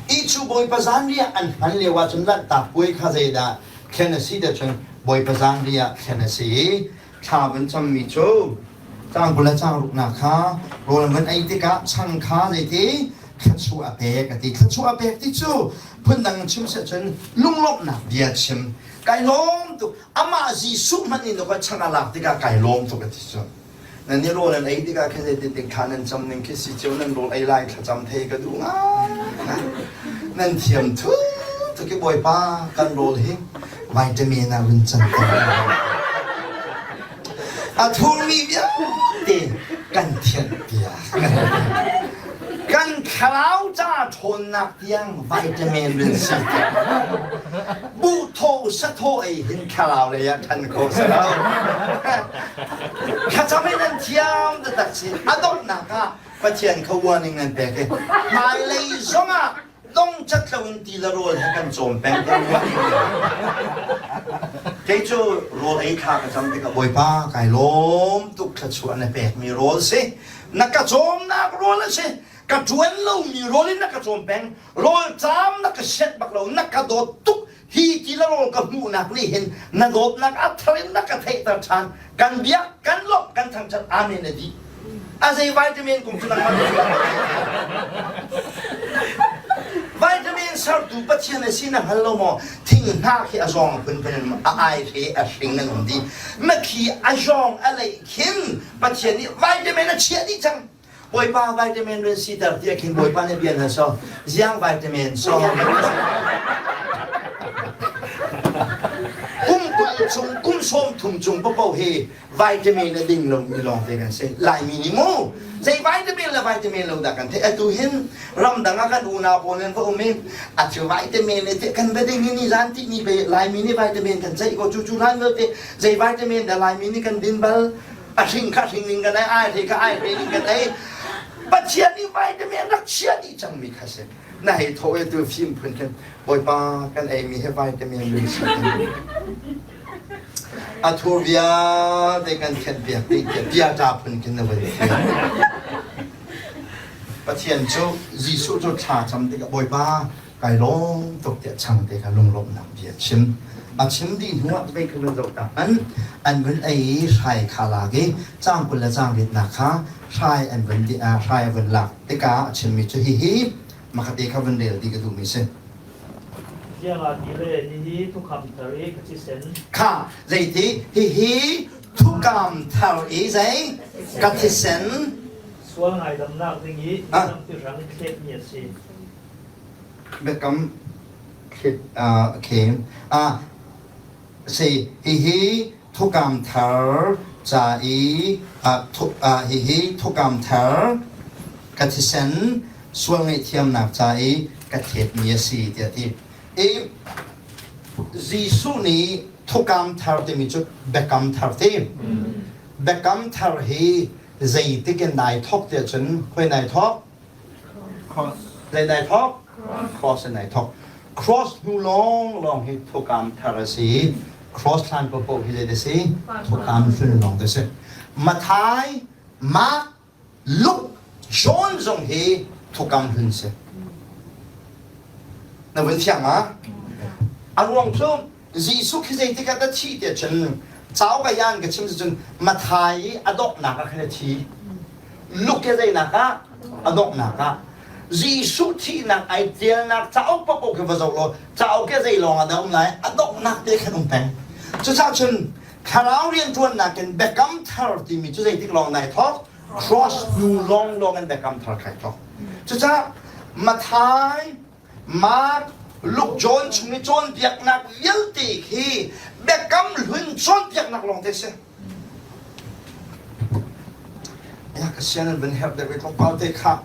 I cu Bawipa zanriah an hman lio ahcun Lanhtak puai kha zeidah thlen a si tiah cun Bawipa zanriah thlen a si i thla van cammi cu cang 20 le cang ruknak kha rawl an van ei tikah chang kha zeiti thluachuah a pek a ti. Thluachuah a pek ti cu phundang chim seh cun lunglawmhnak bia chim. Kai lawm tuk. Amah Jesuh hmanh in ka chang a lak tikah kai lawm tuk a ti cu. Nan i rawl nan ei tikah khin zeitin tik thla nan cam ning khi si cio nan rawl ei lai thlacam thei ka duh ngai. Nan thiam thu tuk i Bawipa kan rawl hi vitamin ah run can ter. A thurmi vialte kan thianh piak. Kan thlarau ca ṭhawnnak tiang vitamin run si. Buh thaw sathaw ei hin thlarau lei ah ṭhan kho si lo. Thlacam in nan thiam taktak si. A donghnak ah Pathian kha warning nan pek i hmailei zongah dongcat loin ti le rawl he kan cawm peng te Kei cu rawl ei thla ka cam tikah Bawipa kai lawm tuk thluachuah na pekmi rawl si. Na ka cawmnak rawl a si. Ka ṭuan lomi rawl in na ka cawm peng. Rawl caam na ka sianh bak lo. Na ka dawt tuk. Hi ti le rawl ka hmuhnak nih hin na dawtnak a thar in na ka theihter ṭhan. Kan biak, kan lawmh, kan thangṭhat. Amen a dih. A zei vitamin kum cu nangmah Vitamin sertu Pathian a si na hngal lo maw? Thing hna khi a zawng a phunphun in a ai hri a hring nan um dih. Makhi a zawng a leih khin Pathian nih vitamin a chiah dih cang. Bawipa vitamin run siter tiah khin Bawipa nih bia hna so ziang vitamin so kum 20 chung kum 30 chung papo hi vitamin a ding lomi lawngte kan si. Laimi nih mu zei vitamin le vitamin lo dah kan theih. Atu hin ramdang ah kan unau pawl nan va um i a cu vitamin le te kan va ding i ni zan ti ni pe Laimi nih vitamin kan ceih ko cu cu hlan vialte zei vitamin dah Laimi nih kan din bal a hring kha hring ning kan ei ai hri kha ai hri ning kan ei Pathian nih vitamin rak chia dih cangmi kha si na hei thaw e tu fim phun khin Bawipa kan eimi hi vitamin run si A thur vialte kan thianhpiak dih tiah bia ṭa phun khin na van thian. Pathian cu Jesuh cu thla cam tikah Bawipa kai lawm tuk tiah chang te kha lunglawmhnak bia chim. A chim dih hnuah vei kha vun zoh ta hmanh an vun ei i hrai kha lak i caang 20 le caang riatnak kha hrai an vun hrai a vun lak tikah a chimmi cu hihi makate kha vun rel dih ka duhmi si. Hihi thukam thar i ka thisen. Kha zeiti hihi thukam thar i zei ka thisen. Sual ngaidamnak ding i biakam tirang thletmi a si. Biakam thlet okay. Si hihi thukam thar ca i hihi thukam thar ka thisen sual ngaihthiamnak ca i ka thletmi a si tiah a ti. I Jesuh nih thukam thar timi cu biakam thar ti. Biakam thar hi zeitik in nai thawk tiah cun khoi nai thawk? Cross. Zei nai thawk? Cross in nai thawk. Cross hnu lawng lawng hi thukam thar a si. Cross hlan paohpaoh hi zei a si? Thukam hlun lawng te si. Mathai, Mark, Luke, John zong hi thukam hlun si. Na vun fiang ma? A ruang cu Jesuh khi zeitik ah dah thi tiah cun cauk ah yan ka chim cun Mathai i a donghnak ah khan a thi. Luke he zeinak ah? A donghnak ah. Jesuh thihnak ai tialnak cauk paoh khi va zoh law cauk he zei lawng ah dah um lai? A donghnak te khan um peng. Cucaah cun thlarau rianṭuannak in biakam thar timi cu zeitik lawng nai thawk? Cross hnu lawnglawng in biakam thar kai thawk. Cucaah Matthai, Mark, Luke, John chung i cawnpiaknak vialte khi biakam hlun cawnpiaknak lawng te si. Ya ka sian an van herh deuh i tlawmpal te kha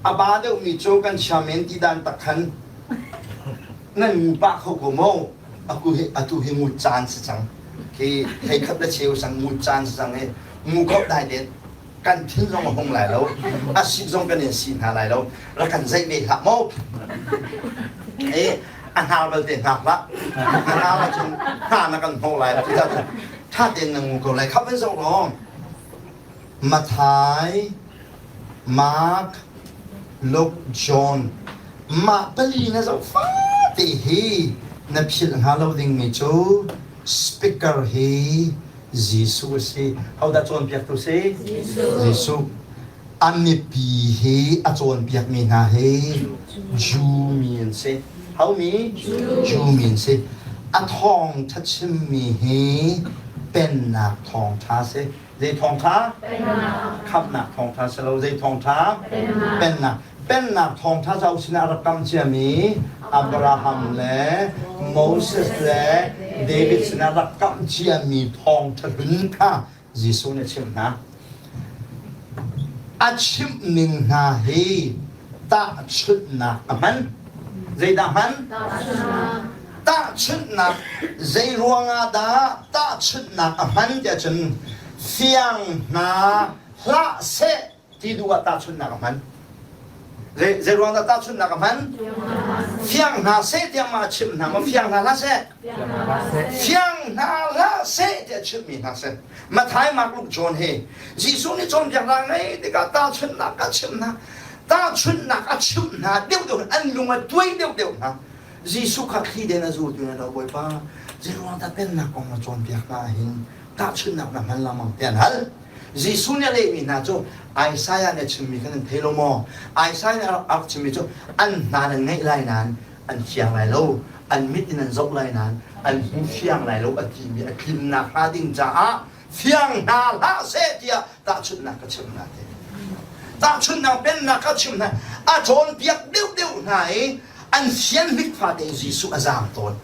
a ba deuhmi cu kan chia men ti dan tak khan nan ngu pah kho ko mo aku hi atu hi ngut caan si cang khi thei khat le cheu sang ngut caan si cang i ngu khop dai den kan thin zong a hung lai lo a si zong kan in si hna lai lo rak kan zeih ve hlah mo e a hnar balte hnak hlah a hnar ahcun hna na kan hnawh lai cucaah tha tein na ngu ko lai khap in zoh law Mathai Mark Luke John mah pali na zoh fate hi na philh hnga lo dingmi cu speaker hi Jesuh a si. Hodah cawnpiaktu si? Jesuh. A mipi hi a cawnpiakmi hna hi Jew mi an si. Ho mi? Jew mi an si. A thawngṭha chimmi hi pennak thawngṭha si. Zei thawngṭha? Khamhnak thawngṭha si lo. Zei thawngṭha? Pennak. Pennak thawngṭha cauk sinah a rak kam ciami Abraham le Moses le David sinah rak kamh ciami thawngṭha hlun kha Jesuh nih a chimh hna. A chimh ning hna hi tahchunhnak a hman. Zeidah hman? Tahchunhnak. Zei ruangah dah tahchunhnak a hman tiah cun fiang hna hlah seh ti duh ah tahchunhnak a hman. Zei ruang dah tahchunhnak a hman? Fiang hna seh tiah mah a chimh hna maw fiang hna hlah seh? Fiang hna hlah seh tiah chimhmi hna seh. Matthai, Mark, Luke, John he Jesuh nih cawnpiaknak ngei tikah tahchunhnak a chimh hna. Tahchunhnak a chimh hna deuhdeuh an lung a tuai deuhdeuh hna. Jesuh kha thli den a zultu na lo Bawipa zei ruang dah pennak kong na cawnpiak hna hin tahchunhnak na hman lengmang tiah an hal. Jesuh nih a lehmi hna cu Isaiah nih a chimmi kha nan thei lo maw? Isaiah nih a rak chimmi cu an hna nan ngaih lai nain an fiang lai lo, an mit in an zoh lai nain an hmu fiang lai lo a timi a tlinnak hnga ding caah fiang hna hlah seh tiah tahchunhnak ka chimh hna ti. Tahchunhnak pennak ka chimh hna. A cawnpiak deuhdeuh hna i an fian hnik fate Jesuh a zaam tawn.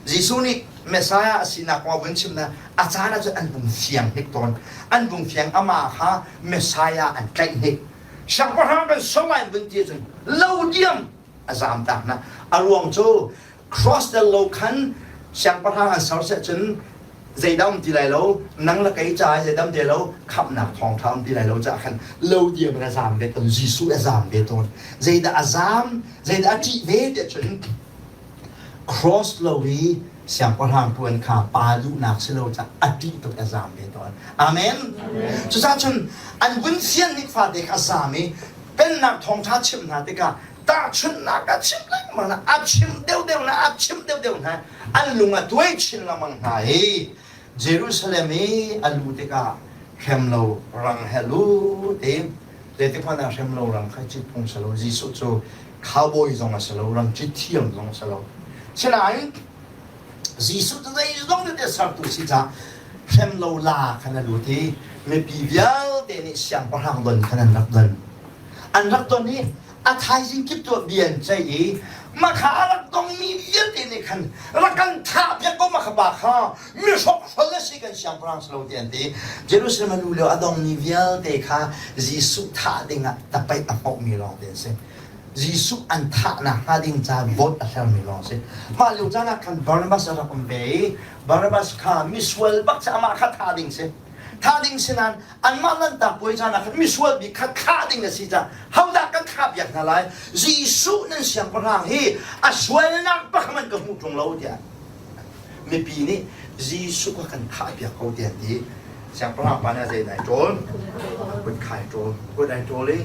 Jesuh nih Messiah a sinak kong a vun chim na a caan ahcun an vung fiang hnik tawn. An vung fiang amah kha Messiah an tlaih hnik. Siangpahrang kan som ai vun ti ahcun lo diam a zaam tak na. A ruang cu cross del lo khan siangpahrang an ser seh cun zeidah um ti lai lo nang le kei ca zeidam te lo khamhnak thawngṭha um ti lai lo caah khan lo diam in a zaam ve tawn Jesuh a zaam ve tawn zeidah a zaam zeidah a ṭih ve tiah cun Cross lo i siangpahrang ṭuan kha pa duhnak si lo caah a ṭih tuk a zaam ve tawn. Amen. Cucaah cun an vun fian nik fate kha a zaam i pennak thawngṭha chimh hna tikah tahchunhnak a chimh lengmang hna, a chimh deuhdeuh hna, a chimh deuhdeuh hna, an lung a tuai chin lengmang hna i Jerusalem i a lu tikah hrem lo rang he lut i zeitik hmanh ah hrem lo rang kha cit phung si lo Jesuh cu cowboy zong a si lo rang cit thiam zong a si lo sinain Jesuh cu zeizong vialte sertu si caah hrem lo la khan a lut i mipi vialte nih siangpahrang don khan an rak don an rak don i a thaizing kip tu bia an ceih i makha a rak dongmi vialte nih khan rak kan thah piak ko makha pa kha mi hrokhrol a si kan siangpahrang si lo ti an ti Jerusalem a lu lio a dongmi vialte kha Jesuh thah dingah tapaih a hmohmi lawng te an si Jesuh an thahnak hnga ding ca vote a hlermi lawng si. Mah lio caan ah khan Barnabas a rak um ve i Barnabas kha misual bak cu amah kha thah ding si. Thah ding si nain anmah lanhtak puai caan ah khan misual bik kha thah ding a si caah hodah kan thah piak hna lai? Jesuh nan siangpahrang hi a sualnak bak hmanh ka hmuh ṭung lo tiah mipi nih Jesuh kha kan thah piak ko tiah an ti. Siangpahrang pa nih a zei dai ṭawl? Kut khai ṭawl. Kut ai ṭawl i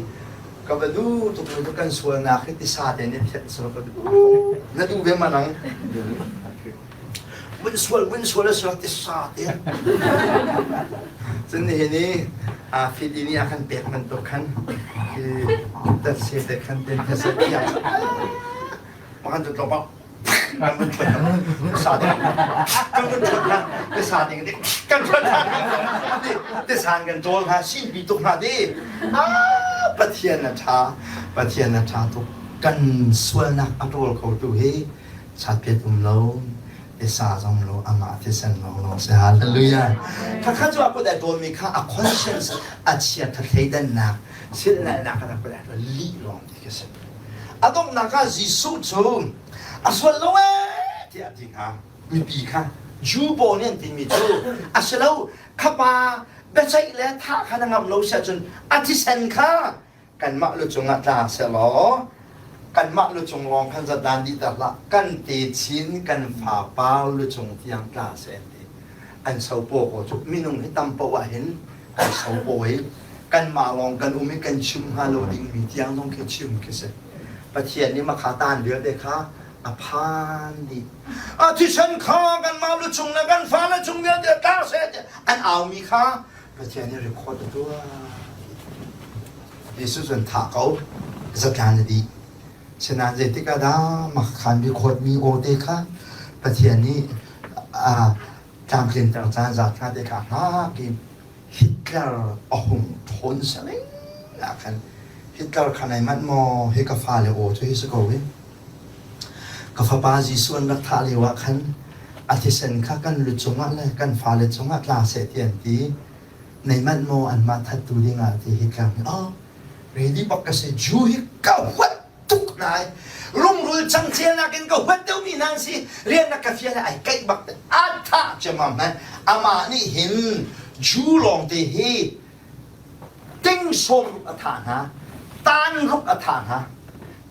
ka va duh tuk mi cu kan sualnak hi tisa te nih phiat sal ka duh na duh ve ma nang? Vun sual vun sual a sual ti sa te. Cun nihin i a fidi nih a kan pek bantuk khan hi dat se te khan ten te se piak. Makan tu tlawmpal kan vun ṭhuat sa ding kan vun ṭhuat hna te sa ding ding kan ṭhuat hna te san kan ṭawl hna sinpi tuk hna ti ah Pathian a ṭha Pathian a ṭha tuk kan sualnak a ṭawl kho tu hi chatpiat um lo tisa zong lo amah thisen lawnglawng si hallelujah khakha cu a kut ai ṭawlmi kha a conscience a chia thleidannak silnalnak a rak lih lawng ti ka si A donghnak ah Jesuh cu a sual lo ee tiah a ti hna. Mipi kha Jew pawl nih an timi cu a si lo khapa biaceih le thah kha na ngamh lo si ahcun a thisen kha kanmah lu cungah tla sehlaw kanmah lu cung lawng khan zatdan dih ter hlah kan techin kan fapa lu cung tiang tla seh an ti. An sopaw ko cu minung hi tam paoh ah hin kan sopaw i kanmah lawng kan um i kan chim hnga lo dingmi tiang zong khi chim khi si. Pathian nih makha tan vialte kha a phan dih. A thisen kha kanmah lu cung le kan fale cung vialte tla seh tiah an aumi kha Pathian nih record a tuah. Jesuh cun thah ko zatlan a dih. Sinain zeitik ah dah makhan record mi aw te kha Pathian nih a tlamtlinter caan zat kha te kha hngak i Hitler a hung ṭhawn saling ah khan Hitler kha nai manh maw hi ka fale aw cu hi si ko hi ka fapa Jesuh an rak thah lio ah khan a thisen kha kan lu cungah le kan fale cungah tla seh ti an ti nei manh maw anmah thattu dingah ti Hitler nih oh ready bak ka si Jew hi ka huat tuk nai rungrul cangcel nakin ka huat deuhmi hna an si rian na ka fial ai kaih bak a thah ciammam he amah nih hin Jew lawng te hi ting sawm ruk a thah hna tan ruk a thah hna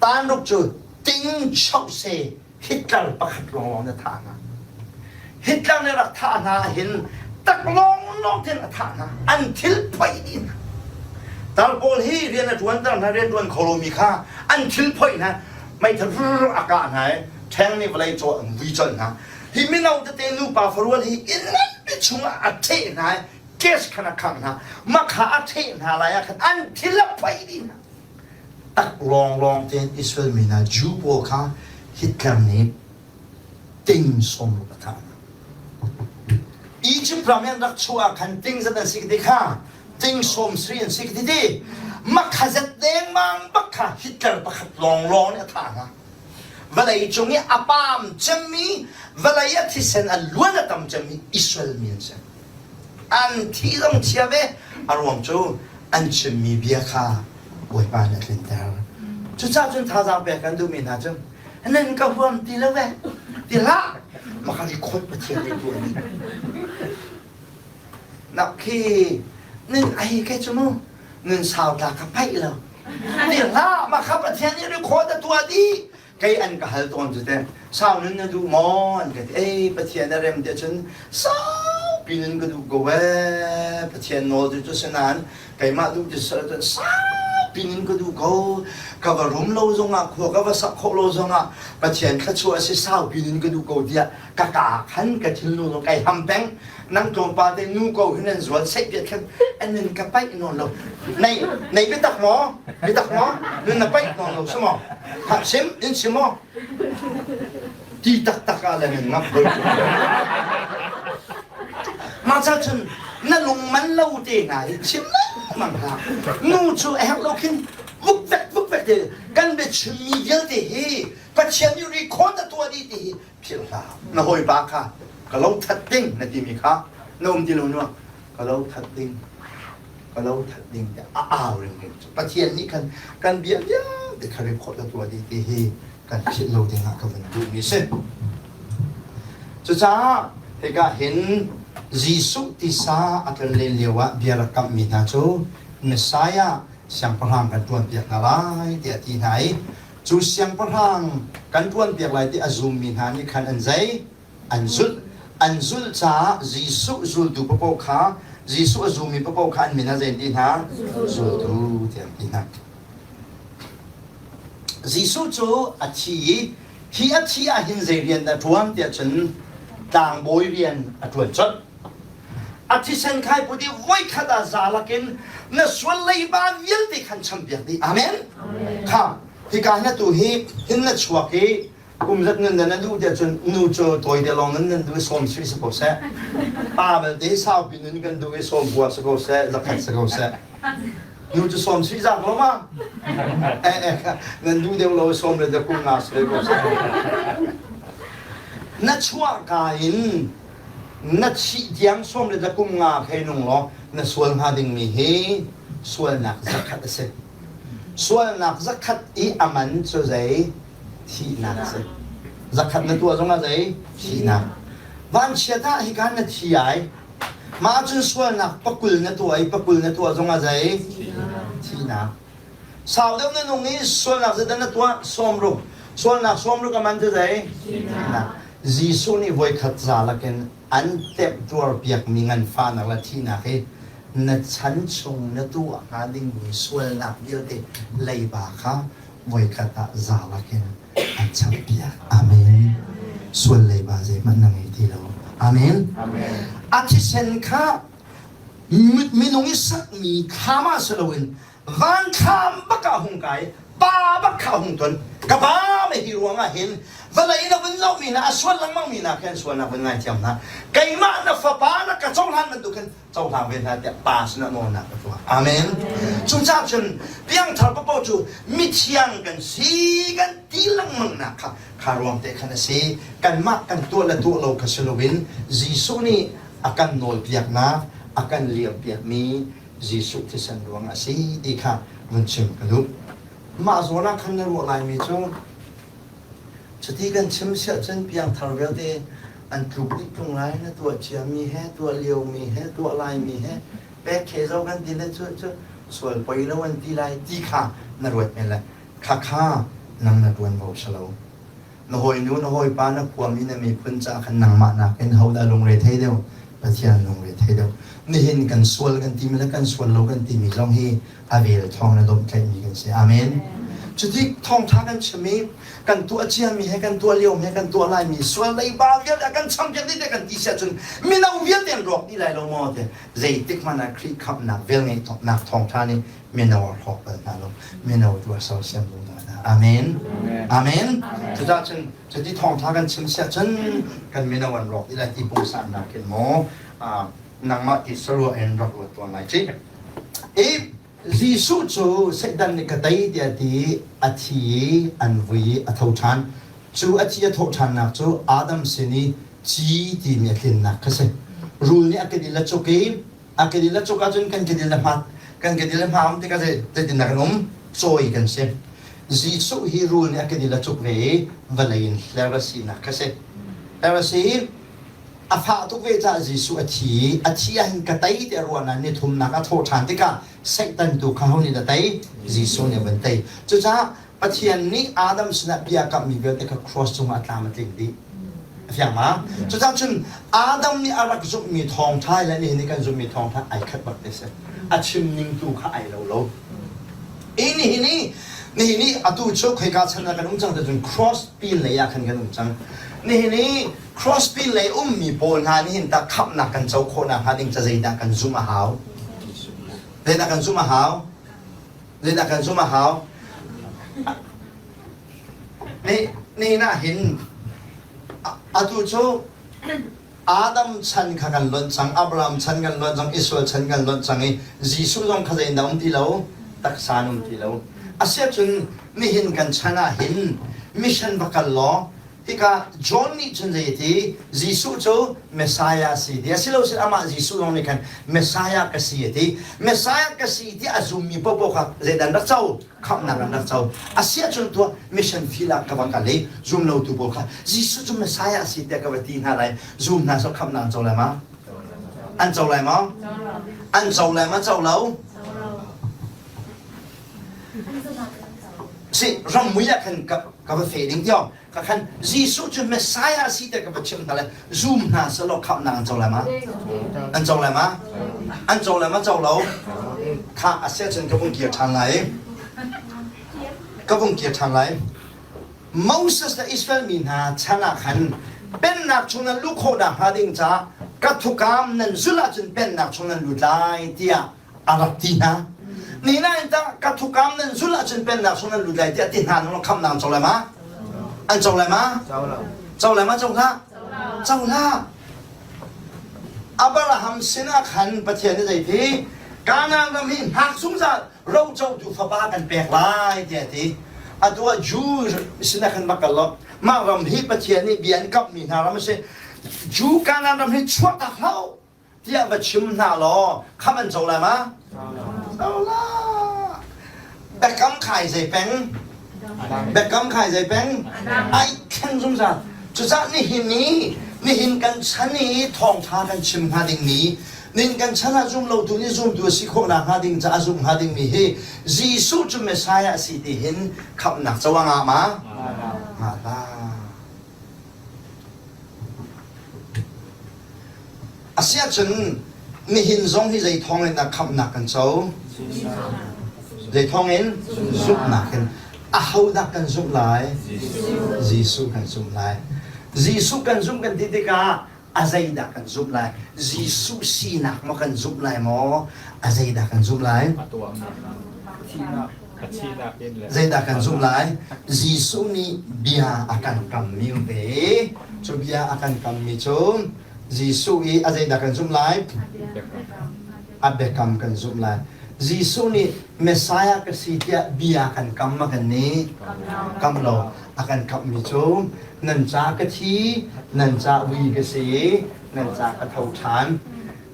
tan ruk cu ting chauh se Hitler pakhat lawnglawng na thah hna. Hitler nih rak thah hna hin taklawng lawng tin a thah hna. An thil phoih dih hna. Tar pawl hi rian a ṭuan ter hna rian ṭuan kho lomi kha an thil phoih hna meithal a kah hna i ṭheng nih vawlei caw an vui colh hna. Hi mino tete nupa farual hi inn nganpi chungah a ṭheh hna i gas khan a khangh hna. Mah kha a ṭheh hna lai ah khan an thil a phoih dih hna. Tak lawnglawng tein Israel mi hna Jew pawl kha Hitler nih ting sawmruk a thah hna. Egypt ram i an rak chuah ah khan ting zat an si ka ti kha ting sawm sri an si ka ti ti makha zat dengmang bak kha Hitler pakhat lawnglawng nih a thah hna. Vawlei cung i a paam cemmi vawlei a thisen a luan a tam cemmi Israel mi an si. An thi zong chia ve a ruang cu an chimmi bia kha Bawipa nih a tlinter. Cucaah cun thazaang pek kan duhmi hna cu nan ka huam ti lo ve ti hlah maka record Pathian nih tuah ni nak khi nin ai ke cu mu nun sau ta ka paih lo ti hlah maka Pathian nih record a tuah dih kei an ka hal tawn cu te sau nun na duh maw an ka ti ei Pathian a rem te cun saupi nun ka duh ko ee Pathian nawl cu cu sinain keimah duh ti sal cun saupi nun ka duh ko ka va rum lo zongah khua ka va sak khawh lo zongah Pathian thluachuah a si saupi nun ka duh ko tiah ka ka khan ka thilnu zong kai ham peng nang tlawmpal te nu ko hin an zual seih piat khan an nun ka paih nawn lo nei nei biatak maw biatak maw nun na paih nawn lo si maw ha sim in sim maw ti taktak ah le nan ngap bal mah ca cun na lung man lo te hna hi chim lengmang hlah nu cu a herh lo khin vuk vek vuk vek te kan biachimmi vialte hi Pathian nih record a tuah dih ti hi philh hlah na hawipa kha ka lo that ding na timi kha na um ti lo nuah ka lo that ding ka lo that ding tiah a au ringring cu Pathian nih khan kan bia vialte kha record a tuah dih ti hi kan philh lo ding ah ka van duhmi si cucaah hika hin Jesuh tisa a tlonlen lio ah bia rak kamhmi hna cu Messiah siangpahrang kan ṭuanpiak hna lai tiah a ti hna i Cu siangpahrang kan ṭuanpiak lai ti a zummi hna nih khan an zei? An zulh. An zulh caah Jesuh zultu paoh kha Jesuh a zummi paoh kha an min ah zei an ti hna? Zultu tiah an ti hna. Jesuh cu a thi i hi a thi ah hin zei rian dah ṭuan tiah cun Tlangbawi rian a ṭuan colh. A thisen khai put i voikhat ah za lakin na sual leiba vialte khan champiak dih. Amen. Kha hika na tu hi hin na chuak i kum zat nun na duh tiah cun nu cu tawi te lawng nan nan duh i sawm sui si ko seh. Pa belte saupi nun kan duh i sawm bua si ko seh, zakhat si ko seh. Nu cu sawm sui zak lo ma? Eh eh nan duh deuh lo sawm le kum nga si ko seh. Na chuah ka in na thih tiang sawm le kum nga khei nung law na sual hnga dingmi hi sualnak zakhat a si. Sualnak zakhat i a man cu zei? Thihnak a si. Zakhat na tuah zongah zei? Thihnak. Vanchiat ah hika na thi ai. Mah cun sualnak pakul na tuah i pakul na tuah zongah zei? Thihnak. Sau deuh na nung i sualnak zeidah na tuah? Sawmruk. Sualnak sawmruk a man cu zei? Thihnak. Jesuh nih voikhat za lakin an temhtuar piakmi nganfahnak le thihnak hi na chan chung na tuah hnga dingmi sualnak vialte leiba kha voikhat ah za lakin an champiak. Amen. Sual leiba zeihmanh na ngei ti lo. Amen. A thisen kha minung i sakmi thlam ah si loin van thlam bak ah hung kai pa bak kha hung ton ka pa me hi ruang ah hin vawlei na vun zoh mi na a sual lengmang mi na khan sual na vun ngaithiam hna keimah na fapa na ka cohlan bantuk khin cohlang ve hna tiah pa sinah nawlnak ka tuah. Amen. Cucaah cun piangthar paoh cu mithiang kan si kan ti lengmang nak kha kha ruang te khan a si. Kanmah kan tuah le tuah lo kha si loin Jesuh nih a kan nawlpiaknak a kan liampiakmi Jesuh thisen ruang a si ti kha vun chim ka duh. Mah zawn ah khan na ruah laimi cu cuti kan chim siah cun piangthar vialte an tluk dih ṭung lai na tuah ciami he tuah liomi he tuah laimi he pek khe zo kan ti le cu cu sual poi lo an ti lai ti kha na ruat men lai. Khakha nang na ṭuanvo si lo. Na hawinu na hawipa na khuami na miphun caah khan nangmah nakin hodah lungre thei deuh? Pathian lungre thei deuh. Nihin kan sual kan timi le kan sual lo kan timi zong hi a vel thawng le domhtlaihmi kan si. Amen. Cuti thawngṭha kan chim i kan tuah ciami he kan tuah liomi he kan tuah laimi sual leiba vialte kan champion dih te kan ti siah cun mino vialte an rawk dih lai lo maw te zeitik hmanh ah Khrih khamhnak velngeihnak thawngṭha nih mino a hrawk bal hna lo mino tu a sersiam zungzal hna. Amen. Amen. Cucaah cun cuti thawngṭha kan chim siah cun kan mino an rawk dih lai ti pungsannak khin maw nangmah ti saruah in rak ruat tuan lai ci. I Jesuh cu Satan nih ka tei tiah ti a thi i an vui i a tho ṭhan. Cu a thi a thawh ṭhannak cu Adam sin i ci timi a tlinnak kha si. Rul nih a kedil a cuk i a kedil a cuk ahcun kan kedil a hmat kan kedil a hma um tikah zeitindah kan um? Cawi kan si. Jesuh hi rul nih a kedil a cuk ve i vawlei in hler a sinak kha si. Hler a si i A fah tuk ve caah Jesuh a thi i a thi ah hin ka tei tiah ruah nain ni thumnak a thawh ṭhan tikah Satan tu kha ho nih dah tei? Jesuh nih a vun tei. Cucaah Pathian nih Adam sinah bia kamhmi vialte kha cross cungah a tlam a tling dih. A fiang ma? Cucaah cun Adam nih a rak zumhmi thawngṭha le nihin i kan zumhmi thawngṭha ai khat bak te si. A chim ning tu kha ai lo lo. I nihin i nihin i atu cu khoika chan ah kan um cang ti cun cross pin lei ah khan kan um cang. Nihin i Cross pin lei ummi pawl hna nih hin tah khamhnak kan co khawhnak hnga ding ca zeidah kan zumh a hau? Zeidah kan zumh a hau? Zeidah kan zumh a hau? Ni ni na hin atu cu Adam chan kha kan lonh cang, Abraham chan kan lonh cang, Israel chan kan lonh cang i Jesuh zong kha zeidah um ti lo? Taksa um ti lo. Asiahcun nihin kan chan ah hin mission va kal law Hika John nih cun zei a ti? Jesuh cu Messiah a si ti. Asilo sin amah Jesuh zong nih khan Messiah ka si a ti. Messiah ka si ti a zummi paohpaoh kha zeidah an rak co? Khamhnak an rak co. Asiahcun tuah mission field ah ka va kal i zum lotu pawl kha Jesuh cu Messiah a si tiah ka va ti hna lai. Zum hna sawh khamhnak an co lai ma? An co lai maw? An co lai ma? Co lo? Si rammui ah khan ka va fe ding tiang ka khan Jesuh cu Messiah si te ka va chim hna le zum hna selaw khamhnak an co lai ma? An co lai ma? An co lai ma co lo? Kha a sia cun ka vung kir ṭhan lai. Ka vung kir ṭhan lai. Moses le Israel mi hna chan ah khan Pennak chung nan luh khawh nakhnga ding caah ka thukam nan zulh ahcun pennak chung nan lut lai tiah a rak ti hna. Ni nain tah ka thukam nan zulh ahcun pennak chung nan lut lai tiah ti hna nan khamnak an co lai ma? An co lai ma? Co lai ma? Co hlah. Co hlah. Abraham sinah khan Pathian nih zeiti Kanaan ram hi hngak zungzal rocotu fapa kan pek lai tiah a ti. Atu ah Jew sinah khan va kal law mah ram hi Pathian nih bia an kamhmi hna ram a si. Jew Kanaan ram hi chuahtak hlah u tiah va chim hna law khamh an co lai ma? Co la. Biakam khai zei peng? Biakam khai zei peng? Ai thleng zungzal. Cucaah nihin ni nihin kan chan i thawngṭha kan chim hnga dingmi nin kan chan ah zum lotu nih zumtu a si khawh nakhnga ding caah zumh hnga dingmi hi Jesuh cu Messiah a si ti hin khamhnak co a ngah ma? Ngah hlah. Asiahcun nihin zong hi zei thawng in dah khamhnak kan co? Zei thawng in? Zumhnak in. Ahodah kan zumh lai? Jesuh kan zumh lai. Jesuh kan zumh kan ti tikah a zeidah kan zumh lai? Jesuh sinak maw kan zumh lai maw? A zeidah kan zumh lai? Zeidah kan zumh lai? Jesuh nih bia a kan kammi ve. Cu bia a kan kammi cu Jesuh i a zeidah kan zumh lai? A biakam kan zumh lai. Jesuh nih Messiah ka si tiah bia kan kam ma kan nih? Kam lo. A kan kamhmi cu nan ca ka thi, nan ca vui ka si, nan ca ka tho ṭhan.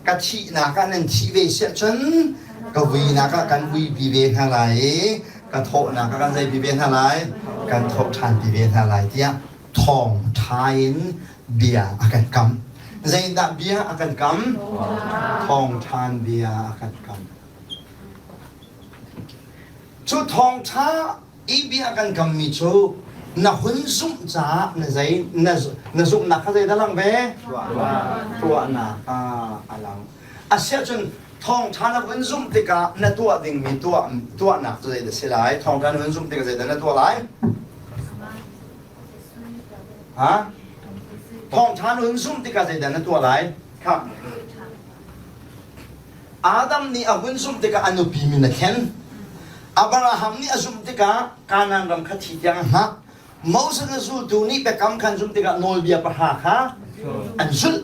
Ka thihnak ah nan thih ve siah cun ka vuinak ah kan vuipi ve hna lai i ka thawhnak ah kan zeipi ve hna lai? Kan thawh ṭhanpi ve hna lai tiah thawngṭha in bia a kan kam. Zeidah bia a kan kam? Thawngṭhan bia a kan kam. Cu thawngṭha i bia a kan kammi cu na hun zumh caah na zei na, na zumhnak kha zeidah lang ve? Tuahnak ah a lang. Asiahcun thawngṭha na hun zumh tikah na tuah dingmi tuah tuahnak cu zeidah si lai? Thawngṭha na hun zumh tikah zeidah na tuah lai? Ha? Thawngṭha na hun zumh tikah zeidah na tuah lai? Kha. Adam nih a hun zumh tikah a nupi min a thlen. Abraham nih a zumh tikah Kanaan ram kha thi tiang a hngah. Moses a zultu nih biakam khan zumh tikah nawlbia pahra kha an zulh.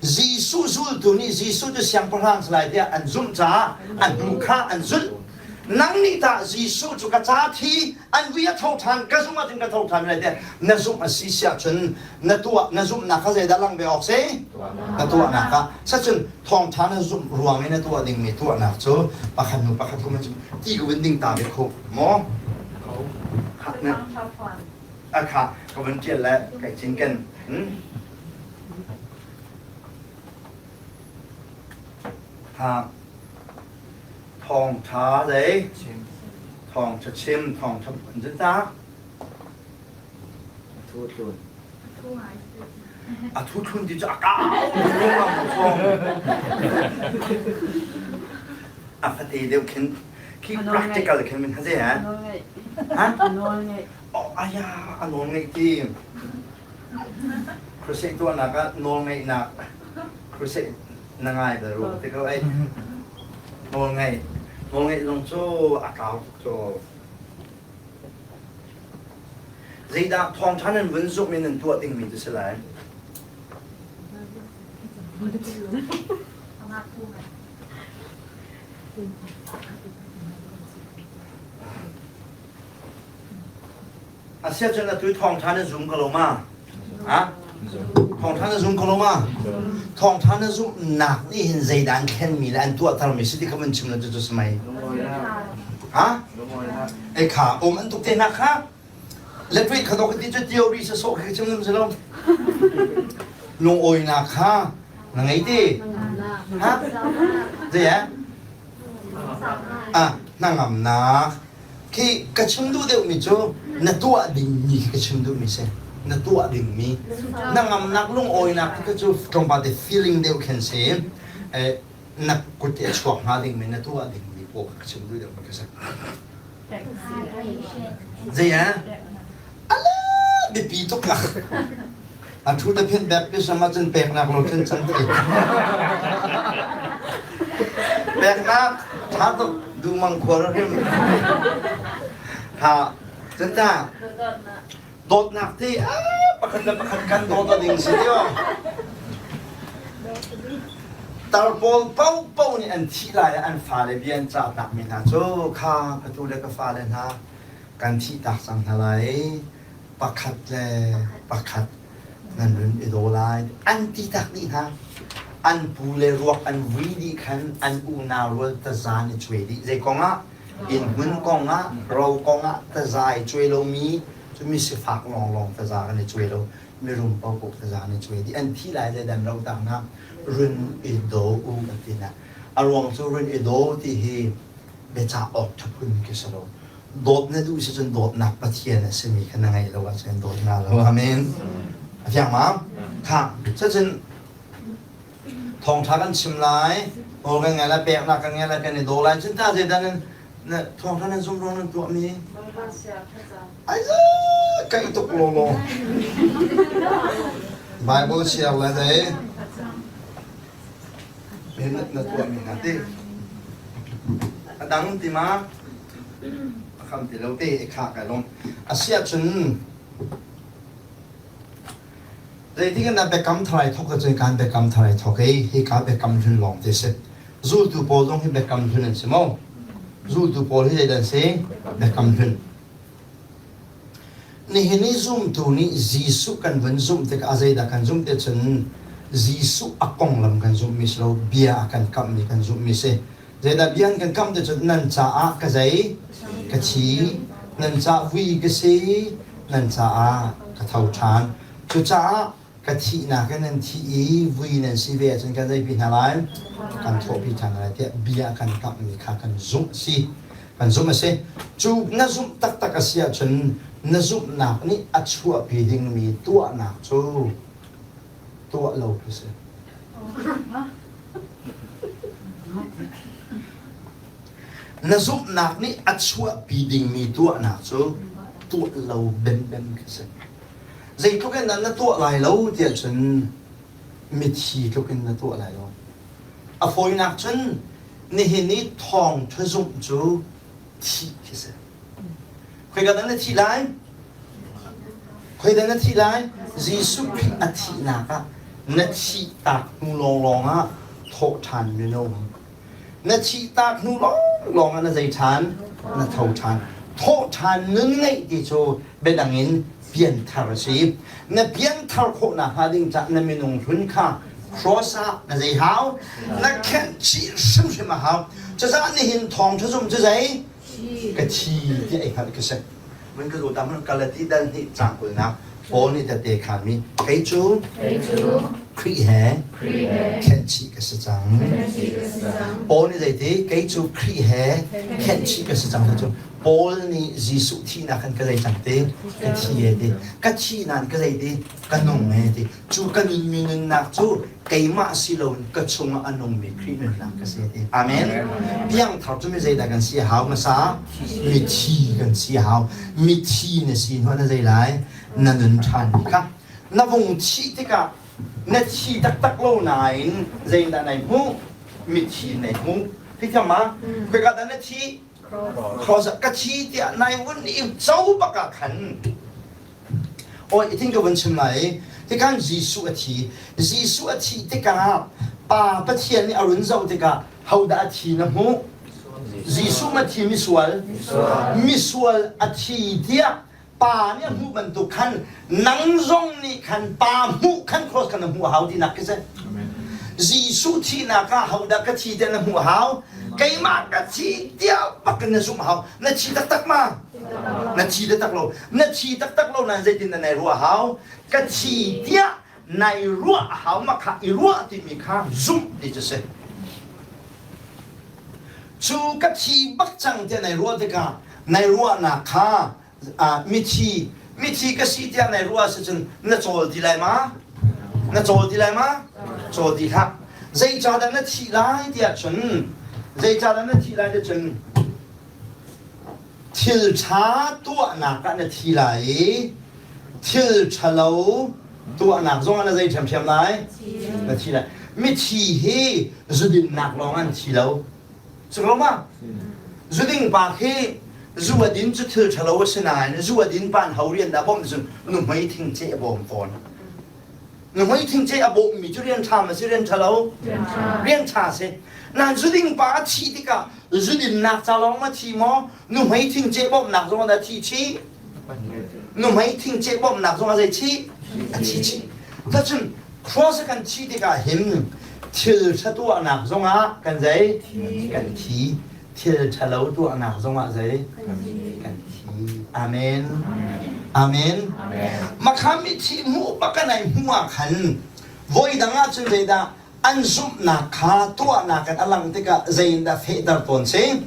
Jesuh zultu nih Jesuh cu siangpahrang si lai tiah an zumh caah a hnu kha an zulh. Nang nih tah Jesuh cu ka ca thi an vui a tho ṭhan ka zumh ahcun ka tho ṭhan lai tiah na zumh a si si ahcun na tuah na zumhnak kha zeidah lang ve awk si? Na tuahnak ah sacun thawngṭha na zumh ruang i na tuah dingmi tuahnak cu pakhat hnu pakhat kum cu ti ko in ding ta ve kho maw? A kha ka vun ṭial le kai cinken. Ha Thawngṭha zei? Thawngṭha chim, thawngṭha an si tak. Thu tlun. A thu thlun ti cu a kau lung A fate deuh khin khi practical khin min haze ha? Ha? Oh aya a nawl ngeih ti. Crusade tuahnak ah nawl ngeihnak crusade na ngai bal rua te ko ai nawl ngeih nawl ngeih zong cu a kau tuk cu zeidah thawngṭha nan vun zumh in nan tuah dingmi cu si lai Asiahcun atu thawngṭha na zum ko lo ma? Ha? Thawngṭha na zum ko lo ma? Thawngṭha na zumhnak nih hin zeidah an thlenmi le an tuahtermi si ti kha van chim lo cu cu mei. Ha? Ei kha um an tuk te hna kha. Letwei kha dok ti cu theory sa sawh khi chim si lo. Lungawinak kha na ngei ti? Ha? Zei eh? Ah, hnangamnak. Khi ka chim duh deuhmi cu na tuah dingmi khi ka chim duhmi si. Na tuah dingmi. Na ngamnak lungawinak khi cu tlawmpal te feeling deuh khin si. Eh, na kut i a chuak hnga dingmi na tuah dingmi pawl kha ka chim duh deuhmi ka si. Zei ah? Ala biapi tuk ah. A thu te phin baptism ahcun peknak lo cun cang ti. Peknak tha tuk dumang khual hrim. Ha cun ta dawtnak ti pakhat le pakhat kan dawt a ding si tio. Tar pawl paohpaoh nih an thih lai ah an fale bia an cah takmi hna cu kha ka tu le ka fale hna kan thih tak cang hna lai pakhat le pakhat nan run i daw lai an ti tak dih hna. An pu le ruak an vui dih khan an unau rual taza an i cuai dih. Zei kong ah? Innhmun kong ah, ro kong ah taza i cuai lomi cu mi sifak lawnglawng taza kan i cuai lo. Mirum paohpaoh taza an i cuai dih. An thi lai le dan ro tak hna run i daw u an ti hna. A ruang cu run i daw ti hi biacah awk ṭha phun khi si lo. Dawt na duh si cun dawtnak Pathian a simi kha na ngeih lo ahcun dawt nga lo. Amen. A fiang ma? Kha, cucun thawngṭha kan chim lai, nawl kan ngai lai, peknak kan ngai lai, kan i daw lai. Cun ta zeidah nan na thawngṭha nan zum ruang nan tuahmi? Ai kai tuk lawlaw. Bible share le dei. Na tuahmi hna ti. A dang ti ma? A kham ti lo te i kha kai lawm. A si ahcun zeitik in dah biakam thar ai thawk cun kan biakam thar ai thawk i hika biakam hlun lawng te si. Zultu pawl zong hi biakam hlun an si maw? Zultu pawl hi zeidah an si? Biakam hlun. Nihin i zumtu nih Jesuh kan vun zumh tikah a zeidah kan zumh ti cun Jesuh a konglam kan zumhmi si lo, bia a kan kamhmi kan zumhmi si. Zeidah bia an kan kamh ti cun nan caah ka zei? Ka thi. Nan caah vui ka si. Nan caah ka tho ṭhan. Cucaah ka thihnak in nan thi i vui nan si ve ahcun kan zeipi hna lai? Kan thawhpi ṭhan lai tiah bia kan kamhmi kha kan zumh a si. Kan zumh a si. Cu na zumh taktak a si ahcun na zumhnak nih a chuahpi dingmi tuahnak cu tuah lo khi si. Na zumhnak nih a chuahpi dingmi tuahnak cu tuah lo bembem khi si. Zeitluk in dah na tuah lai lo tiah cun mithi tluk in na tuah lai lo. A fawinak cun nihin i thawngṭha zumh cu thih khi si. Khoika dah na thih lai? Khoi dah na thih lai? Jesuh Khrih a thihnak ah na thih tak hnu lawnglawng ah thawhṭhan mino Na thihtak hnu lawnglawng ah na zei ṭhan? Na tho ṭhan. Thawh ṭhan nun ngeih ti cu biadang in pianthar a si. Na pianthar khawh nakhnga ding caah na minung hlun kha cross ah na zei hau? Na khenh chih hrimhrim a hau. Cucaah nihin thawngṭha zumh cu zei? Ka thi tiah i hngalh ka si. Mun ka zuta mun Galati dal hnih caang kulnak Paul nih tete khanmi kei cu Khrih he khenhchih ka si cang. Paul nih zeiti kei cu Khrih he khenhchih ka si cang cu Paul nih Jesuh thihnak khan ka zei cang ti ka thi e ti ka thi nain ka zei ti ka nung e ti cu ka nunmi nunnak cu keimah si loin ka chungah a nungmi Khrih nunnak ka si ti. Amen. Piangthar cu mi zeidah kan si a hau hmasa? Mithi kan si a hau. Mithi na si hnu na zei lai? Na nun ṭhan mi kha. Na vung thih tikah na thi taktak lo nain zeidah nai hmuh? Mithi nai hmuh. Thithiam ma? Khoika dah na thi? Cross ka thi tiah nai vun i co bak ah khan Awi itin ka vun chim lai. Tikhan Jesuh a thi. Jesuh a thih tikah Pa Pathian nih a run zoh tikah hodah a thi na hmuh? Jesuh ma thi misual? Misual a thi tiah Pa nih a hmuh bantuk khan nang zong nih khan Pa hmuh khan cross khan na hmuh a hau tinak khi si. Jesuh thihnak ah hodah ka thi tiah na hmuh a hau? Keimah ka thi tiah bak in na zumh a hau. Na thi taktak ma? Na thi taktak lo. Na thi taktak lo nain zeitin na nai ruah hau? Ka thi tiah nai ruah a hau ma kha i ruah timi kha zumh ti cu si. Cu ka thi bak cang tiah nai ruah tikah nai ruahnak kha mithi mithi ka si tiah nai ruah si cun na cawl ti lai ma? Na cawl ti lai ma? Cawl ti hlah. Zeicahdah na thih lai tiah cun zeicahdah na thih lai tiah cun Thil ṭha tuahnak ah na thi lai i thil ṭhalo Tuahnak zong ah na zei ṭhiamṭhiam lai? Na thi lai. Mithi hi zudinnak lawng an thi lo. Cu ma? Zuding pa khi zu a din cu thil ṭhalo a si nain zu a din pa ho rian dah bawmh cun nuhmei thingceh a bawm fawn. Nuhmei thingceh a bawmmi cu rian ṭha ma si rian ṭhalo? Rian ṭha si. Nain zuding pa a thih tikah zudinnak ca lawng ma thi maw? Nuhmei thingceh bawmhnak zong ah thi chih? Nuhmei thingceh bawmhnak zong ah zei chih? A thi chih. Cun cross kan thi tikah hin thil ṭha tuahnak zongah kan zei? Kan thi. Thil ṭhalo tuahnak zongah zei? Kan thi. Amen. Amen. Makha mithi hmuh bak kan ai hmuh ah khan voi dang ah cun zeidah an zumhnak kha tuahnak in a lang tikah zei in dah fehter tawn si?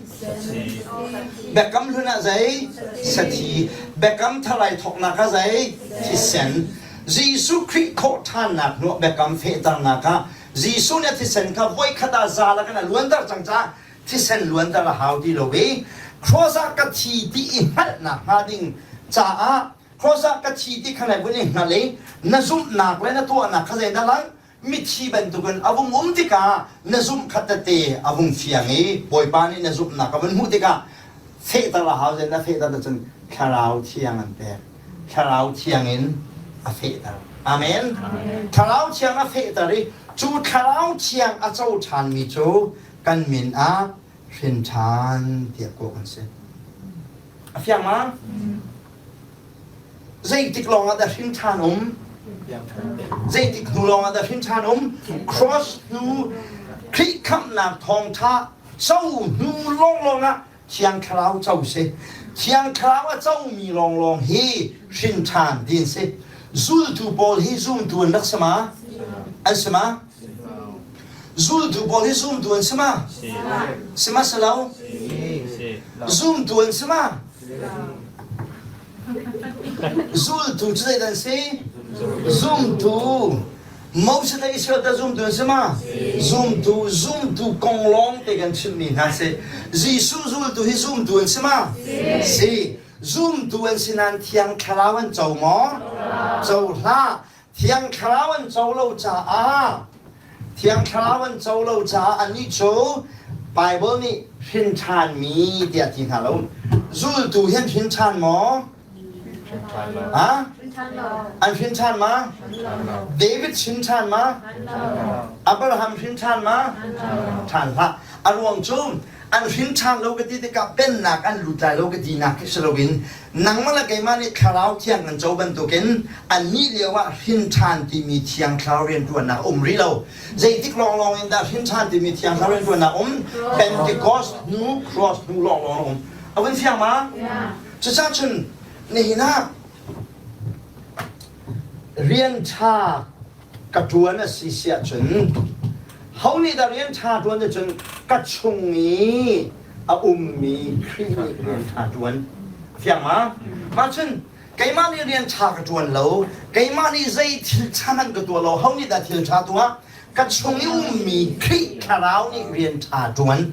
Biakam hlun ah zei? Sathi. Biakam thar ai thawknak ah zei? Thisen. Jesuh Khrih thawh ṭhannak hnuah biakam fehternak ah Jesuh nih a thisen kha voikhat ah za lakin a luanter cang caah thisen luanter a hau ti lo i cross ah ka thi ti i hngalhnak hnga ding caah cross ah ka thi ti kha nai vun i hngal i na zumhnak le na tuahnak kha zeidah lang? Mithi bantukin a vung um tikah na zumh khat tete a vung fiang i Bawipa nih na zumhnak a vun hmuh tikah fehter a hau na fehter cun Thlarau Thiang an pek. Thlarau Thiang in a fehter. Amen. Thlarau Thiang a fehter i cu Thlarau Thiang a co ṭhanmi cu kan min ah hrin ṭhan tiah kawh kan si. A fiang ma? Zeitik lawng ah dah hrin ṭhan um? Zeitik hnu lawng ah dah hrin ṭhan um? Cross hnu Khrih khamhnak thawngṭha co hnu lawnglawng ah Thiang Thlarau co si. Thiang Thlarau a comi lawnglawng hi hrin ṭhan ti an si. Zultu pawl hi zumtu an rak si ma? An si ma? Zultu pawl hi zumtu an si ma? Si ma si lo? Zumtu an si ma? Zultu cu zeidah an si? Zumtu. Moses le Israel ta zumtu an si ma? Zumtu, zumtu kong lawng te kan chimmi hna si. Jesuh zultu hi zumtu an si ma? Si. Zumtu an si nain Thiang Thlarau an co maw? Co hlah. Thiang Thlarau an co lo caah Thiang Thlarau an co lo caah annih cu Bible nih hrin ṭhanmi tiah ti hna lo. Zultu hi an hrin ṭhan maw? Ha? An hrin ṭhan ma? David hrin ṭhan ma? Abraham hrin ṭhan ma? Ṭhan hlah. A ruang cu an hrin ṭhan lo ka ti tikah pennak an lut lai lo ka tinak khi si loin nangmah le keimah nih thlarau thiang kan co bantukin annih lio ah hrin ṭhan timi thiang thlarau rianṭuannak a um rih lo. Zeitik lawnglawng in dah hrin ṭhan timi thiang thlarau rianṭuannak um? Pentecost hnu cross hnu lawnglawng a um. A vun fiang ma? Cucaah cun nihin ah rian ṭha ka ṭuan a si si ahcun ho nih dah rian ṭha ṭuan cun ka chung i a ummi Khrih nih rian ṭha ṭuan fiang ma mah cun keimah nih rian ṭha ka ṭuan lo keimah nih zei thil ṭha hmanh ka tuah lo ho nih dah thil ṭha tuah ka chung i ummi Khrih thlarau nih rian ṭha ṭuan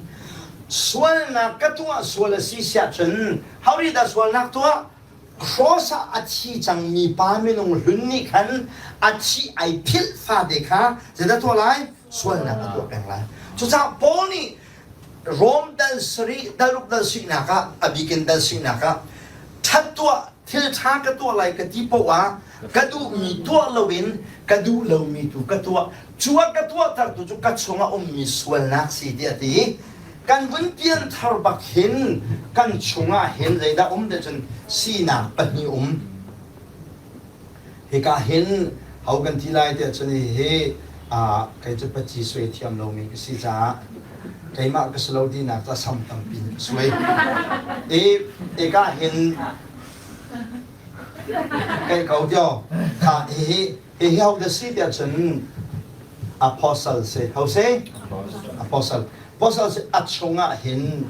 sualnak ka tuah sual a si si ahcun ho nih dah sualnak tuah Cross ah a thi cangmi pa minung hlun nih khan a thi ai philh fate kha zeidah tuah lai? Sualnak a tuah peng lai. Cucaah Paul nih Rom dal sarih dalruk dal sinak ah a bikin dal sinak ah ṭhat tuah thil ṭha ka tuah lai ka ti poah ah ka duhmi tuah loin ka duh lomi tu ka tuah cu a ka tuahtertu cu ka chungah ummi sualnak si tiah a ti kan vun pianthar bak hin kan chungah hin zeidah um te cun sinak pahnih um hika hin ho kan ti lai tiah cun hihi kei cu paci suai thiam lomi ka si caah keimah ka si lo tinak ca sam tampi in ka suai i hika hin kai ko tio kha hihi hihi ho da si tiah cun apostle si ho si apostle apostle si a chungah hin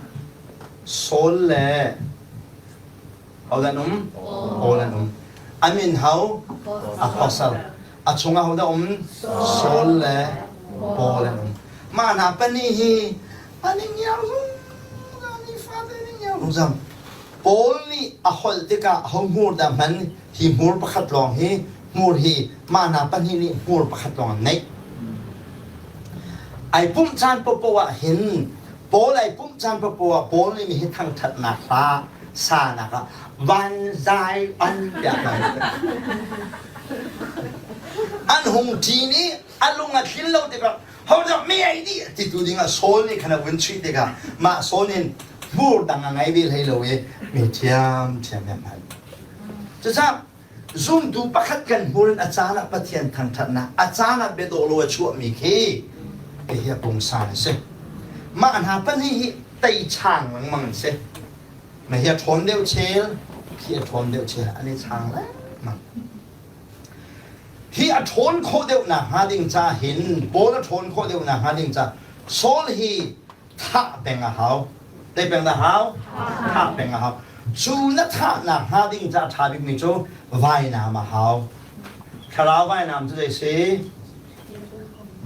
Saul le ho dan um Paul an um a min ho apostle a chungah ho dah um Saul le Paul an um mah hna pahnih hi an i ngiar zungzal ni fate an i ngiar zungzal Paul nih a holh tikah ho hmur dah hman hi hmur pakhat lawng hi. Hmur hi mah hna pahnih nih hmur pakhat lawng an neih. Ai pumh caan paohpaoh ah hin Paul ai pumh caan paohpaoh ah Paul nih mihi thangṭhatnak hla sanak ah vanzai an tiah an hung ṭin i a lung a thlin lo tikah hodah mi ei dih ti tu dingah Saul nih khan a vun chuih tikah mah Saul nih hmur dang a ngei ve hlei lo i mi ṭhiamṭhiam he hman. Cucaah zumtu pakhat kan hmur in a caan ah Pathian thangṭhatnak, a caan ah biadawh lo a chuahmi khi hihi a pungsan a si. Mah hna pahnih hi tei chang lengmang an si. Na hi a ṭhawn deuh chel, khi a ṭhawn deuh chel, an i chang lengmang. Hi a ṭhawn khawh deuh nakhnga ding ca hin Paul a ṭhawn khawh deuh nakhnga ding ca Saul hi thah peng a hau. Tei peng na hau? Thah peng a hau. Cu na thah nakhnga ding ca a ṭha bikmi cu vainam a hau. Thlarau vainam cu zei si?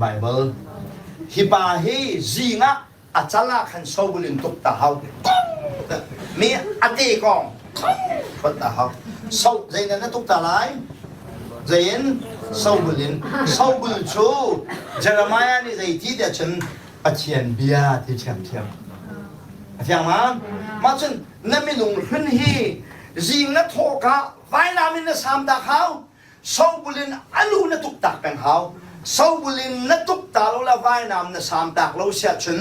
Bible. Hi pa hi zing ah a cal ah khan sobul in tuk ta hau. Mi a te kong phot ta hau. So zei na tuk ta lai? Zei in? Sobul in. Sobul cu Jeremiah nih zei ti tiah cun Pathian bia ti ṭhiamṭhiam. A fiang ma? Mah cun na minung hlun hi zing na thawhka vainam in na sam tak hau. Sobul in a lu na tuk tak peng hau. Sobul in na tuk ta lo la vainam na sam tak lo siah cun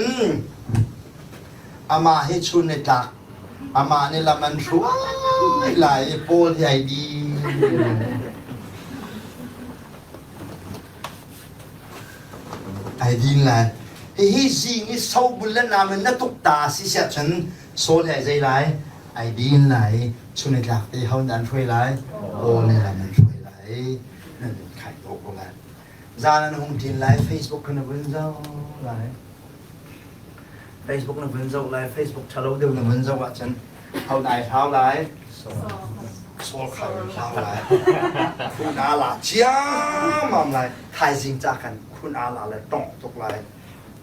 amah hi chun ni tlak amah nih lam an hruai lai i Paul hi ai di. Ai din lai. Hihi zing i sobul le nam in na tuk ta si siah cun Saul he zei lai? Ai din lai. Chun i tlak te ho nan hruai lai? Paul nih lam an hruai lai. Nan khai ko ko lai. Zan an hung ṭin lai. Facebook na vun zoh lai. Facebook na vun zoh lai. Facebook ṭhalo deuh na vun zoh ahcun ho dai hlau lai? Saul kha hlau lai. Khun aa la ciammam lai. Thaizing ca khan khun aa la le tongh tuk lai.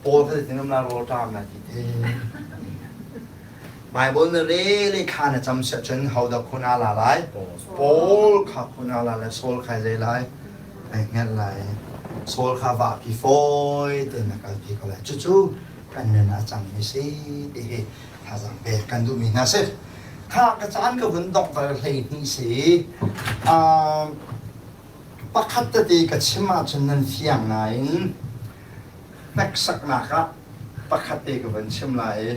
Paul kha zeitin um la rawl ṭam lai ti te. Bible na rel i thla na cam siah cun hodah khun aa la lai? Paul kha khun aa la lai. Saul kha zei lai? Ai hngelh lai. Saul kha vahpi fawi tein a kalpi ko lai. Cucu kan nun ah a cangmi si ti hi thazaang pek kan duhmi hna si. Kha ka caan ka vun dongh vel 12 si. Pakhat tete ka chim ahcun nan fiang nain hneksaknak ah pakhat te ka vun chim lai i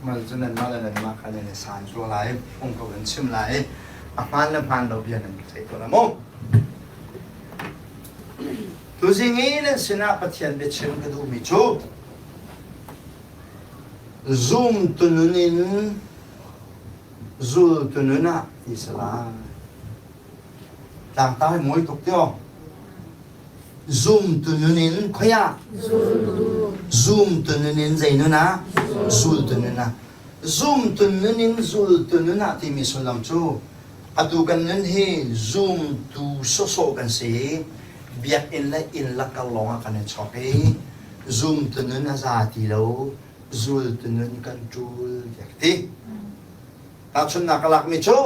mal cu nanmah le nanmah kha nan i san rua lai, phung ka vun chim lai i a hmaan le hmaan lo bia nan ka ceih ko la mu. Tuzing i nan sinah Pathian biachim ka duhmi cu zumtu nun in zultu nun ah ti si lai. Tlangtar hi mawi tuk tio. Zumtu nun in khoi ah? Zumtu nun in zei nun ah? Zultu nun ah. Zumtu nun in zultu nun ah timi sullam cu atu kan nun hi zumtu sawsawh kan si i biakinn le inn lak kar lawng ah kan i chawk i zumtu nun a za ti lo zultu nun kan ṭul tiah ka ti. Tahchunhnak ka lakmi cu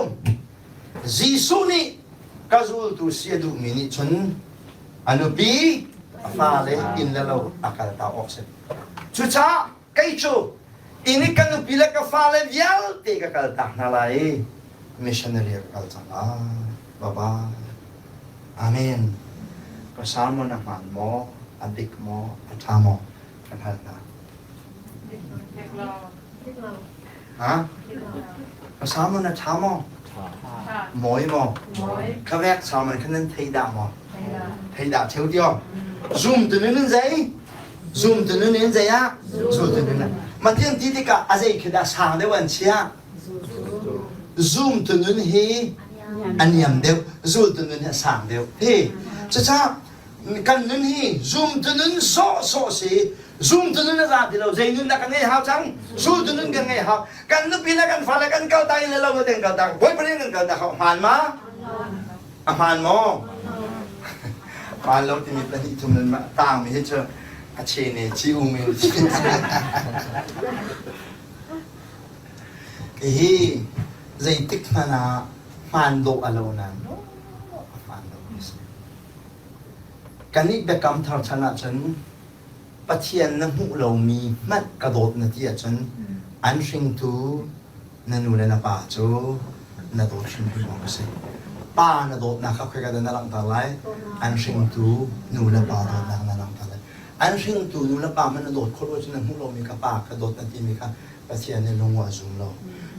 Jesuh nih ka zultu si a duhmi nih cun a nupi, a fale, inn le lo a kalta awk si. Cucaah kei cu inn i ka nupi le ka fale vialte ka kaltak hna lai i missionary ka kal cang lai. Bye bye. Amen. Ka sermon a hmaan maw, a dik maw, a ṭha maw kan hal hna. Ha? Ka sermon a ṭha maw? Mawi maw? Ka vek sermon kha nan thei dah maw? Thei dah cheu tio. Zoom tu nun in zei? Zoom tu nun in zei ah? Zoom tu nun ah. Matiang ti tikah a zei khi dah sang deuh an chia? Zoom tu nun hi a niam deuh, zul tu nun hi a sang deuh. Hi. Cucaah kan nun hi zumtu nun sawhsawh si zumtu nun a za ti lo zei nun dah kan ngei hau cang zultu nun kan ngei hau kan nupi le kan fale kan kal ta in le lo na ten kal ta bawipa nih kan kal ta hau hmaan ma a hmaan maw hmaan lo timi pahnih thum nan tang mi hi cu a che ne chi u mi hi zeitik hmanh ah hmaan dawh a lo nan hmaan lo mi si. Kannih biakam thar chan ahcun Pathian na hmuh lomi hmanh ka dawt na ti ahcun an hringtu na nu le na pa cu na dawt hrimhrim awk a si. Pa na dawtnak kha khoika dah na langhter lai? An hringtu nu le pa dawtnak na langhter lai. An hringtu nu le pa hmanh na dawt khawh lo cun na hmuh lomi kha pa ka dawt na timi kha Pathian nih lung a zum lo.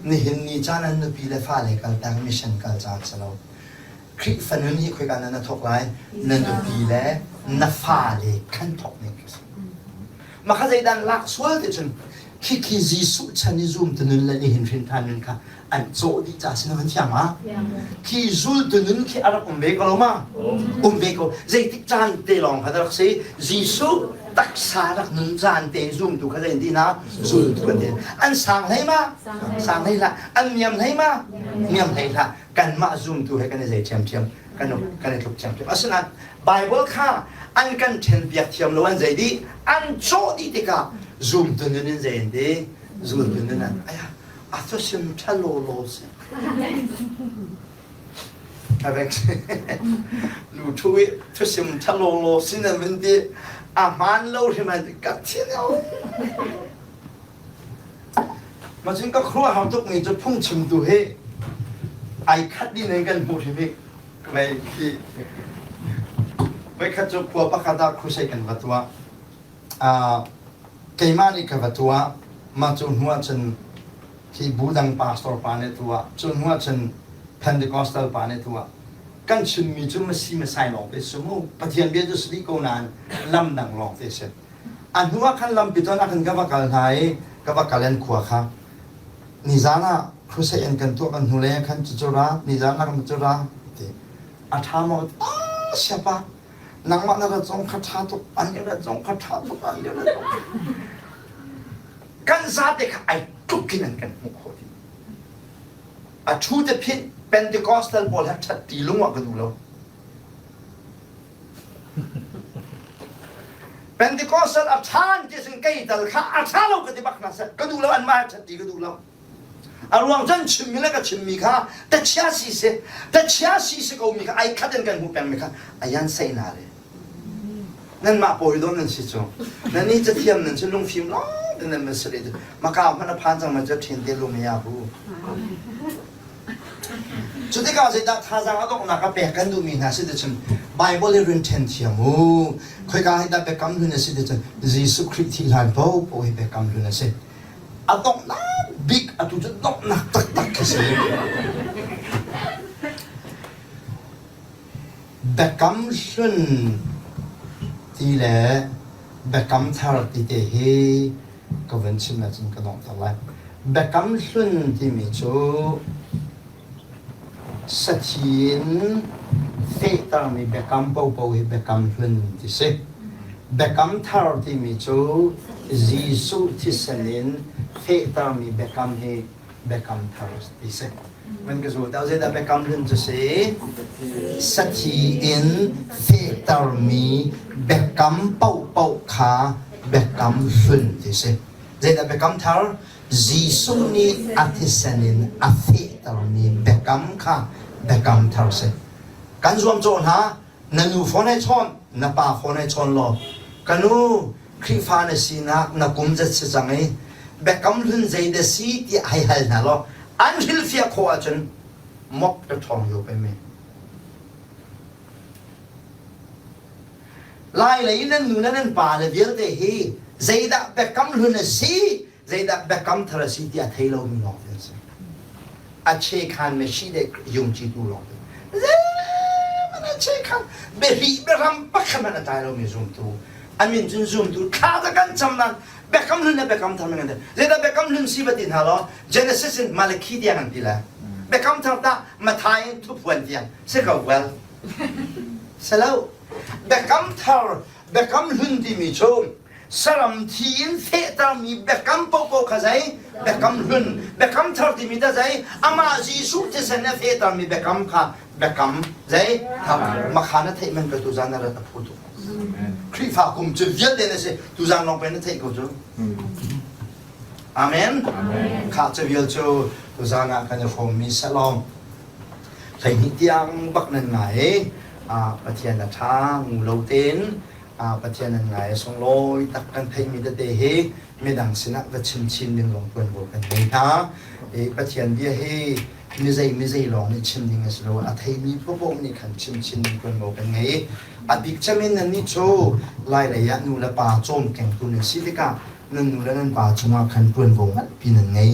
Nihin ni caan an nupi le fale kaltak mission kal caan si lo. Khrihfa nun hi khoika na na thawk lai? Na nupi le na fale khan thawk ning khi si. Mah kha zeidan lak sual ti cun khikhi Jesuh chan i zumtu nun le nihin hrin nun kha an cawh dih ca si na van thiam ma? Khi zultu nun khi a rak um ve ko lo ma? Um ve ko. Zeitik caan te lawng kha rak si? Jesuh taksa rak nun caan te zumtu kha zei ti na zultu kan ti. An sang hlei ma? Sang hlei hlah. An niam hlei ma? Niam hlei hlah. Kanmah zumtu he kan i zei ṭhiamṭhiam kan kan i tluk ṭhiamṭhiam. Asinain Bible kha an kan ṭhenpiak thiam lo an zei dih an cawh dih tikah zumtu nun in zei an ti zultu nun an aya a thusim ṭha lawlaw si avec lu thu i thusim ṭha lawlaw si nan vun ti a hmaan lo hrim an ka thin Mah cun ka khuaruahhar tukmi cu phungchimtu hi ai khat dih in kan hmuh hrim hi mei khi voikhat cu khua pakhat ah crusade kan va tuah. Keimah nih ka va tuah. Mah cu hnu ah cun khi bu dang pastor pa nih tuah. Cu hnu ah cun Pentecostal pa nih tuah. Kan chimmi cu masi masai lawng te si mu. Pathian bia cu si dih ko nain lam dang lawng te si. A hnu ah khan lampi ton ah khan ka va kal hna i ka va kal an khua kha nizan ah crusade an kan tuah kan hnu le khan cucu ra nizan ah kan cu ra ti a ṭha maw ah siapa nangmah na rat zong kha ṭha tuk an i rat zong kha ṭha tuk an i rat zong kan zate kha ai tluk in an kan hmuh khawh dih a ṭhu te phin Pentecostal pawl he ṭhat ti lung ah ka duh lo Pentecostal a ṭhan ti sin kei tal kha a ṭha lo ka ti bak hna seh ka duh lo anmah he ṭhat ti ka duh lo a ruang cun chimmi le ka chimmi kha tachia si si tachia si si ko mi kha ai khat in kan hmuh peng mi kha ayan sei na le nanmah pawi don nan si cu nan ni cathiam nan cu lungfim lawng te nan man sale maka hmanh a phan cang man cu ṭhen te lung ya bu Cu tikah zeidah thazaang a donghnak a pek kan duhmi hna si ticun Bible hi run ṭhen thiam u. Khoika hi dah biakam hlun a si ticun Jesuh Khrih thih hlan paohpaoh hi biakam hlun a si. A donghnak bik atu cu donghnak taktak khi si. Biakam hlun ti le biakam thar ti te hi ka vun chim ahcun ka donghter lai. Biakam hlun timi cu sathi in fehtermi biakam paohpaoh hi biakam hlun ti si. Biakam thar timi cu Jesuh thisen in fehtermi biakam hi biakam thar ti si. Van ka zul tau zeidah biakam hlun cu si? Sathi in fehtermi biakam paohpaoh kha biakam hlun ti si. Zeidah biakam thar? Jesuh nih a thisen in a fehtermi biakam kha biakam thar si. Kan zuamcawh hna, na nu phone ai chawn, na pa phone ai chawn law, ka nu Khrihfa na sinak na kum zat si cang i biakam hlun zei dah si tiah hei hal hna law an hrilhfiah khawh ahcun mok ka ṭhawng yo pe me. Lai lei nan nu le nan pa le vialte hi zeidah biakam hlun a si, zeidah biakam thar a si ti a thei lomi lawng an si. A che khan me shi de yung chi tu lawng te. Zeihmanh a che khan biahi biaram pakhat hmanh a tlai lomi zumtu. A min cun zumtu thla ca kan cam nan biakam hlun le biakam thar man zeidah biakam hlun si va ti hna law Genesis in Malakhi tiang an ti le biakam thar ta Mathai in thuphuan tiang si ko well Selo. Biakam thar, biakam hlun timi cu saram thi in fehtermi biakam paohpaoh kha zei? Biakam hlun. Biakam thar timi ta zei? Amah Jesuh thisen a fehtermi biakam kha biakam zei? Thar. Makha na theih man ka tuzan na rat a phu tuk. Khrihfa kum cu vialte na si. Tuzan lawng pe na theih ko cu. Amen. Kha cu vial cu tuzan ah kan i hrawmmi salom. 12 tiang bak nan ngai. Pathian a ṭha ngu lo tein Pathian an ngai a sunglawi tak kan theihmi tete hi midang sinah va chim chin ding zong ṭuanvo kan ngei hna. Pathian bia hi mizei mizei lawng nih chim ding a si lo, a theimi paohpaoh nih khan chim chin ding ṭuanvo kan ngei. A bik cem in nannih cu Lailei ah nu le pa cawmkengtu nan si tikah nan nu le nan pa cungah khan ṭuanvo nganpi nan ngei,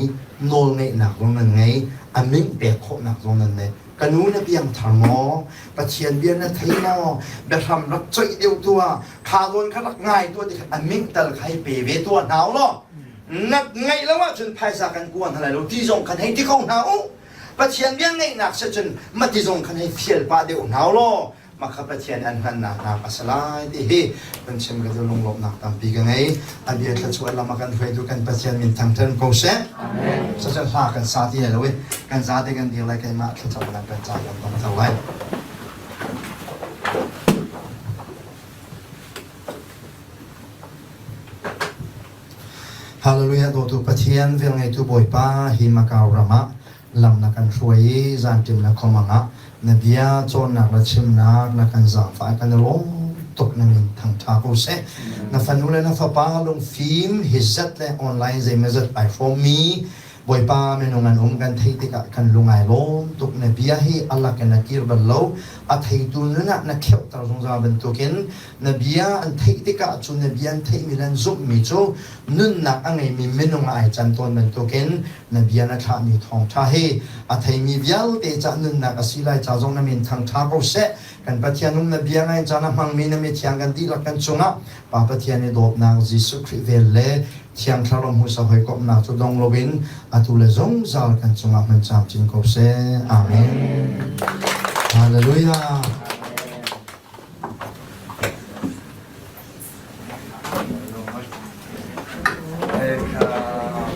nawlngeihnak zong nan ngei, a min pek khawhnak zong nan ngei. Ka nu na piangthar maw? Pathian bia na thei maw? Biahram rak coih deuh tuah, kha zawn kha rak ngai tuah ti kha a min tal kha hei pe ve tuah hna u law na ngaih lo ahcun phaisa kan kua hna lai lo ti zong khan hei ti ko hna u. Pathian bia ngaihnak si cun mati zong khan hei fial pah deuh hna u law Makha Pathian an hmannak nak a si lai ti hi kan chim ka lunglawmhnak tampi ka ngei. A bia thluachuah lam a kan hruaitu kan Pathian min thangṭhat ko seh. Cucu hla kan sa ti lai lo i kan zate kan dir lai keimah thlacamnak kan ca kan tong theu lai. Hallelujah dawtu Pathian velngeitu Bawipa hi Macau ram ah lam na kan hruai i zanṭim na khuamang ah na bia cawnnak le chimnak na kan zaangfah kan i lawm tuk na min thangṭha ko seh. Na fanu le na fapa lungfim hi zat le online zeimawzat ai hrawmmi Bawipa minung an um kan theih tikah kan lung ai lawm tuk. Na bia hi a lak in a kir bal lo, a theitu nun ah na kheuhter zungzal bantukin na bia an theih tikah cu na bia an theihmi le an zumhmi cu nunnak a ngeimi minung ah ai can tawn bantukin na bia na thlahmi thawngṭha hi a theimi vialte cah nunnak a si lai ca zong na min thangṭha ko seh. Kan Pathian um na bia ngain caan a hmangmi na mithiang kan dihlak kan cungah Pa Pathian i dawtnak Jesuh Khrih vel le Thiang Thlarau hmuhsak hawikomhnak cu dong loin atu le zungzal kan cungah hman camcin ko seh. Amen. Hallelujah.